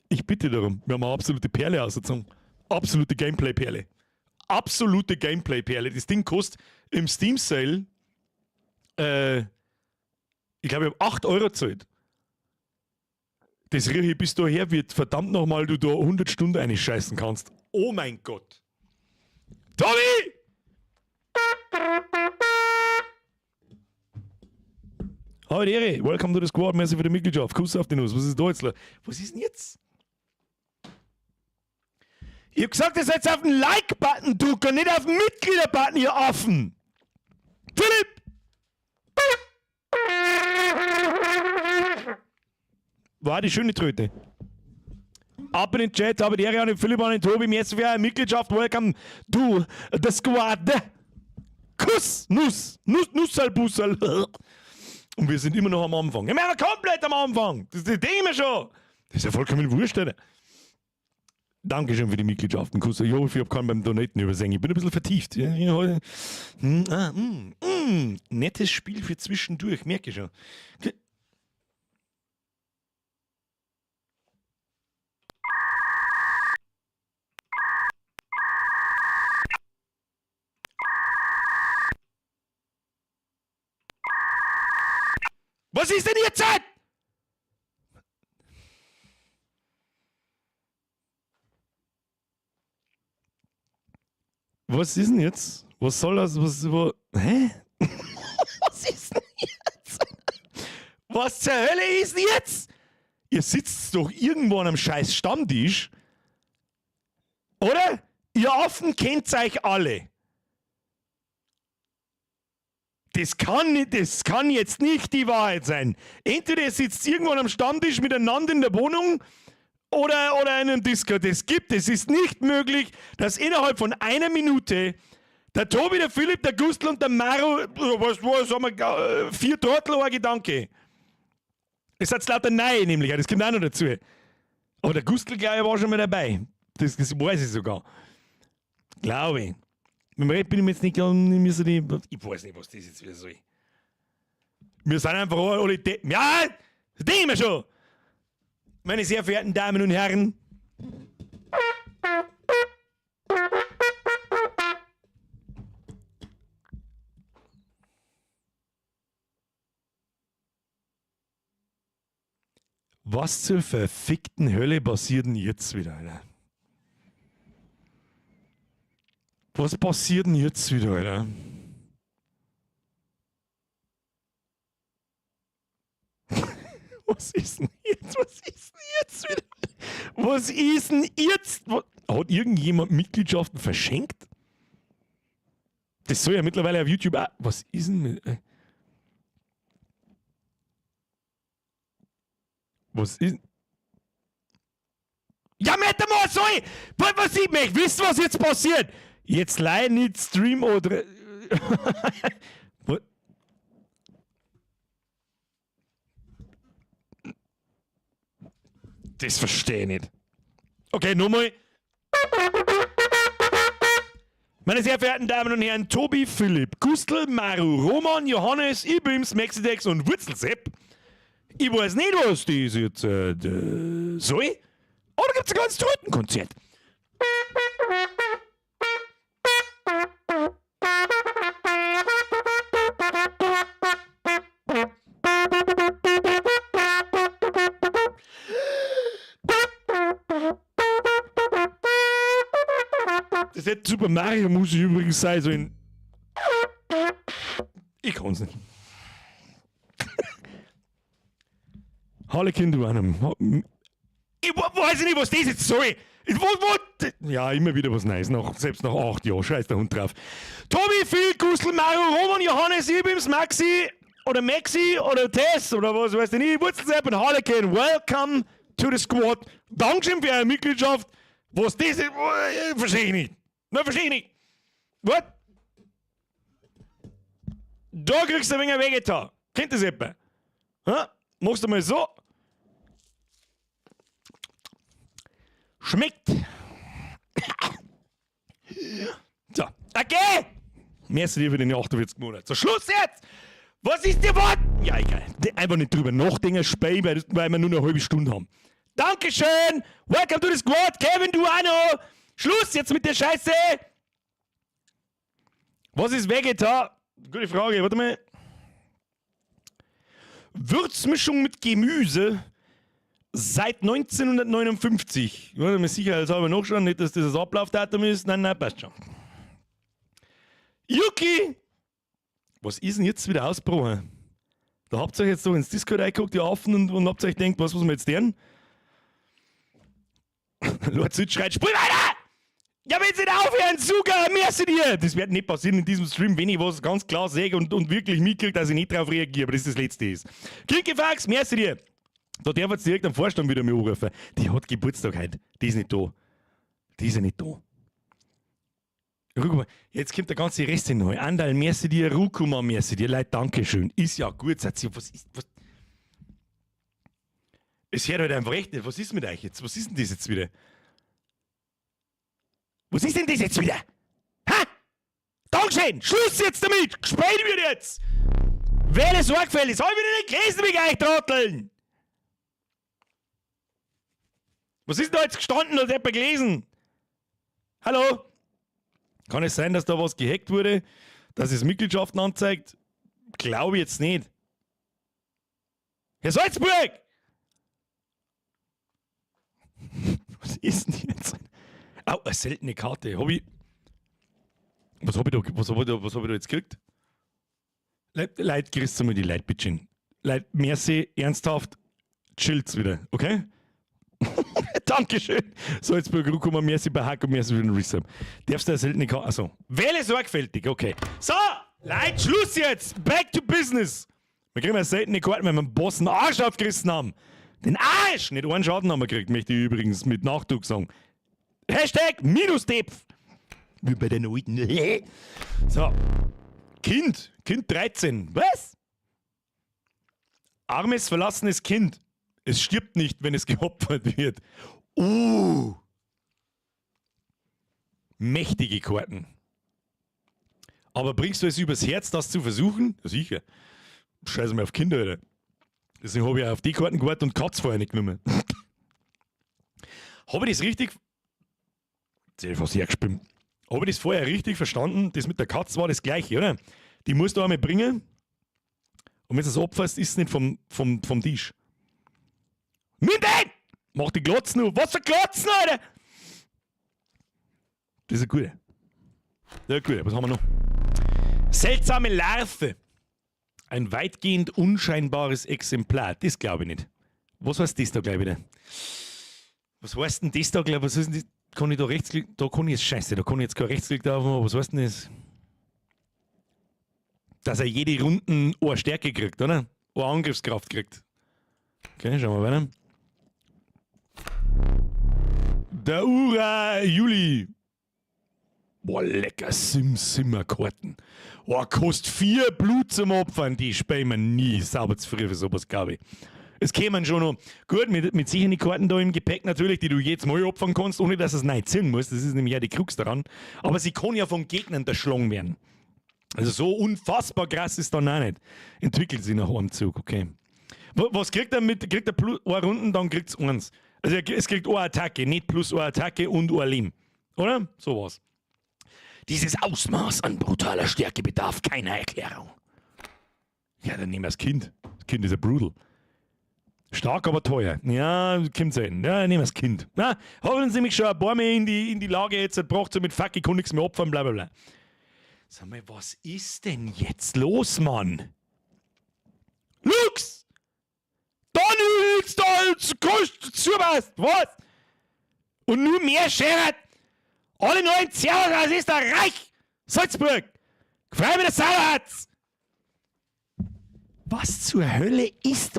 Ich bitte darum. Wir haben eine absolute Perle ausgezogen. Absolute Gameplay-Perle. Absolute Gameplay-Perle. Das Ding kostet im Steam Sale, ich glaube, ich habe 8 Euro gezahlt. Das rieche ich bis daher wird verdammt nochmal, du da 100 Stunden einscheißen kannst. Oh mein Gott. Tobi! Hallo Ehre, welcome to the squad, merci für die Mitgliedschaft. Kuss auf die Nuss. Was ist da jetzt? Was ist denn jetzt? Ich hab gesagt, ihr sollt auf den Like-Button drücken, nicht auf den Mitglieder-Button, ihr Affen! Philipp! War die schöne Tröte. Ab in den Chat, aber die Ehre an den Philipp, an den Tobi, merci für eure Mitgliedschaft, welcome to the squad. Kuss, Nuss, Nuss, Nussalbussal. Und wir sind immer noch am Anfang. Ja, wir sind komplett am Anfang. Das denke ich mir schon. Das ist ja vollkommen wurscht, Alter. Dankeschön für die Mitgliedschaften, Kuss. Ich hoffe, ich hab keinen beim Donaten übersehen. Ich bin ein bisschen vertieft. Ja, ja, ah, Nettes Spiel für zwischendurch, merke ich schon. Was ist denn jetzt? Was ist denn jetzt? Was soll das? Was, wo, hä? Was ist denn jetzt? Was zur Hölle ist denn jetzt? Ihr sitzt doch irgendwo an einem scheiß Stammtisch. Oder? Ihr Affen kennt euch alle. Das kann jetzt nicht die Wahrheit sein. Entweder ihr sitzt irgendwo am Stammtisch miteinander in der Wohnung oder in einem Discord. Das gibt es. Es ist nicht möglich, dass innerhalb von einer Minute der Tobi, der Philipp, der Gustl und der Maro, was, was haben wir, 4 Trottel, ein Gedanke. Es hat lauter Nein nämlich, das kommt auch noch dazu. Aber der Gustl, glaub ich, war schon mal dabei. Das weiß ich sogar. Glaube ich. Mit dem Rap bin ich mir jetzt nicht ganz, ich die, ich weiß nicht, was das jetzt wieder soll. Wir sind einfach alle Deppen. Ja, das denke ich mir schon. Meine sehr verehrten Damen und Herren. Was zur verfickten Hölle passiert denn jetzt wieder, Alter? Was passiert denn jetzt wieder, Alter? Was ist denn jetzt? Was ist denn jetzt wieder? Was ist denn jetzt? Hat irgendjemand Mitgliedschaften verschenkt? Das soll ja mittlerweile auf YouTube auch. Was ist denn mit, Was ist. Ja, Mette mal, sorry! Was, was ich möchte, wisst ihr, was jetzt passiert? Jetzt leih nicht Stream oder. Was? Das verstehe ich nicht. Okay, nochmal. Meine sehr verehrten Damen und Herren, Tobi, Philipp, Gustl, Maru, Roman, Johannes, Ibims, Mexidex und Wurzelsepp. Ich weiß nicht, was das jetzt soll. Oh, da gibt's ein ganzes Trötenkonzert. Das hätte Super Mario Musik übrigens sein sollen. Ich kann's nicht. Harlequin Duanum. Ich weiß nicht, was das jetzt soll. Ich, wo, wo, ja, immer wieder was Neues, nach, selbst nach 8 Jahren. Scheiß der Hund drauf. Tobi, Phil, Gustl, Mario, Roman, Johannes, Ibims, Maxi oder Maxi oder Tess oder was weiß ich nicht. Wurzelsepp und Harlequin. Welcome to the squad. Dankeschön für eure Mitgliedschaft. Was das ist, verstehe ich nicht. Nein, verstehe ich nicht. What? Da kriegst du ein wenig Vegeta. Kennt das jemand? Ha? Machst du mal so. Schmeckt. So, okay. Merci dir für den 48 Monate. So, Schluss jetzt! Was ist dir Wort? Ja, egal. Einfach nicht drüber nachdenken, spei, weil wir nur noch eine halbe Stunde haben. Dankeschön! Welcome to the squad, Kevin Duano! Schluss jetzt mit der Scheiße! Was ist Vegeta? Gute Frage, warte mal. Würzmischung mit Gemüse seit 1959. Warte mal, sicherheitshalber nachschauen, nicht, dass das das Ablaufdatum ist. Nein, nein, passt schon. Yuki! Was ist denn jetzt wieder ausgebrochen? Da habt ihr euch jetzt so ins Discord reingeguckt, die Affen, und habt euch gedacht, was muss man jetzt tun? Lord Süd schreit, spiel weiter! Ja, wenn sie nicht aufhören, sogar, merci dir! Das wird nicht passieren in diesem Stream, wenn ich was ganz klar sehe und wirklich mitkriege, dass ich nicht drauf reagiere, aber das ist das Letzte ist. Klinkefax, merci dir! Da darf jetzt direkt am Vorstand wieder mal anrufen. Die hat Geburtstag heute. Die ist nicht da. Die ist ja nicht da. Rukuma, jetzt kommt der ganze Rest hin neu. Andal, merci dir, Rukuma, merci dir, Leute, Dankeschön. Ist ja gut, sagt sie. Was ist, was? Es hört halt einfach echt nicht. Was ist mit euch jetzt? Was ist denn das jetzt wieder? Was ist denn das jetzt wieder? Ha? Dankeschön! Schluss jetzt damit! Gespielt wird jetzt! Wer sorgfältig? Soll ich wieder nicht gelesen mit euch, Trotteln? Was ist denn da jetzt gestanden? Hat jemand gelesen? Hallo? Kann es sein, dass da was gehackt wurde? Dass es Mitgliedschaften anzeigt? Glaube ich jetzt nicht. Herr Salzburg! Was ist denn jetzt? Au, eine seltene Karte. Hab ich. Was hab ich da, was hab ich da, was hab ich da jetzt gekriegt? Leute, Leute, grüßt mal die Leute, bitte. Leute, merci, ernsthaft, chillt's wieder, okay? Dankeschön. Salzburg, Rukuma, merci bei Hack und merci für den Resub. Darfst du eine seltene Karte? Achso. Wähle sorgfältig, okay. So, Leute, Schluss jetzt. Back to business. Wir kriegen eine seltene Karte, wenn wir den Boss einen Arsch aufgerissen haben. Den Arsch! Nicht einen Schaden haben wir gekriegt, möchte ich übrigens mit Nachdruck sagen. Hashtag Minus-Depf. Wie bei den alten. So. Kind. Kind 13. Was? Armes, verlassenes Kind. Es stirbt nicht, wenn es geopfert wird. Mächtige Karten. Aber bringst du es übers Herz, das zu versuchen? Ja, sicher. Scheiße mal auf Kinder, Alter. Deswegen habe ich auch auf die Karten gewartet und Katz vorher nicht genommen. Habe ich das richtig. Jetzt hätte ich fast hergespielt. Habe ich das vorher richtig verstanden? Das mit der Katze war das Gleiche, oder? Die musst du einmal bringen. Und wenn du das opferst, ist es nicht vom Tisch. Minden! Mach die Glotzen auf. Was für Glotzen, Alter? Das ist eine gute. Das ist eine gute. Was haben wir noch? Seltsame Larve. Ein weitgehend unscheinbares Exemplar. Das glaube ich nicht. Was heißt das da gleich wieder? Was heißt denn das da gleich? Was ist denn das? Kann ich da rechtsklick? Da kann ich jetzt Scheiße, da kann ich jetzt kein Rechtsklick drauf machen. Was heißt denn das? Dass er jede Runde eine Stärke kriegt, oder? Eine Angriffskraft kriegt. Okay, schauen wir weiter. Der Ura Juli. Boah, lecker Sim-Simmer-Karten. Oh, kostet 4 Blut zum Opfern. Die spielen wir nie. Sauber zu früh für sowas, glaube ich. Es kämen schon noch. Gut, mit sicheren Karten da im Gepäck natürlich, die du jedes Mal opfern kannst, ohne dass es neu ziehen musst. Das ist nämlich ja die Krux daran. Aber sie kann ja von Gegnern erschlagen werden. Also so unfassbar krass ist dann auch nicht. Entwickelt sich nach einem Zug, okay. Was kriegt er mit? Kriegt er plus eine Runden, dann kriegt's eins. Also es kriegt eine Attacke, nicht plus eine Attacke und ein Leben. Oder? So was. Dieses Ausmaß an brutaler Stärke bedarf keiner Erklärung. Ja, dann nehmen wir das Kind. Das Kind ist ja brutal. Stark, aber teuer. Ja, kommt selten. Ja, nehmen wir das Kind. Na, haben sie mich schon ein paar Mal in die Lage jetzt gebracht, so mit Fuck, ich kann nichts mehr opfern, bla bla bla. Sag mal, was ist denn jetzt los, Mann? Lux! Daniel, da zu was? Und nur mehr schert! Alle neuen Servus aus Österreich! Salzburg! Frei mit der Sauerhatz! Was zur Hölle ist.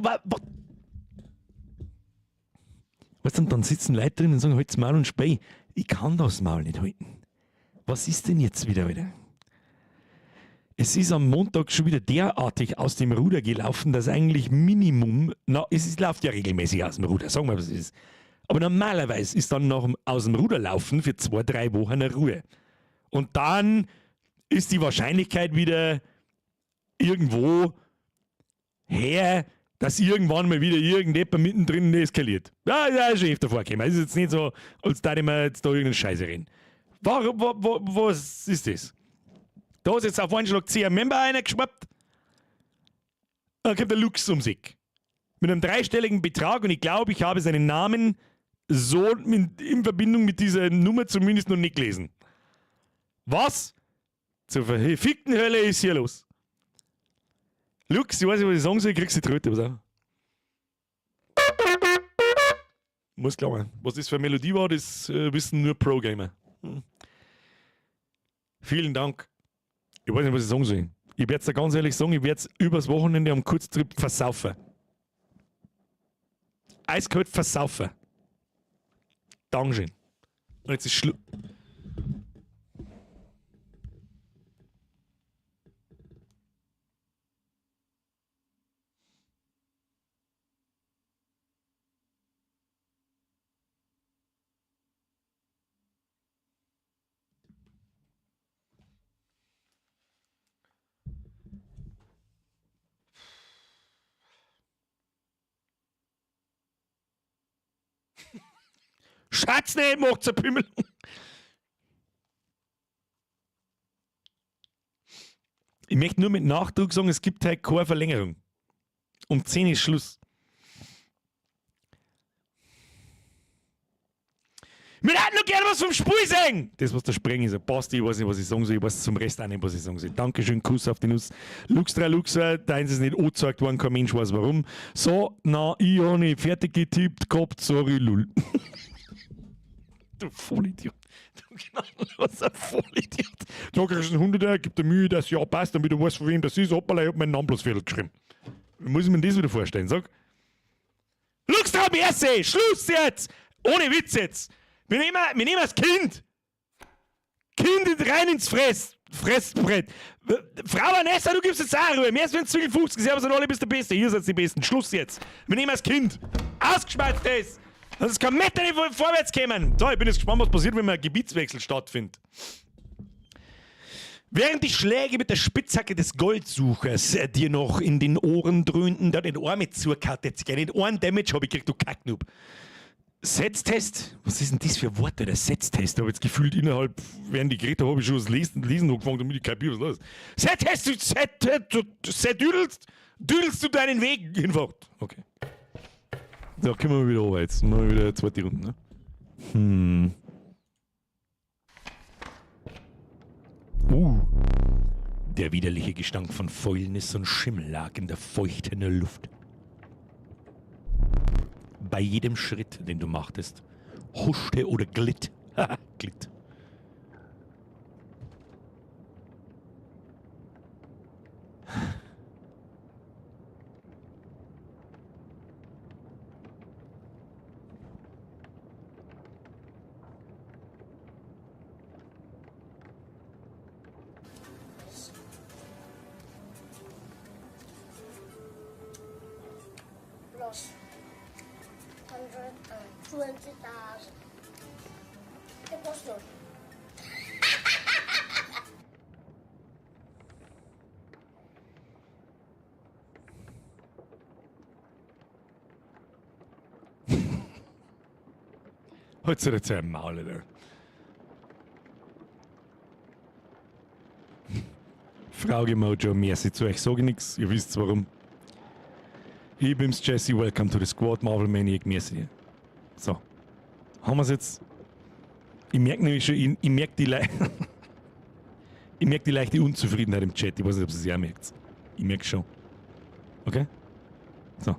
Weißt du, und dann sitzen Leute drin und sagen, halt's Maul und spei. Ich kann das Maul nicht halten. Was ist denn jetzt wieder, wieder? Es ist am Montag schon wieder derartig aus dem Ruder gelaufen, dass eigentlich Minimum, na, es ist, läuft ja regelmäßig aus dem Ruder, sagen wir, was es ist. Aber normalerweise ist dann nach dem aus dem Ruder laufen für 2, 3 Wochen eine Ruhe. Und dann ist die Wahrscheinlichkeit wieder irgendwo her, dass irgendwann mal wieder irgendjemand mittendrin eskaliert. Ja, ja, ist schon öfter vorgekommen. Es ist jetzt nicht so, als da ich mir jetzt da irgendeine Scheiße reden. Warum, was ist das? Da ist jetzt auf einen Schlag 10 Member reingeschwappt. Dann kommt der Lux um sich. Mit einem dreistelligen Betrag und ich glaube, ich habe seinen Namen so in Verbindung mit dieser Nummer zumindest noch nicht gelesen. Was zur verfickten Hölle ist hier los? Lux, ich weiß nicht, was ich sagen soll, ich kriegst die Tröte. Pass auf. Muss klar sein. Was das für eine Melodie war, das wissen nur Pro-Gamer. Vielen Dank. Ich weiß nicht, was ich sagen soll. Ich werd's dir ganz ehrlich sagen, ich werd's übers Wochenende am Kurztrip versaufen. Eiskalt versaufen. Dankeschön. Und jetzt ist Schluss. Schatz, nicht, macht's ein Pimmel. Ich möchte nur mit Nachdruck sagen, es gibt heute keine Verlängerung. Um 10 ist Schluss. Wir hätten noch gerne was vom Spiel sehen! Das, was der Spreng ist, passt, ich weiß nicht, was ich sagen soll, ich weiß zum Rest auch nicht, was ich sagen soll. Dankeschön, Kuss auf die Nuss. Lux 3 Luxer, deins ist nicht angezeigt worden, kein Mensch weiß warum. So, na, ich hab nicht fertig getippt gehabt, sorry, lul. Du Vollidiot. Du gnadenloser Vollidiot. Du kriegst einen 100er, gib dir Mühe, dass ja passt, damit du weißt, von wem das ist. Hoppala, ich hab meinen Namen bloß fertig geschrieben. Wie muss ich mir das wieder vorstellen? Sag. Lux 3 Merci, Schluss jetzt! Ohne Witz jetzt! Wir nehmen das Kind! Kind rein ins Fressbrett! Frau Vanessa, du gibst jetzt auch Ruhe. Mehr als wenn es 50 ist, aber sind alle bist der Beste. Ihr seid die Besten. Schluss jetzt! Wir nehmen das Kind! Ausgeschmeißt das! Das ist kein Meter nicht vorwärts kommen! So, ich bin jetzt gespannt, was passiert, wenn mal ein Gebietswechsel stattfindet. Während die Schläge mit der Spitzhacke des Goldsuchers dir noch in den Ohren dröhnten, da den Ohr mit zugehört, jetzt den Ohren-Damage hab ich gekriegt, du Kacknub. Setztest? Was ist denn das für Worte, der Setztest? Ich hab jetzt gefühlt innerhalb, während ich geredet habe, hab ich schon das Lesen angefangen, damit ich kapiere, was los ist. Setztest, du düdelst, düdelst du deinen Weg hinfort. Okay. So, kommen wir wieder runter jetzt. Machen wir wieder zweite Runde, ne? Der widerliche Gestank von Fäulnis und Schimmel lag in der feuchten Luft. Bei jedem Schritt, den du machtest, huschte oder glitt. Glitt. Plus 120,000. Equals to. Halt sich jetzt ein Maul, Alter. Frage Mojo, merci zu euch, sag ich nix, ihr wisst warum. Ich bin's Jesse, welcome to the squad, Marvel Maniac, merci dir. So. Haben wir's jetzt? Ich merke nämlich schon, ich merke die, Le ich merk die leichte Unzufriedenheit im Chat. Ich weiß nicht, ob ihr es auch merkt. Ich merke schon. Okay? So.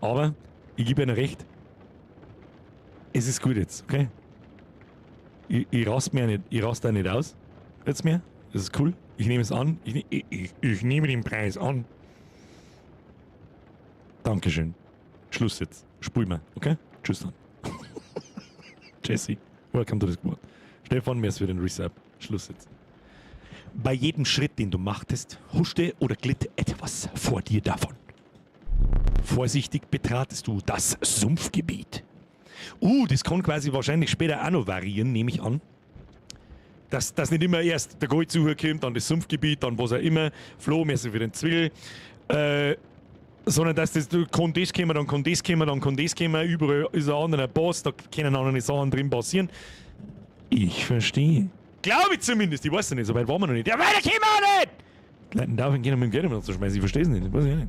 Aber ich gebe Ihnen recht. Es ist gut jetzt, okay? Ich rast mir nicht, ich rast da nicht aus. Jetzt mehr. Das ist cool. Ich nehme es an. Ich nehme den Preis an. Dankeschön. Schluss jetzt. Spul mal, okay? Tschüss dann. Jesse, welcome to the squad. Stefan, mir ist für den Resub. Schluss jetzt. Bei jedem Schritt, den du machtest, huschte oder glitt etwas vor dir davon. Vorsichtig betratest du das Sumpfgebiet. Das kann quasi wahrscheinlich später auch noch variieren, nehme ich an. Dass nicht immer erst der Goldsucher kommt, dann das Sumpfgebiet, dann was auch immer. Flo, merci für den Zwill. Sondern dass das, du, kann das kommen, dann kann das kommen, dann kann das kommen, überall ist ein anderer Boss, da können andere Sachen drin passieren. Ich verstehe. Glaube ich zumindest, ich weiß es nicht, so weit waren wir noch nicht. Ja, weiter kommen wir auch nicht! Die Leute dürfen gehen, um mit dem Geld zu schmeißen, ich verstehe es nicht, das weiß ich auch nicht.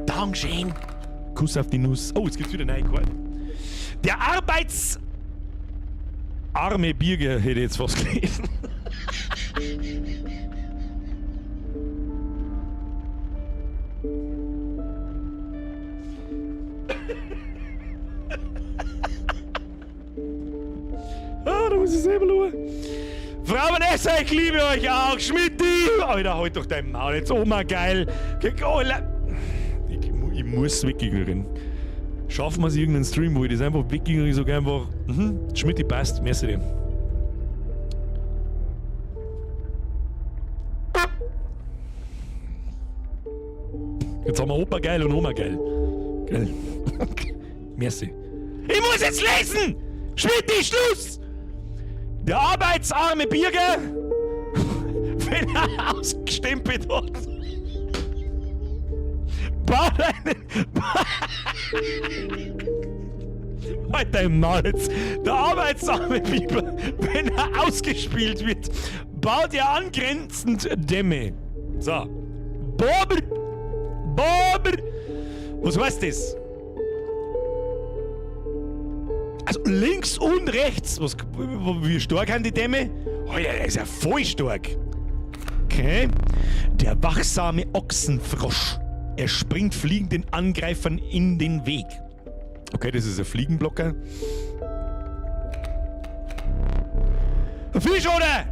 Dankeschön! Kuss auf die Nuss. Oh, jetzt gibt's wieder neue Karten. Der arbeitsarme Birger hätte ich jetzt fast gelesen. Ah, da muss ich selber schauen. Frau Vanessa, ich liebe euch auch. Schmidti! Alter, halt doch dein Maul jetzt. Oma, geil. Ich muss wegignorieren. Schaffen wir es irgendeinen Stream, wo ich das einfach wegignoriere, ich sag einfach, Schmidti passt, merci dir. Jetzt haben wir Opa geil und Oma geil. Geil. Merci. Ich muss jetzt lesen! Schmidti, Schluss! Der arbeitsarme Birger, wenn er ausgestempelt hat, baut einen. Halt dein Maul jetzt. Der arbeitsarme Biber, wenn er ausgespielt wird, baut er angrenzend Dämme. So. Bober! Bober! Was heißt das? Also links und rechts. Wie stark sind die Dämme? Oh ja, der ist ja voll stark. Okay. Der wachsame Ochsenfrosch. Er springt fliegenden Angreifern in den Weg. Okay, das ist ein Fliegenblocker. Ein Fisch, oder?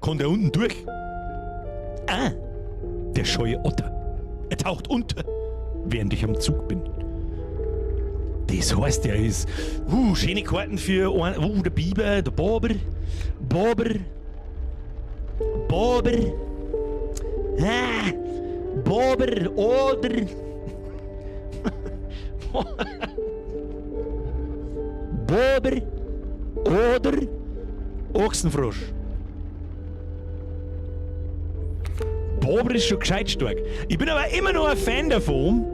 Kann der unten durch? Ah, der scheue Otter. Er taucht unter, während ich am Zug bin. Das heißt, er ist... Schöne Karten für ein, der Biber, der Bober. Bober. Bober. Ah, Bober, oder... Bober oder Ochsenfrosch. Bober ist schon gescheit stark. Ich bin aber immer noch ein Fan davon,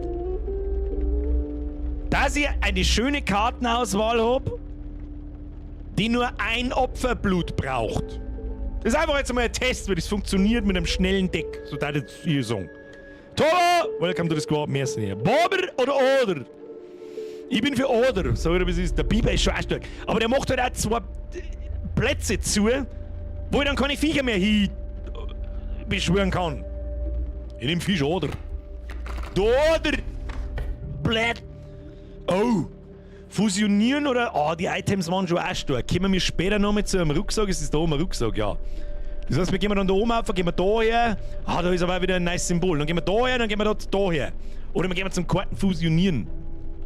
dass ich eine schöne Kartenauswahl hab, die nur ein Opferblut braucht. Das ist einfach jetzt mal ein Test, wie das funktioniert mit einem schnellen Deck. So darf ich jetzt hier sagen. Toba! Welcome to the squad, merci. Bober oder Oder? Ich bin für Oder, so wie es ist. Der Biber ist schon auch stark. Aber der macht halt auch zwei Plätze zu, wo ich dann keine Viecher mehr hin beschwören kann. Ich nehm Fisch Oder. Der Oder! Blöd! Oh! Fusionieren oder. Ah, die Items waren schon auch stark. Kommen wir später noch mit zu einem Rucksack? Ist das da oben ein Rucksack? Ja. Das heißt, wir gehen dann da oben auf, gehen wir da her. Ah, da ist aber auch wieder ein nice Symbol. Dann gehen wir da her, dann gehen wir da her. Oder wir gehen zum Karten fusionieren.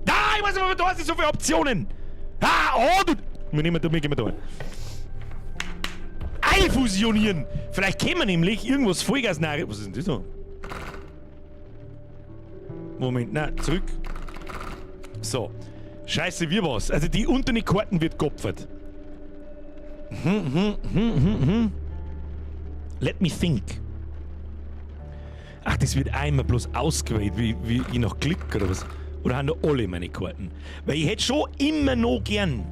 Ah, ich weiß nicht, aber da sind so viele Optionen. Ah, oh, du. Wir nehmen da, wir gehen da her. Einfusionieren! Vielleicht können wir nämlich irgendwas Vollgas nach. Was ist denn das da? Moment, nein, zurück. So. Scheiße, wie war's? Also die unteren Karten wird geopfert. Let me think. Ach, das wird einmal bloß ausgewählt, wie je nach Glück oder was. Oder haben da alle meine Karten? Weil ich hätte schon immer noch gern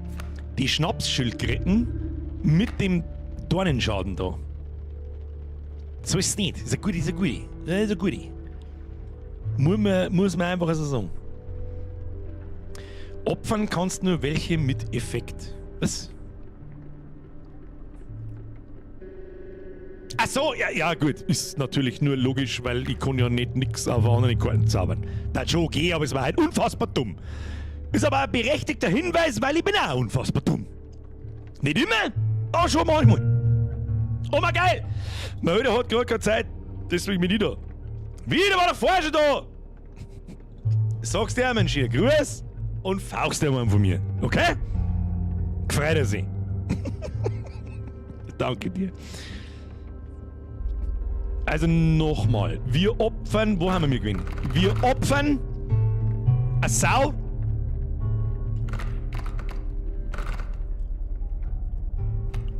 die Schnapsschildkröten mit dem Dornenschaden da. So ist es nicht. Ist eine gute, ist eine gute. Ist eine gute. Muss man einfach so sagen. Opfern kannst nur welche mit Effekt. Was? Ach so, ja, ja, gut. Ist natürlich nur logisch, weil ich kann ja nicht nix auf andere Karten zaubern. Das ist schon okay, aber es war halt unfassbar dumm. Ist aber ein berechtigter Hinweis, weil ich bin auch unfassbar dumm. Nicht immer, aber schon manchmal. Oh mein geil! Mein Alter hat gerade keine Zeit, deswegen bin ich da. Wieder war der vorher schon da! Sagst du ihm einen schönen Gruß und fauchst dir einen von mir, okay? Gefreut er sich. Danke dir. Also nochmal, wir opfern, wo haben wir gewinnen? Wir opfern eine Sau.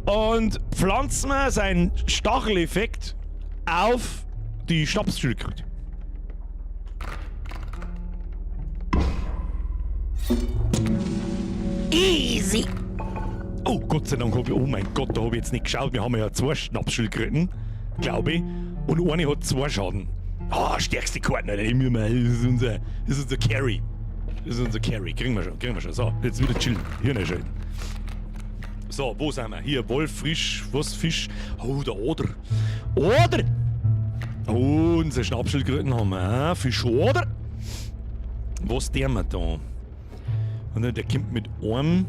Und pflanzen wir seinen Stacheleffekt auf die Schnapsschildkröte. Easy! Oh, Gott sei Dank hab ich, oh mein Gott, da hab ich jetzt nicht geschaut. Wir haben ja 2 Schnapsschildkröten, glaub ich. Und eine hat 2 Schaden. Ah, stärkste Karten, Alter. Das ist unser, das ist unser Carry. Das ist unser Carry. Kriegen wir schon, kriegen wir schon. So, jetzt wieder chillen. Hirn einschalten. So, wo sind wir? Hier, Wolf, Frisch, was, Fisch? Oh, der Oder. Oder! Oh, unsere Schnappschildkröten haben wir. Fisch, Oder! Was der wir da? Und dann, der kommt mit einem.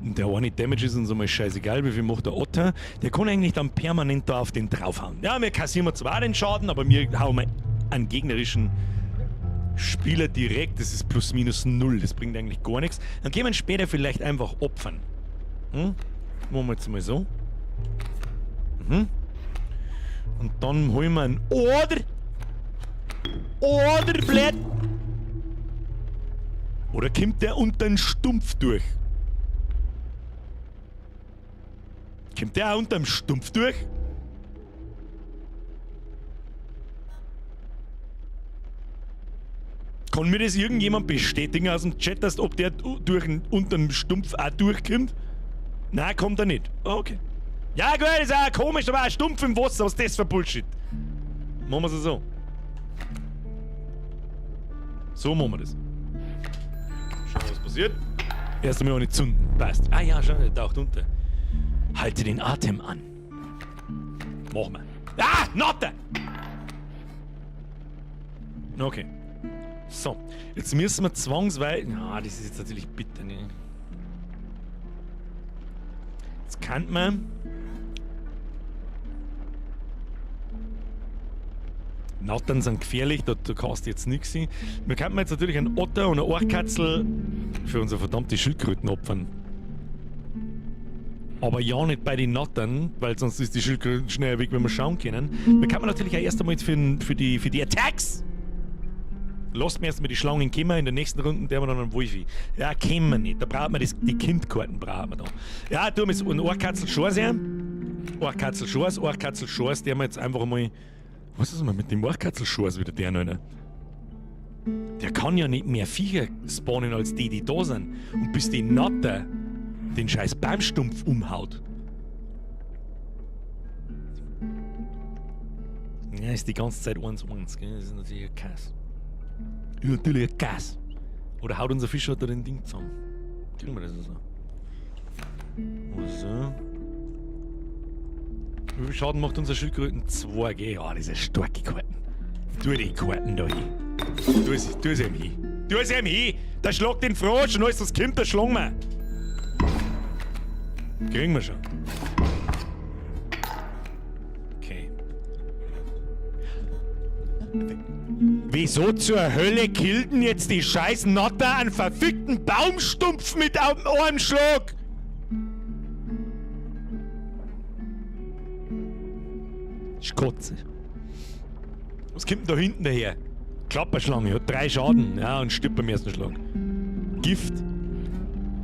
Und der eine Damage ist uns einmal scheißegal, wie viel macht der Otter. Der kann eigentlich dann permanent da auf den draufhauen. Ja, wir kassieren zwar den Schaden, aber wir hauen mal einen gegnerischen Spieler direkt. Das ist plus minus 0, das bringt eigentlich gar nichts. Dann können wir ihn später vielleicht einfach opfern. Machen wir jetzt mal so. Und dann holen wir einen Oder. Oder, blöd. Oder kommt der unter den Stumpf durch? Kommt der auch unter dem Stumpf durch? Kann mir das irgendjemand bestätigen aus dem Chat, dass ob der durch den, unter dem Stumpf auch durchkommt? Nein, kommt er nicht. Okay. Ja gut, ist auch komisch, aber auch Stumpf im Wasser, was ist das für Bullshit? Machen wir es so. So machen wir das. Schauen wir, was passiert. Erst einmal auch nicht zünden. Passt. Ah ja, schau, der taucht unter. Halte den Atem an. Machen wir. Ah, Notte! Okay. So, jetzt müssen wir zwangsweise... Ah, das ist jetzt natürlich bitter, ne? Jetzt kann man... Nattern sind gefährlich, da kannst du jetzt nix sehen. Wir könnten jetzt natürlich einen Otter und eine Ohrkatzel für unsere verdammte Schildkröten opfern. Aber ja nicht bei den Nattern, weil sonst ist die Schildkröte schneller weg, wenn wir schauen können. Wir können natürlich auch erst einmal jetzt für die Attacks. Lasst mir erstmal die Schlangen kommen, in der nächsten Runde der wir dann einen Wolfi. Ja, kennen wir nicht. Da braucht man das, die Kindkarten brauchen wir da. Ja, tun wir jetzt einen Ohrkatzel Schors her. Ohrkatzel Schors, Ohrkatzel Schors, der wir jetzt einfach mal. Was ist denn mit dem Ohrkatzel Schors wieder der noch? Der kann ja nicht mehr Viecher spawnen als die, die da sind. Und bis die Natter den scheiß Baumstumpf umhaut. Ja, ist die ganze Zeit 1-1, gell? Das ist natürlich ein Kass. Ist natürlich ein Kass. Oder haut unser Fischer da den Ding zusammen? Kriegen wir das so? So. Wie viel Schaden macht unser Schildkröten? 2 G. Ja, das ist eine starke Karten. Tu die Karten da hin. Tu es ihm hin. Tu es ihm hin! Der schlagt den Frosch und alles, was kommt, der schlagen wir. Kriegen wir schon. Okay. Wieso zur Hölle killt denn jetzt die scheiß Natter einen verfickten Baumstumpf mit einem Schlag? Schkotze. Was kommt denn da hinten daher? Klapperschlange, hat 3 Schaden. Ja, und stirbt beim ersten Schlag. Gift.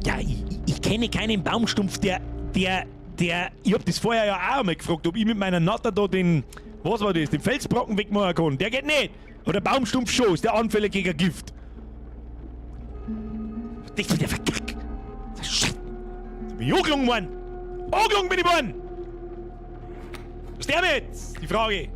Ja, ich kenne keinen Baumstumpf, der... Ich hab das vorher ja auch einmal gefragt, ob ich mit meiner Natter da den... Was war das? Den Felsbrocken wegmachen kann. Der geht nicht. Aber der Baumstumpf schon, ist der anfällig gegen Gift. Das ist der Verkack. Das ist Scheiße. Jetzt bin ich angelogen worden. Angelogen bin ich worden. der wir jetzt? Die Frage.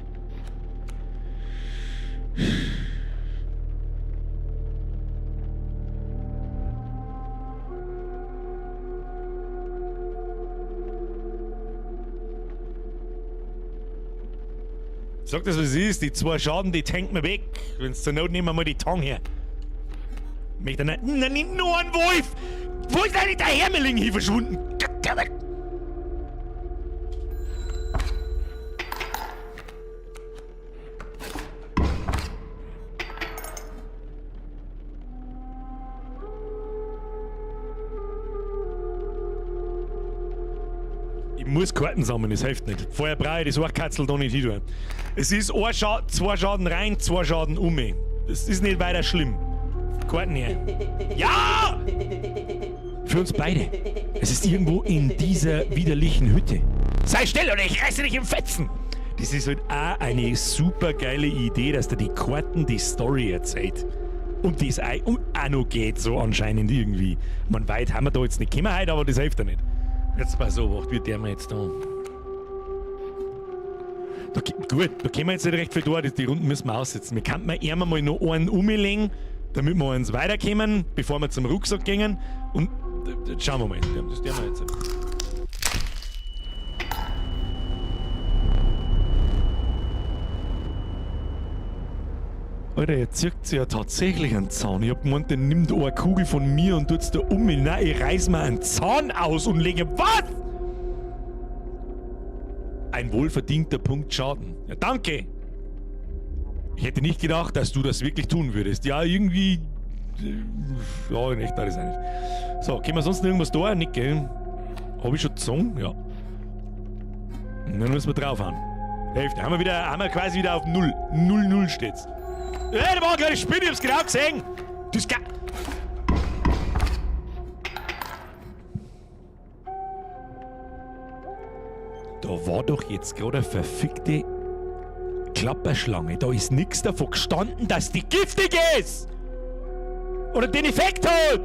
Sag das, was es ist. Die zwei Schaden, die tanken wir weg. Wenn's zur Not nehmen wir mal die Tang her. Möchte nicht. Nein, nicht nur ein Wolf! Wo ist eigentlich der Hermeling hier verschwunden? Goddammit! Ich muss Karten sammeln, das hilft nicht. Vorher brauche ich das Ohrkatzel da nicht hin. Es ist ein Schaden, zwei Schaden rein, zwei Schaden um mich. Das ist nicht weiter schlimm. Karten her. Ja! Für uns beide. Es ist irgendwo in dieser widerlichen Hütte. Sei still oder ich reiße dich im Fetzen! Das ist halt auch eine super geile Idee, dass da die Karten die Story erzählt. Und das auch noch geht so anscheinend irgendwie. Man weit haben wir da jetzt nicht gekommen heute, aber das hilft ja nicht. Jetzt pass auf, wird der mir jetzt da. Da gut, da können wir jetzt nicht recht viel da, die Runden müssen wir aussitzen. Wir könnten einmal mal noch einen umlegen, damit wir uns weiterkommen, bevor wir zum Rucksack gehen. Und schauen wir mal. Das tun wir jetzt. Alter, er zieht sich ja tatsächlich einen Zahn. Ich hab gemeint, der nimmt eine Kugel von mir und tut's da um mich. Nein, ich reiß mir einen Zahn aus und lege. Was? Ein wohlverdienter Punkt Schaden. Ja, danke! Ich hätte nicht gedacht, dass du das wirklich tun würdest. Ja, irgendwie. Ja, in echt, das ist auch nicht. So, können wir sonst noch irgendwas da? Nicht, gell? Hab ich schon gezogen? Ja. Und dann müssen wir draufhauen. Hälfte. Haben wir quasi wieder auf 0. 0, 0 steht's. Ey, da war eine kleine Spinne, ich hab's genau gesehen. Das Da war doch jetzt gerade eine verfickte Klapperschlange. Da ist nix davon gestanden, dass die giftig ist! Oder den Effekt hat!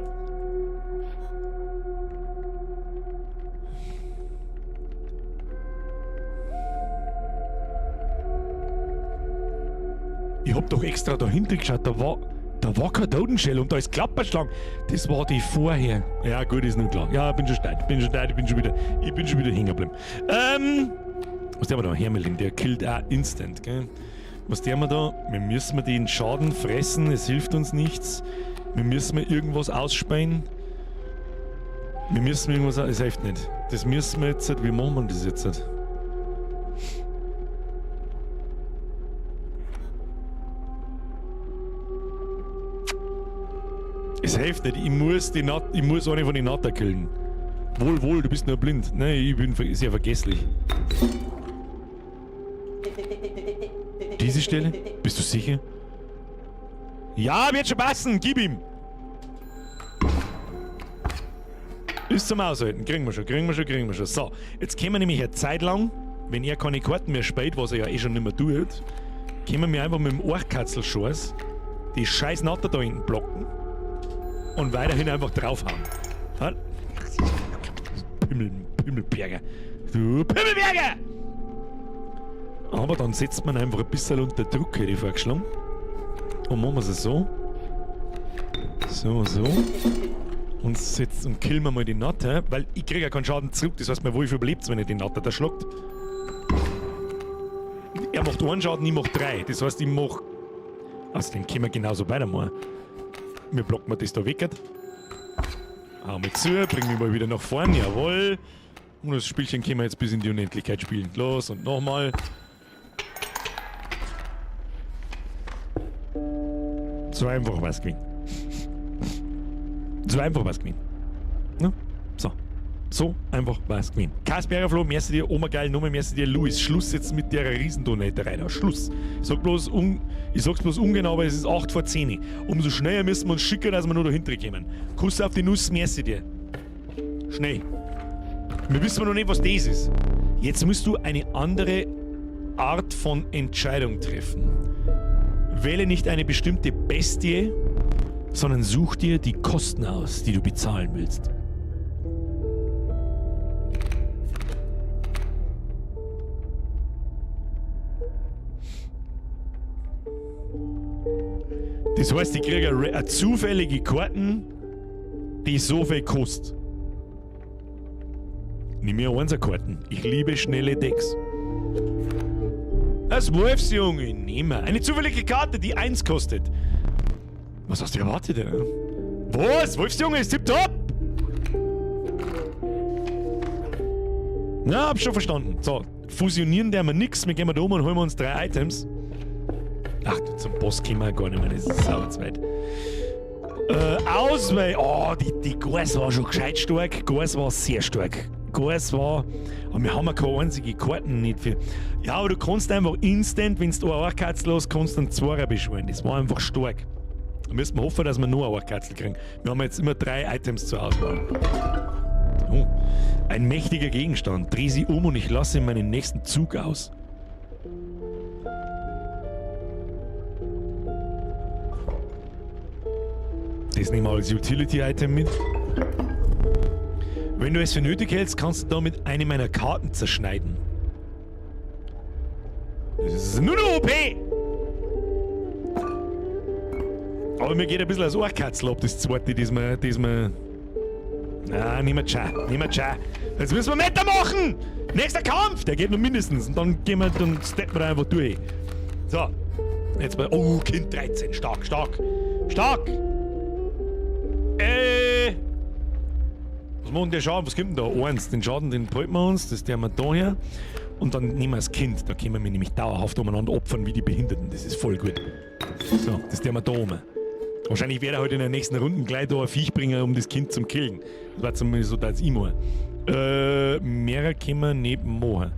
Ich hab doch extra dahinter geschaut, da war kein Totenschädel und da ist Klapperschlange. Das war die vorher. Ja gut, ist nun klar. Ja, bin schon steil, ich bin schon wieder hängen geblieben. Was der wir da? Hermeling, der killt auch instant, gell? Was der wir da? Wir müssen den Schaden fressen, es hilft uns nichts. Wir müssen irgendwas ausspeien. Wir müssen irgendwas, es hilft nicht. Das müssen wir jetzt, wie machen wir das jetzt? Es hilft nicht, ich muss eine von den Natter killen. Wohl, wohl, du bist nur blind. Nein, ich bin sehr vergesslich. Diese Stelle? Bist du sicher? Ja, wird schon passen, gib ihm! Ist zum Aushalten, kriegen wir schon, kriegen wir schon, kriegen wir schon. So, jetzt können wir nämlich eine Zeit lang, wenn er keine Karten mehr spielt, was er ja eh schon nicht mehr tut, können wir einfach mit dem Ohrkatzel-Scheiß die scheiß Natter da hinten blocken. Und weiterhin einfach draufhauen. Pimmelberger. Du Pimmelberger! Aber dann setzt man einfach ein bisschen unter Druck, hätte ich vorgeschlagen. Und machen wir es so. So, so. Und setzen und killen wir mal die Natter, weil ich kriege ja keinen Schaden zurück. Das heißt, mein Wolf überlebt, wenn er die Natter da schlagt. Er macht einen Schaden, ich mach 3. Das heißt, ich mach. Also, den können wir genauso weitermachen. Wir blocken das da weg. Hau mal zu, bring mich mal wieder nach vorn, jawohl. Und das Spielchen können wir jetzt bis in die Unendlichkeit spielen. Los und nochmal. So einfach war's gewesen. So einfach war's gewesen. Ne? So. So einfach war's gewesen. Kasperger Flo, merci dir, Oma geil, Nummer, merci dir, Luis. Schluss jetzt mit der Riesendonaterei da. Schluss. Ich sag bloß, ich sag's bloß ungenau, aber es ist 8 vor 10. Umso schneller müssen wir uns schicken, dass wir nur dahinter kommen. Kuss auf die Nuss, merci dir. Schnell. Wir wissen noch nicht, was das ist. Jetzt musst du eine andere Art von Entscheidung treffen. Wähle nicht eine bestimmte Bestie, sondern such dir die Kosten aus, die du bezahlen willst. Das heißt, ich kriege eine zufällige Karten, die so viel kostet. Nimm mir Einser-Karten. Ich liebe schnelle Decks. Das Wolfsjunge, nehmen wir. Eine zufällige Karte, die 1 kostet. Was hast du erwartet, oder? Was? Wolfsjunge ist tipptopp! Na, hab schon verstanden. So, fusionieren der wir nix. Wir gehen mal da um und holen wir uns 3 Items. Ach, du, zum Boss kommen wir gar nicht mehr. Das ist sauer zu weit. Ausweich. Oh, die Gors war schon gescheit stark. Gors war sehr stark. Gors war. Aber wir haben ja keine einzige Karten nicht für. Ja, aber du kannst einfach instant, wenn du eine Ohrkatzel hast, kannst du einen Zweier beschwören. Das war einfach stark. Da müssen wir hoffen, dass wir nur eine Ohrkatzel kriegen. Wir haben jetzt immer 3 Items zur Auswahl. Oh, ein mächtiger Gegenstand. Dreh sie um und ich lasse meinen nächsten Zug aus. Das nehmen wir als Utility-Item mit. Wenn du es für nötig hältst, kannst du damit eine meiner Karten zerschneiden. Das ist nur noch OP! Aber mir geht ein bisschen als Ohrkatzel ab, das zweite, das wir, das wir. Na, nehmen wir Cha, nehmen wir Cha. Jetzt müssen wir Meta machen! Nächster Kampf! Der geht noch mindestens. Und dann gehen wir, dann steppen wir einfach durch. So. Jetzt mal. Oh, Kind 13. Stark, stark. Stark! Was macht denn der Schaden? Was kommt denn da? 1. Den Schaden, den behalten wir uns. Das tun wir da her. Und dann nehmen wir das Kind. Da können wir nämlich dauerhaft umeinander opfern wie die Behinderten. Das ist voll gut. So, das tun wir da oben. Wahrscheinlich werde er heute in der nächsten Runde gleich da ein Viech bringen, um das Kind zum Killen. Das war zumindest so, dass ich mache. Mehrer können wir nicht machen.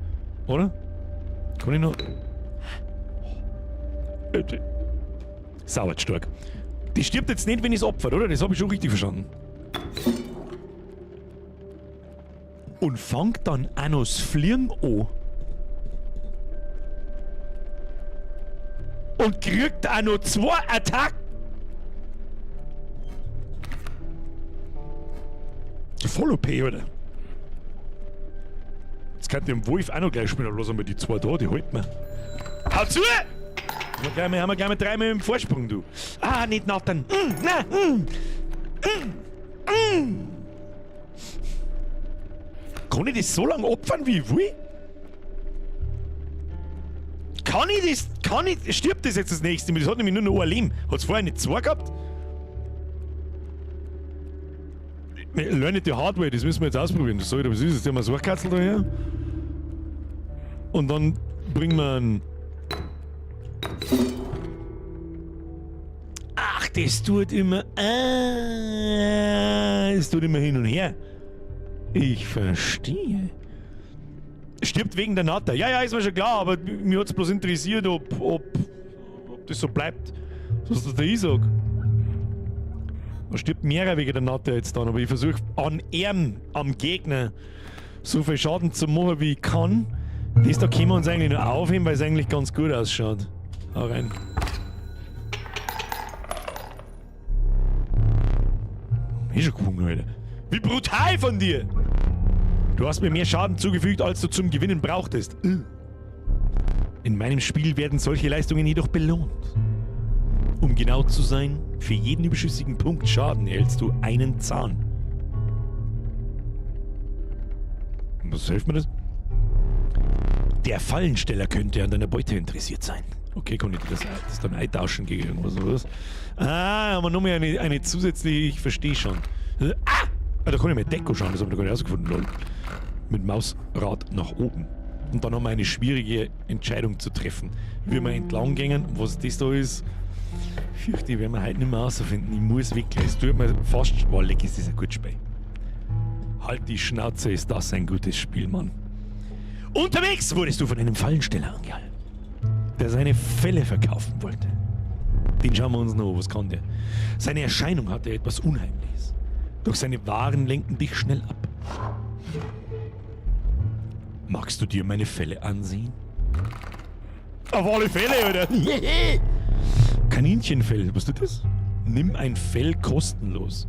Oder? Kann ich noch? Sauer stark. Die stirbt jetzt nicht, wenn ich's opfert, oder? Das hab ich schon richtig verstanden. Und fangt dann auch noch das Fliegen an. Und kriegt auch noch 2 Attacken. Voll OP, oder? Jetzt kann ich dem Wolf auch noch gleich spielen, aber lass einmal die 2 da, die halten wir. Hau zu! Haben wir gleich mal 3 im Vorsprung, du. Ah, nicht nattern. Na, Kann ich das so lange opfern, wie ich will? Kann ich das? Kann ich? Stirbt das jetzt das nächste Mal? Das hat nämlich nur noch ein Leben. Hat's vorher nicht 2 gehabt? Learn it the hard way, das müssen wir jetzt ausprobieren. Das soll ich, was ist das? Jetzt haben wir so eine Katzel daher. Und dann bringen wir einen. Ach, das tut immer. Ah, das tut immer hin und her. Ich verstehe. Stirbt wegen der Natter. Ja, ja, ist mir schon klar, aber mir hat's bloß interessiert, ob das so bleibt, was das der ich sag. Man stirbt mehrere wegen der Natter jetzt dann, aber ich versuche an ihm, am Gegner, so viel Schaden zu machen, wie ich kann. Das da können wir uns eigentlich nur aufheben, weil es eigentlich ganz gut ausschaut. Hau rein. Ist schon gewonnen, Alter. Wie brutal von dir! Du hast mir mehr Schaden zugefügt, als du zum Gewinnen brauchtest. In meinem Spiel werden solche Leistungen jedoch belohnt. Um genau zu sein, für jeden überschüssigen Punkt Schaden erhältst du einen Zahn. Was hilft mir das? Der Fallensteller könnte an deiner Beute interessiert sein. Okay, kann ich das dann eintauschen gegen irgendwas oder was? Ah, haben wir nochmal eine zusätzliche, ich verstehe schon. Ah! Ah, da kann ich mit Deko schauen, das haben wir noch gar nicht rausgefunden, lol. Mit Mausrad nach oben. Und dann haben wir eine schwierige Entscheidung zu treffen. Wie wir entlang gehen und was das da ist, fürchte ich, werden wir heute nicht mehr rausfinden. Ich muss wirklich, es tut mir fast. Boah, leck, ist das ein gutes Spiel. Halt die Schnauze, ist das ein gutes Spiel, Mann. Unterwegs wurdest du von einem Fallensteller angehalten, der seine Felle verkaufen wollte. Den schauen wir uns noch an, was kann der? Seine Erscheinung hatte etwas Unheimliches. Doch seine Waren lenken dich schnell ab. Magst du dir meine Felle ansehen? Auf alle Fälle, oder? Kaninchenfell, was tut das? Nimm ein Fell kostenlos.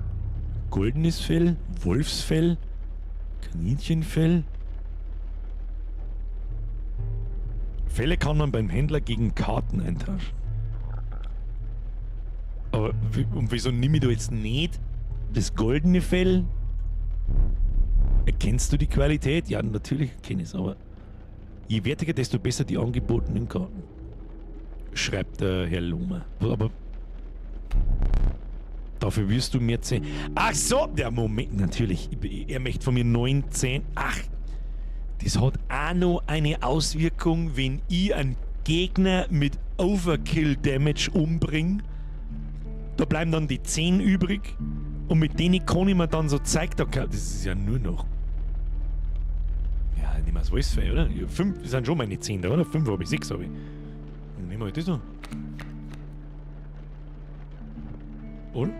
Goldenes Fell, Wolfsfell, Kaninchenfell. Felle kann man beim Händler gegen Karten eintauschen. Aber und wieso nehme ich da jetzt nicht das goldene Fell? Erkennst du die Qualität? Ja, natürlich erkenne ich es, aber je wertiger, desto besser die angebotenen Karten. Schreibt der Herr Lohmer. Aber dafür wirst du mir 10. Ach so, der Moment, natürlich. Er möchte von mir 19. Ach, das hat auch noch eine Auswirkung, wenn ich einen Gegner mit Overkill-Damage umbringe. Da bleiben dann die 10 übrig. Und mit denen kann ich mir dann so zeigen, das ist ja nur noch. Ja, nehmen wir das Wolfsfell, oder? Ja, 5 sind schon meine 10 da, oder? 5 habe ich, 6 habe ich. Dann nehmen wir halt das noch. Oder?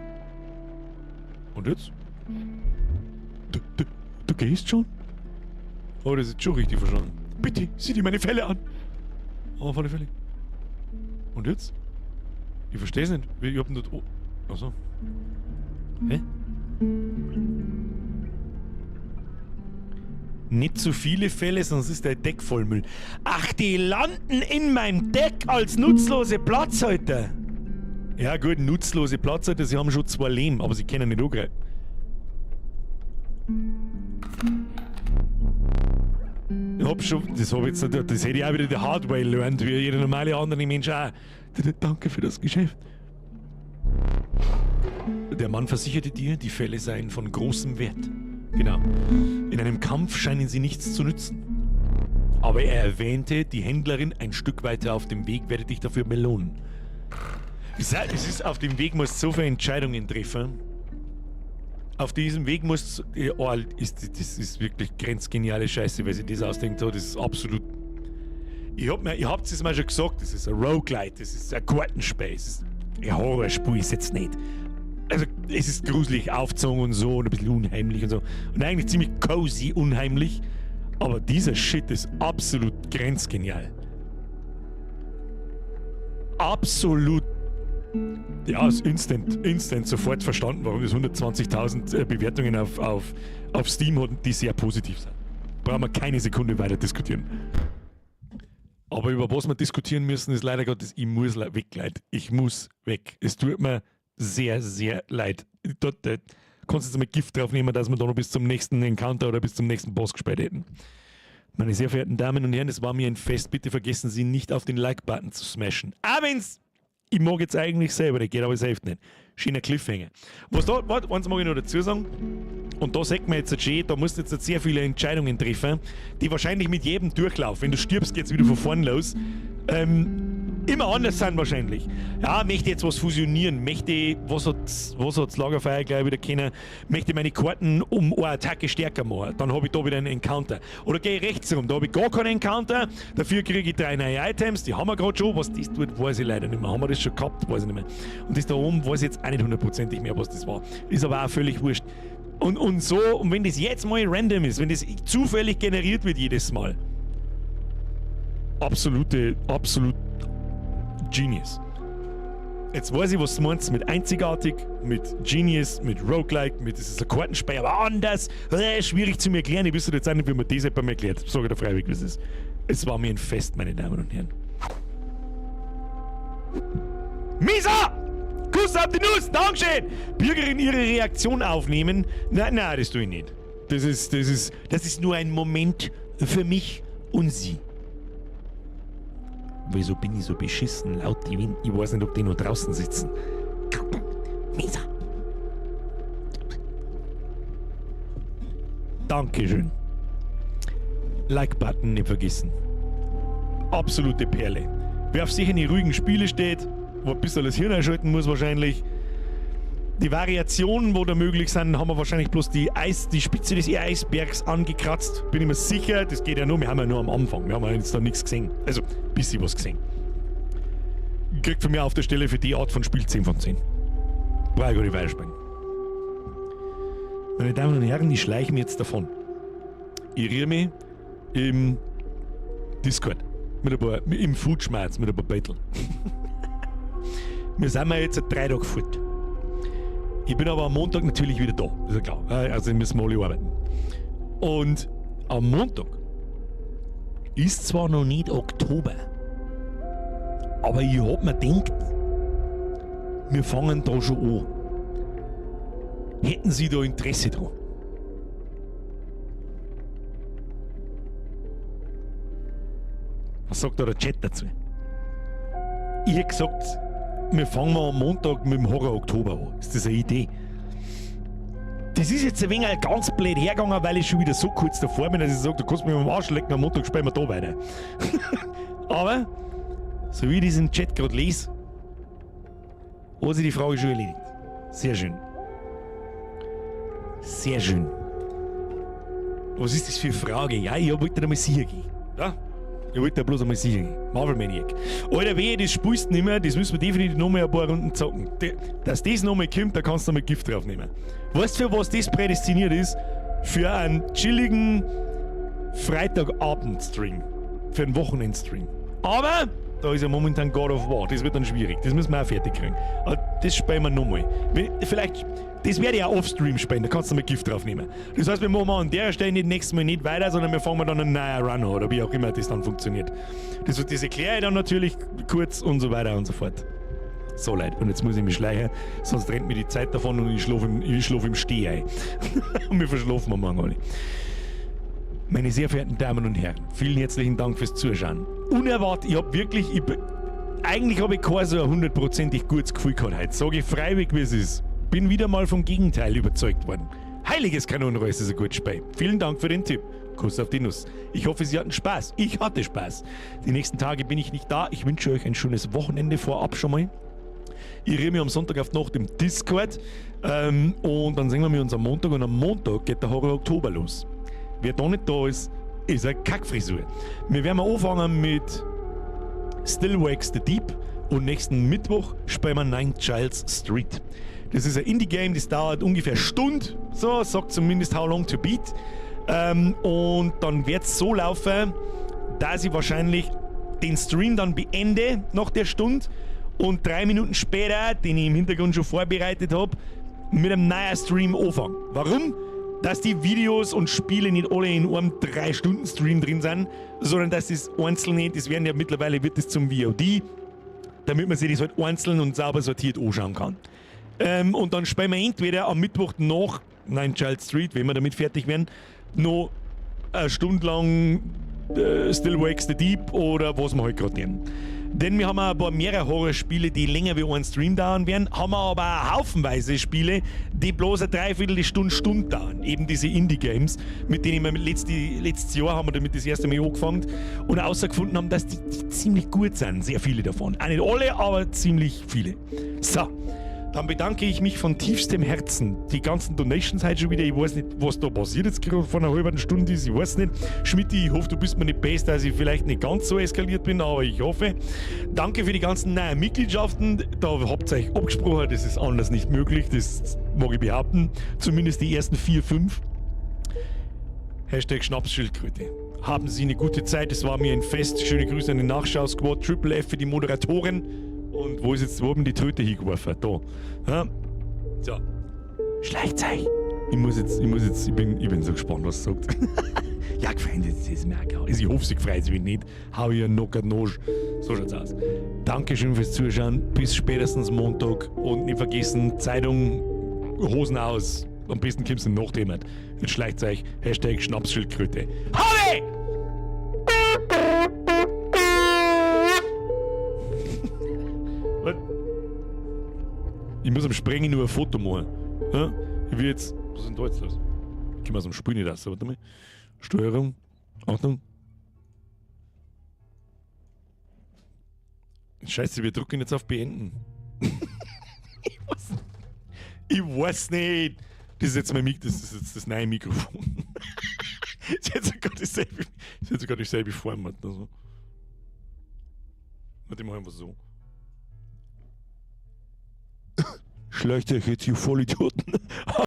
Und jetzt? Du gehst schon? Oh, das ist schon richtig verstanden. Bitte, sieh dir meine Felle an. Oh, auf alle Fälle. Und jetzt? Ich versteh's nicht. Ich hab nicht. Oh. Achso. Hä? Nicht zu viele Fälle, sonst ist der Deck voll Müll. Ach, die landen in meinem Deck als nutzlose Platzhalter. Ja gut, nutzlose Platzhalter, sie haben schon 2 Leben, aber sie können nicht angreifen. Ich hab schon, das hab ich jetzt nicht, das hätte ich auch wieder the hard way learned, wie jeder normale andere Mensch auch. Danke für das Geschäft. Der Mann versicherte dir, die Fälle seien von großem Wert. Genau. In einem Kampf scheinen sie nichts zu nützen. Aber er erwähnte, die Händlerin ein Stück weiter auf dem Weg werde dich dafür belohnen. Es ist, auf dem Weg musst du so viele Entscheidungen treffen. Auf diesem Weg musst du, oh, ist, das ist wirklich grenzgeniale Scheiße, weil sie das ausdenkt hat. Das ist absolut. Ich hab mir, ihr habt es mir schon gesagt, das ist ein Roguelite, das ist ein Kartenspiel, es ist ein Horrorspiel ist jetzt nicht. Also es ist gruselig aufgezogen und so und ein bisschen unheimlich und so. Und eigentlich ziemlich cozy unheimlich. Aber dieser Shit ist absolut grenzgenial. Absolut. Ja, ist instant sofort verstanden, warum das 120.000 Bewertungen auf Steam hat, die sehr positiv sind. Brauchen wir keine Sekunde weiter diskutieren. Aber über was wir diskutieren müssen, ist leider Gottes, ich muss weg, Leute. Ich muss weg. Es tut mir sehr, sehr leid. Dort kannst du jetzt mal Gift drauf nehmen, dass wir da noch bis zum nächsten Encounter oder bis zum nächsten Boss gespielt hätten. Meine sehr verehrten Damen und Herren, es war mir ein Fest. Bitte vergessen Sie nicht, auf den Like-Button zu smashen. Auch wenn's, ich mag jetzt eigentlich selber, der geht aber selbst nicht. Schöner Cliffhanger. Was da, warte, eins mag ich noch dazu sagen. Und da sagt man jetzt schön, da musst du jetzt sehr viele Entscheidungen treffen, die wahrscheinlich mit jedem Durchlauf, wenn du stirbst, geht's wieder von vorn los. Immer anders sind wahrscheinlich. Ja, möchte jetzt was fusionieren, möchte, was hat's Lagerfeuer gleich wieder kennen, möchte meine Karten um eine Attacke stärker machen, dann habe ich da wieder einen Encounter. Oder gehe ich rechts rum, da habe ich gar keinen Encounter, dafür kriege ich 3 neue Items, die haben wir gerade schon, was das tut, weiß ich leider nicht mehr. Haben wir das schon gehabt, weiß ich nicht mehr. Und das da oben weiß ich jetzt auch nicht hundertprozentig mehr, was das war. Ist aber auch völlig wurscht. Und so, und wenn das jetzt mal random ist, wenn das zufällig generiert wird jedes Mal, absolut Genius. Jetzt weiß ich, was du meinst mit einzigartig, mit Genius, mit Roguelike, mit das ist ein Kartenspiel, aber anders. Schwierig zu mir erklären. Ich wüsste jetzt auch nicht, wie man das jemandem erklärt. Sag ich dir freiwillig, wie es ist. Es war mir ein Fest, meine Damen und Herren. Misa! Kuss auf die Nuss! Dankeschön! Bürgerin ihre Reaktion aufnehmen. Nein, nein, das tue ich nicht. Das ist nur ein Moment für mich und sie. Wieso bin ich so beschissen laut? Ich weiß nicht, ob die noch draußen sitzen. Misa. Dankeschön. Like-Button nicht vergessen. Absolute Perle. Wer auf sich in die ruhigen Spiele steht, wo ein bisschen das Hirn einschalten muss wahrscheinlich. Die Variationen, wo da möglich sind, haben wir wahrscheinlich bloß die Spitze des Eisbergs angekratzt. Bin ich mir sicher, das geht ja nur, wir haben ja nur am Anfang, wir haben ja jetzt da nichts gesehen. Also, ein bisschen was gesehen. Kriegt von mir auf der Stelle für die Art von Spiel 10 von 10. Brauche ich gar nicht weiterspielen. Meine Damen und Herren, ich schleiche mir jetzt davon. Ich rühre mich im Discord. Mit ein paar, im Foodschmerz mit ein paar Betteln. Wir sind ja jetzt 3 Tage fort. Ich bin aber am Montag natürlich wieder da, ist ja klar. Also müssen wir alle arbeiten. Und am Montag ist zwar noch nicht Oktober, aber ich hab mir gedacht, Wir fangen da schon an. Hätten Sie da Interesse dran? Was sagt da der Chat dazu? Ich hätte gesagt, wir fangen mal am Montag mit dem Horror Oktober an. Ist das eine Idee? Das ist jetzt ein wenig ganz blöd hergegangen, weil ich schon wieder so kurz davor bin, dass ich sage, du kannst mich am Arsch lecken, am Montag spielen wir da weiter. Aber, so wie ich diesen Chat gerade lese, hat sich die Frage schon erledigt. Sehr schön. Sehr schön. Was ist das für eine Frage? Ja, ich wollte da mal sicher gehen. Ja? Ich wollte da bloß einmal sicher gehen. Marvel Maniac. Alter, wehe, das spielst du nicht mehr, das müssen wir definitiv noch mal ein paar Runden zocken. Dass das noch mal kommt, da kannst du noch mal Gift drauf nehmen. Weißt du, für was das prädestiniert ist? Für einen chilligen Freitagabend-Stream. Für einen Wochenend-Stream. Aber da ist ja momentan God of War. Das wird dann schwierig. Das müssen wir auch fertig kriegen. Aber das spielen wir nochmal. Vielleicht, das werde ich auch off-Stream spielen, da kannst du mal Gift drauf nehmen. Das heißt, wir machen an der Stelle nicht nächstes Mal nicht weiter, sondern wir fangen dann einen neuen Run an oder wie auch immer das dann funktioniert. Das erkläre ich dann natürlich kurz und so weiter und so fort. So Leute, und jetzt muss ich mich schleichen, sonst rennt mir die Zeit davon und ich schlafe im Steh ein. Und wir verschlafen morgen alle. Meine sehr verehrten Damen und Herren, vielen herzlichen Dank fürs Zuschauen. Unerwartet, ich hab wirklich, eigentlich habe ich kein so ein hundertprozentig gutes Gefühl gehabt heute. Sag ich freiwillig, wie es ist. Bin wieder mal vom Gegenteil überzeugt worden. Heiliges Kanonenrohr, ist ein gutes Spiel. Vielen Dank für den Tipp. Kuss auf die Nuss. Ich hoffe, Sie hatten Spaß. Ich hatte Spaß. Die nächsten Tage bin ich nicht da. Ich wünsche euch ein schönes Wochenende vorab schon mal. Ich rede mich am Sonntag auf die Nacht im Discord. Und dann sehen wir uns am Montag. Und am Montag geht der Horror Oktober los. Wer da nicht da ist, ist eine Kackfrisur. Wir werden anfangen mit Still Wakes the Deep und nächsten Mittwoch spielen wir Nine Giles Street. Das ist ein Indie-Game, das dauert ungefähr eine Stunde, so sagt zumindest How Long to Beat. Und dann wird es so laufen, dass ich wahrscheinlich den Stream dann beende nach der Stunde und 3 Minuten später, den ich im Hintergrund schon vorbereitet habe, mit einem neuen Stream anfange. Warum? Dass die Videos und Spiele nicht alle in einem 3-Stunden-Stream drin sind, sondern dass das einzelne, das werden ja mittlerweile, wird das zum VOD, damit man sich das halt einzeln und sauber sortiert anschauen kann. Und dann spielen wir entweder am Mittwoch nach Nine Giles Street, wenn wir damit fertig werden, noch eine Stunde lang Still Wakes the Deep oder was wir halt gerade nehmen. Denn wir haben auch ein paar mehrere Horrorspiele, die länger wie ein Stream dauern werden, haben wir aber auch haufenweise Spiele, die bloß eine Dreiviertelstunde, Stunde dauern. Eben diese Indie-Games, mit denen wir letztes Jahr haben wir damit das erste Mal angefangen und herausgefunden haben, dass die ziemlich gut sind. Sehr viele davon. Auch nicht alle, aber ziemlich viele. So. Dann bedanke ich mich von tiefstem Herzen. Die ganzen Donations heute schon wieder. Ich weiß nicht, was da passiert jetzt gerade vor einer halben Stunde ist. Ich weiß nicht. Schmidti, ich hoffe, du bist mir nicht best, dass ich vielleicht nicht ganz so eskaliert bin, aber ich hoffe. Danke für die ganzen neuen Mitgliedschaften. Da habt ihr euch abgesprochen. Das ist anders nicht möglich. Das mag ich behaupten. Zumindest die ersten 4, 5. Hashtag Schnapsschildkröte. Haben Sie eine gute Zeit. Es war mir ein Fest. Schöne Grüße an den Nachschau-Squad. Triple F für die Moderatoren. Und wo ist jetzt, wo haben die Tröte hingeworfen? Da. Ja. So. Schleicht euch. Ich bin so gespannt, was sie sagt. Ja, gefreut, das ist mir auch klar. Also ich hoffe, sie freut sich nicht. Hau ich einen Knocker nach. So schaut's aus. Dankeschön fürs Zuschauen. Bis spätestens Montag. Und nicht vergessen, Zeitung, Hosen aus. Am besten kommst du in die Nacht. Jetzt schleicht euch. Hashtag Schnapsschildkröte. Habe! Ich muss am Sprengen nur ein Foto machen. Ja? Ich will jetzt. Was ist denn da jetzt los? Ich komme aus dem Spiel nicht raus. Warte mal. Steuerung. Achtung. Scheiße, wir drücken jetzt auf Beenden. Ich weiß nicht. Ich weiß nicht. Das ist jetzt mein Mik-, das ist jetzt das neue Mikrofon. Das ist jetzt sogar dieselbe, das ist jetzt sogar dieselbe Form. Warte, ich mach einfach so. Schleicht euch jetzt, ihr Vollidioten.